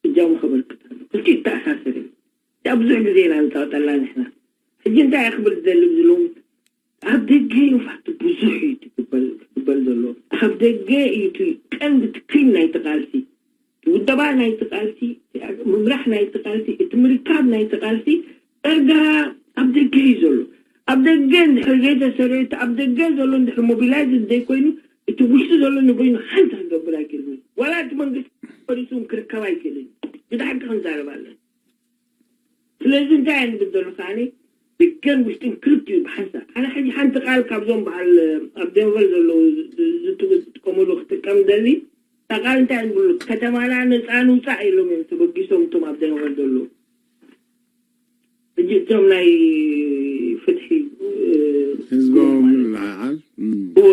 እጃሙ ከበርክት ኣሎ ክልቲ ይተኣሳሰር እዩ እዚኣ ብዙሕ ግዜ ኢና ንፃወጠላ ንሕና ሕጂ እንታይ ክብል ዝደሊ ዝሎም ኣብ ደገ እዩ ፋት ብዙሕ እዩ ትግበል ዘሎ ኣብ ደገ እዩ ቀንዲ ትክል ናይ ተቃልሲ ውደባ ናይቲ ቃልሲ፣ ምምራሕ ናይቲ ቃልሲ፣ እቲ ምርካብ ናይቲ ቃልሲ ዳርጋ ኣብ ደገ እዩ ዘሎ። ኣብ ደገ እንድሕር ዘይተሰረየ፣ እቲ ኣብ ደገ ዘሎ እንድሕር ሞቢላይዝ ዘይኮይኑ፣ እቲ ውሽጢ ዘሎ ንበይኑ ሓንቲ ክገብር ኣይክእልን እዩ። ዋላ እቲ መንግስቲ ፖሊሲ እውን ክርከብ ኣይክእልን እዩ። ብድሓቂ ክንዛረብ ኣለና። ስለዚ እንታይ እየ ዝብል ዘለኹ ኣነ፣ ደገን ውሽጥን ክልቲኡ ብሓንሳብ። ኣነ ሕጂ ሓንቲ ቃል ካብዞም በዓል ኣብ ደንቨር ዘለዉ ዝጥቀምሉ ክጥቀም ደሊ፣ እታ ቃል እንታይ እየ ዝብሉ፣ ከተማና ነፃ ንውፃእ ኢሎም እዮም ተበጊሶም እቶም ኣብ ደንቨር ዘለዉ። ሕጂ እቶም ናይ ፍትሒ ህዝባዊ ምልዕዓል እወ፣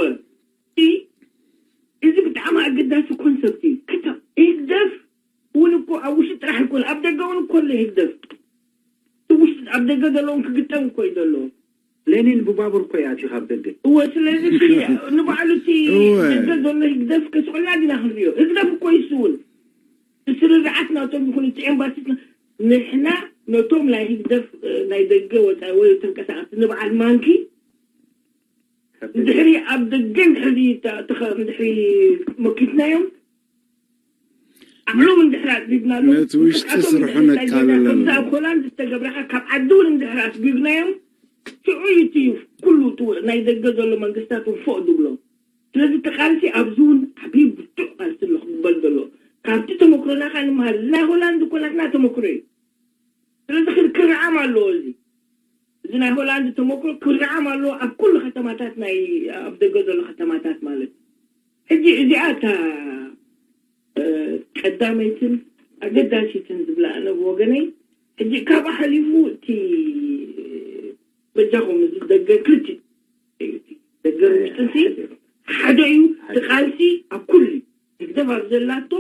እዚ ብጣዕሚ ኣገዳሲ ኮንሰፕት እዩ። ክታ ህግደፍ እውን እኮ ኣብ ውሽጢ ጥራሕ ይኮነ፣ ኣብ ደገ እውን እኮ ኣሎ ህግደፍ። እቲ ውሽጢ ኣብ ደገ ዘለውን ክግጠም እኮ እዩ ዘለዎ። ሌኒን ብባቡር እኮ ይኣትዩ ካብ ደገ። እወ፣ ስለዚ እቲ ንባዕሉ እቲ እወ። ደገ ዘሎ ህግደፍ ከስቑልና ዲና ክንሪኦ። ህግደፍ እኮ ይስውን። እቲ ስርርዓት ናቶም ይኹን እቲ ኤምባሲት ንሕና ነቶም ናይ ህግደፍ ናይ ደገ ወፃኢ ወይ ተንቀሳቐስቲ ንበዓል ማንኪ እንድሕሪ ኣብ ደገ እንድሕሪ ተ- ተኸ- እንድሕሪ መኪትናዮም ዓቕሎም እንድሕሪ ኣፅቢብናሎም ነቲ ውሽጢ እንቅስቃሶም ስርሑ እንድሕሪ ነቃልለሎም። ከምዚ ኣብ ሆላንድ ዝተገብረካ ካብ ዓዲ እውን እንድሕሪ ኣስቢብናዮም ሽዑ እዩ እቲ ኩሉ እቲ ናይ ደገ ዘሎ መንግስታት እውን ፎእ ዝብሎ። ስለዚ እቲ ቃልሲ ኣብዚ እውን ዓብዪ ብርቱዕ ቃልሲ ኣሎ ክግበር ዘሎ። ካብቲ ተመክሮና ከዓ ንምሃር። እዚ ናይ ሆላንድ እኮ ናትና ተመክሮ እዩ። ስለዚ ክርዓም ኣለዎ። እዚ እዚ ናይ ሆላንድ ተመክሮ ክርዓም ኣለዎ ኣብ ኩሉ ከተማታት ናይ ኣብ ደገ ዘሎ ከተማታት ማለት እዩ። ሕጂ እዚኣ እታ ቀዳመይትን ኣገዳሲትን ዝብላ ኣነ ብወገነይ። ሕጂ ካብኣ ሓሊፉ እቲ በጃኹም እዚ ደገ ክልቲ እዩ። ደገ ውሽጥንሲ ሓደ እዩ። እቲ ቃልሲ ኣብ ኩሉ እዩ። ህግደፍ ኣብ ዘላቶ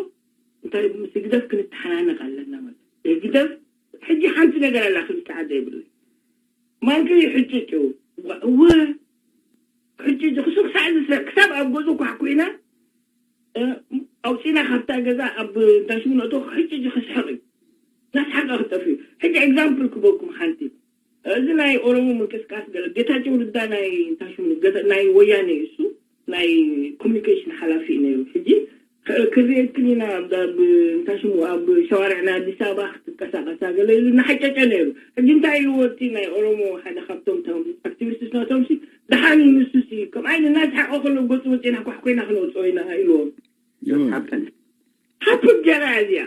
እንታይ ምስ ህግደፍ ክንተሓናነቕ ኣለና ማለት እዩ። ህግደፍ ሕጂ ሓንቲ ነገር ኣላ ክልተ ዓደ ይብለ ማንኪ ሕጭጭ እወ ሕጭጭ ክሱብ ክሳዕ ዝስረቅ ክሳብ ኣብ ገዙ ኳሕኩዕና ኣውፂና ካብታ ገዛ ኣብ እንዳሽሙ ነእቶ ሕጭጭ ክስሕቕ እዩ። ናስሓቀ ክጠፍ እዩ። ሕጂ ኤግዛምፕል ክበኩም ሓንቲ እዚ ናይ ኦሮሞ ምንቅስቃስ ገለ ጌታቸው ረዳ ናይ እንታይ ሽሙ ገለ ናይ ወያነ እዩ እሱ ናይ ኮሚኒኬሽን ሓላፊ እዩ ነይሩ። ሕጂ ክርኤክን ኢና ኣብ እንታይ ሽሙ ኣብ ሸዋርዕና ኣዲስ ኣበባ ክትንቀሳቀሳ ገለ ኢሉ እናሓጨጨ ነይሩ። ሕጂ እንታይ ኢልዎ እቲ ናይ ኦሮሞ ሓደ ካብቶም ኣክቲቪስት ናቶም ሲ ደሓን እዩ ንሱ ሲ ከም ዓይንና ዝሓቆ ከሎ ገፁ ወፂና ኳሕኮይና ክነውፅኦ ኢና ኢልዎም። ሓፕን ገራ እዚያ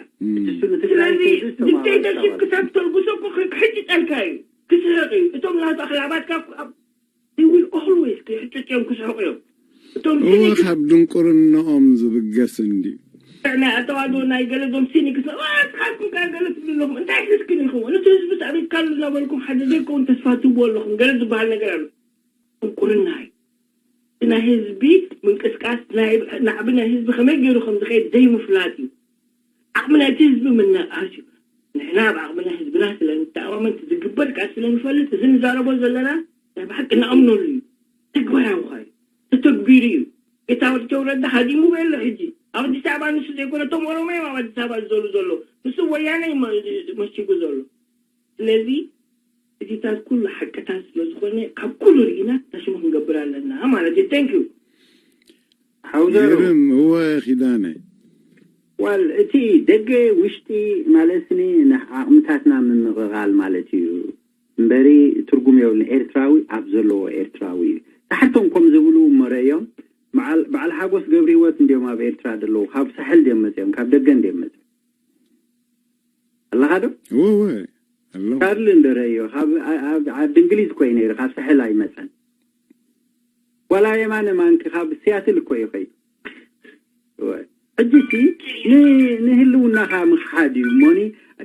ስለዚ ዲክቴተርሽፕ ክሳብ ተልጉሶ እኮ ክሕጭ ጠልካ እዩ ክስሕቕ እዩ። እቶም ናቱ ኣኽላባትካ will always ክሕጭጭ እዮም ክስሕቑ እዮም። እቶም እወ ካብ ድንቁርናኦም ዝብገስ እንድዩ። ናይ ኣተዋዶ ናይ ገለ ዞም ሲኒክስ ኣስኻትኩም ካ ገለ ትብሉ ኣለኹም እንታይ ሕዝክን ኢኹም ነቲ ህዝቢ ሳዕቤትካ ኣሎ እናበልኩም ሓደ ዘይከውን ተስፋ ትህቡ ኣለኹም ገለ ዝበሃል ነገር ኣሎ። ድንቁርና እዩ። ናይ ህዝቢ ምንቅስቃስ ናዕቢ ናይ ህዝቢ ከመይ ገይሩ ከም ዝኸይድ ዘይምፍላጥ እዩ። ዓቕሚ ናይቲ ህዝቢ ምንቕኣስ እዩ። ንሕና ኣብ ዓቕሚ ናይ ህዝብና ስለ ንተኣማመን ዝግበር ከዓ ስለ ንፈልጥ እዚ ንዛረቦ ዘለና ናይ ብሓቂ ንኣምነሉ እዩ። ተግባራዊ ከዓ እዩ። ተተግቢሩ እዩ። ጌታቸው ረዳ ሃዲሙ በሎ ሕጂ ኣብ ኣዲስ ኣበባ ንሱ ዘይኮነ እቶም ኦሮሞ እዮም ኣብ ኣዲስ ኣበባ ዝዘሉ ዘሎ ንሱ ወያነ እዩ መሲጉ ዘሎ። ስለዚ እዚታት ኩሉ ሓቅታት ስለዝኾነ ካብ ኩሉ ርኢና ታሽሙ ክንገብር ኣለና ማለት እዩ። Thank you። ሓውዘሩ ግርም እወ ኪዳነ ዋል እቲ ደገ ውሽጢ ማለትኒ ንዓቕምታትና ምምቕቓል ማለት እዩ እምበሪ ትርጉም የብሉን። ኤርትራዊ ኣብ ዘለዎ ኤርትራዊ እዩ። ሳሕቶም ከም ዝብሉ እሞ ረእዮም በዓል ሓጎስ ገብረ ህይወት እንዲዮም ኣብ ኤርትራ ዘለዉ ካብ ሳሕል ድዮም መፅኦም ካብ ደገ እንዲዮም መፅኦም ኣለኻ ዶ? እወ እወ ኣለኹ። ቻርሊ እንደረዮ ካብ ዓዲ እንግሊዝ ኮይ ነይሩ ካብ ሳሕል ኣይመፀን። ዋላ የማነ ማንኪ ካብ ሲያትል እኮ እዩ ከይዱ። ሕጂ እቲ ንህልውናኻ ምኽሓድ እዩ እሞኒ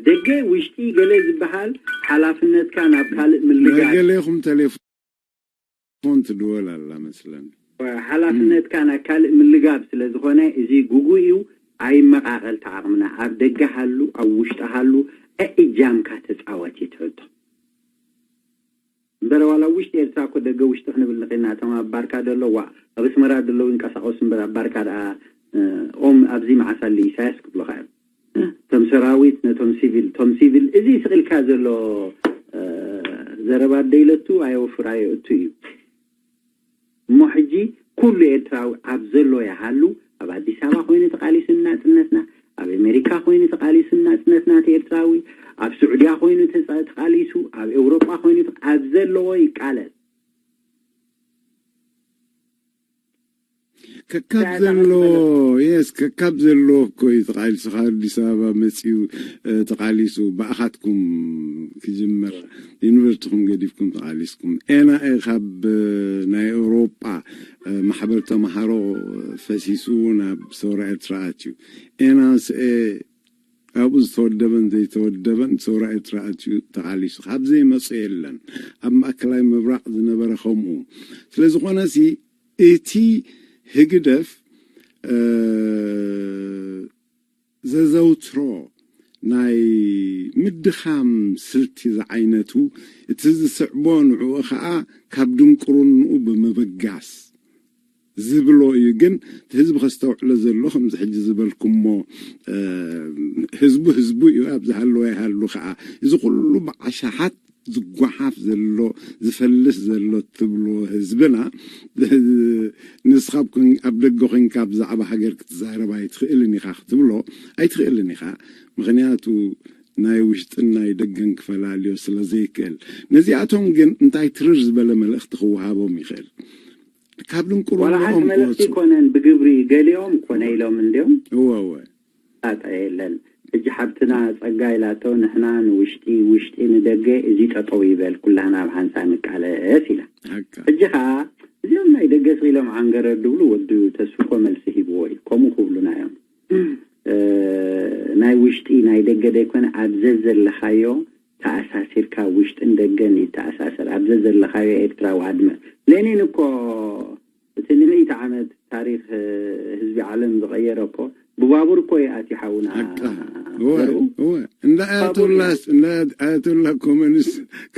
ደገ ውሽጢ ገለ ዝበሃል ሓላፍነትካ ናብ ካልእ ምልጋብ ገሌኹም ቴሌፎን ትድወል ኣላ መስለኒ። ሓላፍነትካ ናብ ካልእ ምልጋብ ስለ ዝኾነ እዚ ግጉ እዩ። ኣይመቃቐል ተዓቕምና ኣብ ደገ ሃሉ ኣብ ውሽጢ ሃሉ እእጃምካ ተፃወት ይትሕቶ እምበር ዋላ ውሽጢ ኤርትራ እኮ ደገ ውሽጢ ክንብል ንኽእልና እቶም ኣብ ባርካ ደሎ ዋእ ኣብ ኣስመራ ደለዉ ይንቀሳቀሱ እምበር ኣብ ባርካ ደኣ ኦም ኣብዚ መዓስ ኣሊ ኢሳያስ ክብሉኻ እዮም እቶም ሰራዊት ነቶም ሲቪል እቶም ሲቪል እዚ ስቕ ኢልካ ዘሎ ዘረባ ደይለቱ ኣየወፍር ኣየእቱ እዩ እሞ ሕጂ ኩሉ ኤርትራዊ ኣብ ዘሎ ይሃሉ ኣብ ኣዲስ ኣበባ ኮይኑ ተቃሊሱ ናጽነትና ኣብ ኣሜሪካ ኮይኑ ተቃሊሱ ናጽነት ናቲ ኤርትራዊ፣ ኣብ ስዑድያ ኮይኑ ተጻ- ተቃሊሱ፣ ኣብ ኤውሮጳ ኮይኑ ተቃ- ኣብ ዘለዎ ይቃለስ። ከካብ ዘሎ የስ ከካብ ዘሎ እኮ እዩ ተቃሊሱ። ካብ ኣዲስ ኣበባ መፂኡ እ፣ ተቃሊሱ ብኣኻትኩም ክጅምር ዩኒቨርሲቲኹም ገዲፍኩም ተቃሊስኩም። ኤና እ፣ ካብ እ፣ ናይ ኤውሮጳ እ፣ ማሕበር ተምሃሮ ፈሲሱ ናብ ሰውራ ኤርትራ ኣትዩ። ኤና ስኤ ኣብኡ ዝተወደበን ዘይተወደበን ሰውራ ኤርትራ ኣትዩ ተቃሊሱ። ካብ ዘይመፁ የለን። ኣብ ማእከላይ ምብራቕ ዝነበረ ከምኡ። ስለ ዝኾነ ሲ እቲ ህግደፍ እ፣ ዘዘውትሮ ናይ ምድኻም ስልቲ ዝዓይነቱ እቲ ዝስዕቦ ንዕኡ ኸዓ ካብ ድንቁርንኡ ብምብጋስ ዝብሎ እዩ። ግን እቲ ህዝቢ ከስተውዕሎ ዘሎ ከምዚ ሕጂ ዝበልኩሞ እ፣ ህዝቡ ህዝቡ እዩ፣ ኣብ ዝሃለወ ይሃሉ ኸዓ። እዚ ኩሉ ብዓሻሓት ዝጓሓፍ ዘሎ ዝፈልስ ዘሎ ትብሎ ህዝብና ንስኻ ኣብ ኮን- ኣብ ደገ ኮንካ ብዛዕባ ሃገር ክትዛረብ ኣይትኽእልን ኢኻ ክትብሎ ኣይትኽእልን ኢኻ። ምኽንያቱ ናይ ውሽጥን ናይ ደገን ክፈላልዮ ስለ ዘይክእል፣ ነዚኣቶም ግን እንታይ ትርር ዝበለ መልእኽቲ ክወሃቦም ይኽእል? ካብ ዋላ ሓንቲ ድንቁርንኦም መልእኽቲ ክወፁ። ይኮነን ብግብሪ ገሊኦም ኮነ ኢሎም እንዲዮም እወ እወ ጣጣ የለን። ሕጂ ሓብትና ጸጋ ኢላቶ ንሕና ንውሽጢ ውሽጢ ንደገ እዚ ጠጠው ይበል ኩላህና ኣብ ሓንሳ ንቃለስ ኢላ። ሓቃ ሕጂ ከዓ እዚኦም ናይ ደገ ስኢሎም ዓንገረር ድብሉ ወዲ ተስፎ መልሲ ሂብዎ እዩ። ከምኡ ክብሉና እዮም። እ፣ ናይ ውሽጢ ናይ ደገ ደይኮነ ኣብ ዘዘለኻዮ ተኣሳሲርካ ውሽጥን ደገን ይተኣሳሰር። ኣብ ዘዘለኻዮ ኤርትራዊ ኣድመ ሌኒን እኮ እቲ ንምእቲ ዓመት ታሪክ እ፣ ህዝቢ ዓለም ዝቀየረ እኮ ብባቡር እኮ ይኣቲ ሓውና ሓቃ እወ ዘርኡ እወ እንዳ ኣያቶላ እንዳ ኣያቶላ ኮመንስ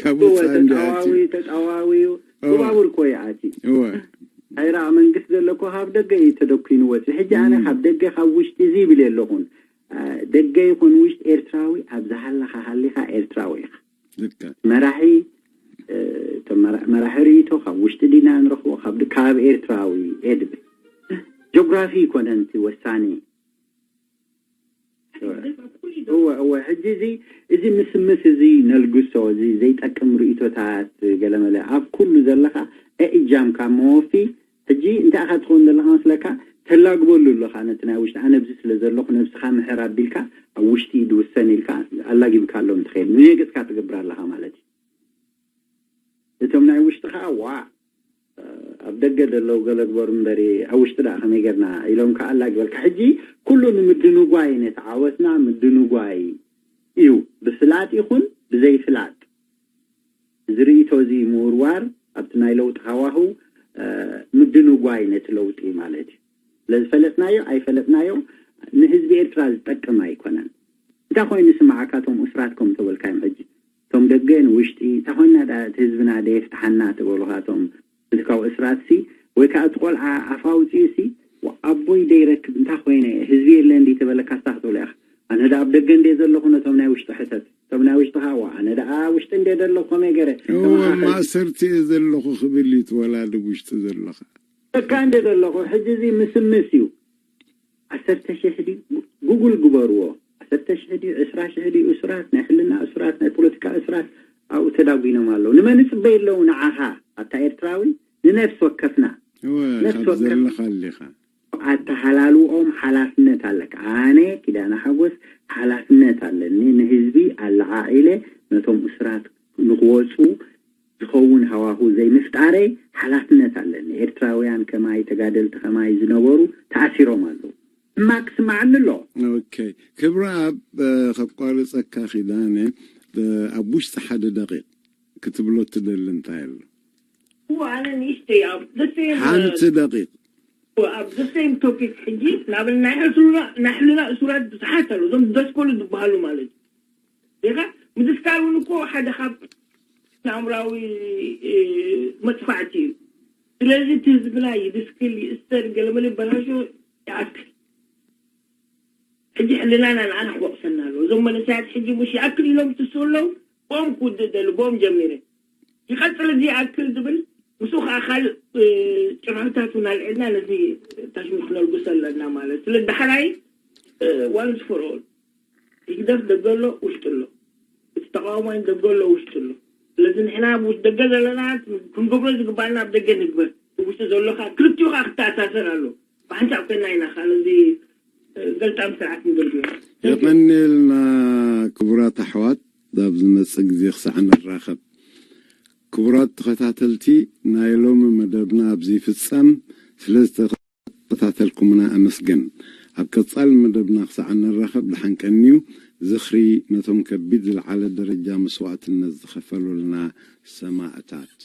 ካብ እወ ወፃ እንዲ ኣቲ ተጣዋዊ ተጣዋዊዩ እወ ብባቡር እኮ ይኣቲ እወ ሓይራ መንግስቲ ዘሎ እኮ ካብ ደገ እዩ ተደኩኑ ወፂ ሕጂ ኣነ እም። ካብ ደገ ካብ ውሽጢ እዚ ይብል የለኹን እ፣ ደገ ይኹን ውሽጢ ኤርትራዊ ኣብ ዝሃለኻ ሃሊኻ ኤርትራዊ ኢኻ ልክዕ መራሒ እ፣ እቶም መራ- መራሒ ርእይቶ ካብ ውሽጢ ዲና ንረኽቦ ካብ ድ- ካብ ኤርትራዊ ኤድብ ጆግራፊ ይኮነን እቲ ወሳኒ እወ እወ ሕጂ እዚ እዚ ምስምስ እዚ ነልግሶ እዚ ዘይጠቅም ርእይቶታት ገለመለ ኣብ ኩሉ ዘለካ እእጃም ካብ መወፊ ሕጂ እንታይ ኢኻ ትኸውን ዘለካ መስለካ ተላግበሉ ኣለካ ነቲ ናይ ውሽጢ ኣነ ብዚ ስለ ዘለኹ ነብስኻ ምሕር ኣቢልካ ኣብ ውሽጢ ድውሰን ኢልካ ኣላጊብካ ኣሎም ትኸይድ ንየገፅካ ትገብር ኣለካ ማለት እዩ እቶም ናይ ውሽጢ ከዓ ዋ ኣብ ደገ ዘለዉ ገለ ግበሩ እምበሪ ኣብ ውሽጢ ደኣ ከመይ ገርና ኢሎም ከዓ ኣላጊበልካ ሕጂ ኩሉ ንምድንጓይ ነቲ ዓወትና ምድንጓይ እዩ ብፍላጥ ይኹን ብዘይፍላጥ እዚ ርእቶ እዚ ምውርዋር ኣብቲ ናይ ለውጢ ሃዋህው ምድንጓይ ነቲ ለውጢ ማለት እዩ ስለዝፈለጥናዮ ኣይፈለጥናዮ ንህዝቢ ኤርትራ ዝጠቅም ኣይኮነን እንታይ ኮይኑ ስማዓካ እቶም እስራት ከም ተበልካዮም ሕጂ እቶም ደገ ንውሽጢ እንታይ ኮይና ዳ እቲ ህዝብና ደየፍትሓና ትበሉካ እቶም ፖለቲካዊ እስራት ሲ ወይ ከዓ እቲ ቆልዓ ኣፍ ኣውፅኡ ሲ ኣቦይ ደይረክብ እንታይ ኮይነ ህዝቢ የለ እንዲ ተበለካ ስታ ክትብሎ ኢኻ ኣነ ዳ ኣብ ደገ እንደ ዘለኹ ነቶም ናይ ውሽጢ ሕተት እቶም ናይ ውሽጢ ከዓ ዋ ኣነ ደኣ ውሽጢ እንደ ዘለኹ ከመይ ገረ እወ ማእሰርቲ እየ ዘለኹ ክብል እዩ እቲ ወላዲ ውሽጢ ዘለኻ በቃ እንደ ዘለኹ ሕጂ እዚ ምስምስ እዩ ዓሰርተ ሽሕ ድዩ ጉግል ግበርዎ ዓሰርተ ሽሕ ድዩ ዕስራ ሽሕ ድዩ እሱራት ናይ ሕልና እሱራት ናይ ፖለቲካ እሱራት ኣብኡ ተዳጒኖም ኣለዉ ንመን ይፅበይ ኣለዉ ንዓኻ ኣታ ኤርትራዊ ንነፍሲ ወከፍና እወ ነፍሲ ካብ ወከፍ ዘለኻ ኣሊኻ ኣተሃላልውኦም ሓላፍነት ኣለካ ኣነ ኪዳነ ሓጎስ ሓላፍነት ኣለኒ ንህዝቢ ኣለዓዒለ ነቶም እሱራት ንክወፁ ዝኸውን ሃዋሁ ዘይምፍጣረይ ሓላፍነት ኣለኒ ኤርትራውያን ከማይ ተጋደልቲ ከማይ ዝነበሩ ተኣሲሮም ኣለዉ ሕማቅ ክስማዓኒ ኣሎ ኦኬ ክብረኣብ ከቋርፀካ ኪዳነ ኣብ ውሽጢ ሓደ ደቂቅ ክትብሎ ትደሊ እንታይ ኣሎ እወ ኣነ ንእሽተይ ኣብ the same ሓንቲ ደቂቅ ኣብ the same topic ሕጂ ናብ ናይ ሕልና ናይ ሕልና እሱራት ብዙሓት ኣለዉ እዞም ደስኮሉ ዝበሃሉ ማለት እዩ ዲኻ ምድስካር እውን እኮ ሓደ ካብ ኣእምራዊ መጥፋዕቲ እዩ ስለዚ እቲ ህዝብና ይድስክል ይእሰር ገለመለ በላሾ ይኣክል ሕጂ ሕልናና ንዓና ክወቕሰና ኣለዎ እዞም መንእሰያት ሕጂ ሙሽ ይኣክል ኢሎም ትስኡ ኣለዉ ብኦም ክውድእ ደሊ ብኦም ጀሚረ ይቐፅል እዚ ይኣክል ዝብል ምስኡ ከዓ ካልእ ጭርሖታት እውን ኣልዒልና ነዚ ታሽሙ ክነልጉስ ኣለና ማለት ስለ ዳሕራይ ዋንስ ፎር ኦል። ህግደፍ ደገ ኣሎ፣ ውሽጢ ኣሎ። እቲ ተቃዋማይ ደገ ኣሎ፣ ውሽጢ ኣሎ። ስለዚ ንሕና ኣብ ውሽጢ ደገ ዘለና ክንገብሮ ዝግባና ኣብ ደገ ንግበር። ውሽጢ ዘሎ ከዓ ክልቲኡ ከዓ ክተኣሳሰር ኣሎ። ብሓንሳብ ኮይና ኢና ከዓ ነዚ ገልጣም ስርዓት ንደልዮ። የቐንየልና ክቡራት ኣሕዋት፣ ኣብ ዝመጽእ ግዜ ክሳዕ ንራኸብ። ክቡራት ተኸታተልቲ፣ ናይ ሎሚ መደብና ኣብዚ ይፍጸም። ስለ ዝተኸታተልኩምና ኣመስግን። ኣብ ቀጻሊ መደብና ክሳዕ ንራኸብ፣ ደሓን ቀንዩ። ዝኽሪ ነቶም ከቢድ ዝለዓለ ደረጃ መስዋእትነት ዝኸፈሉልና ሰማእታት።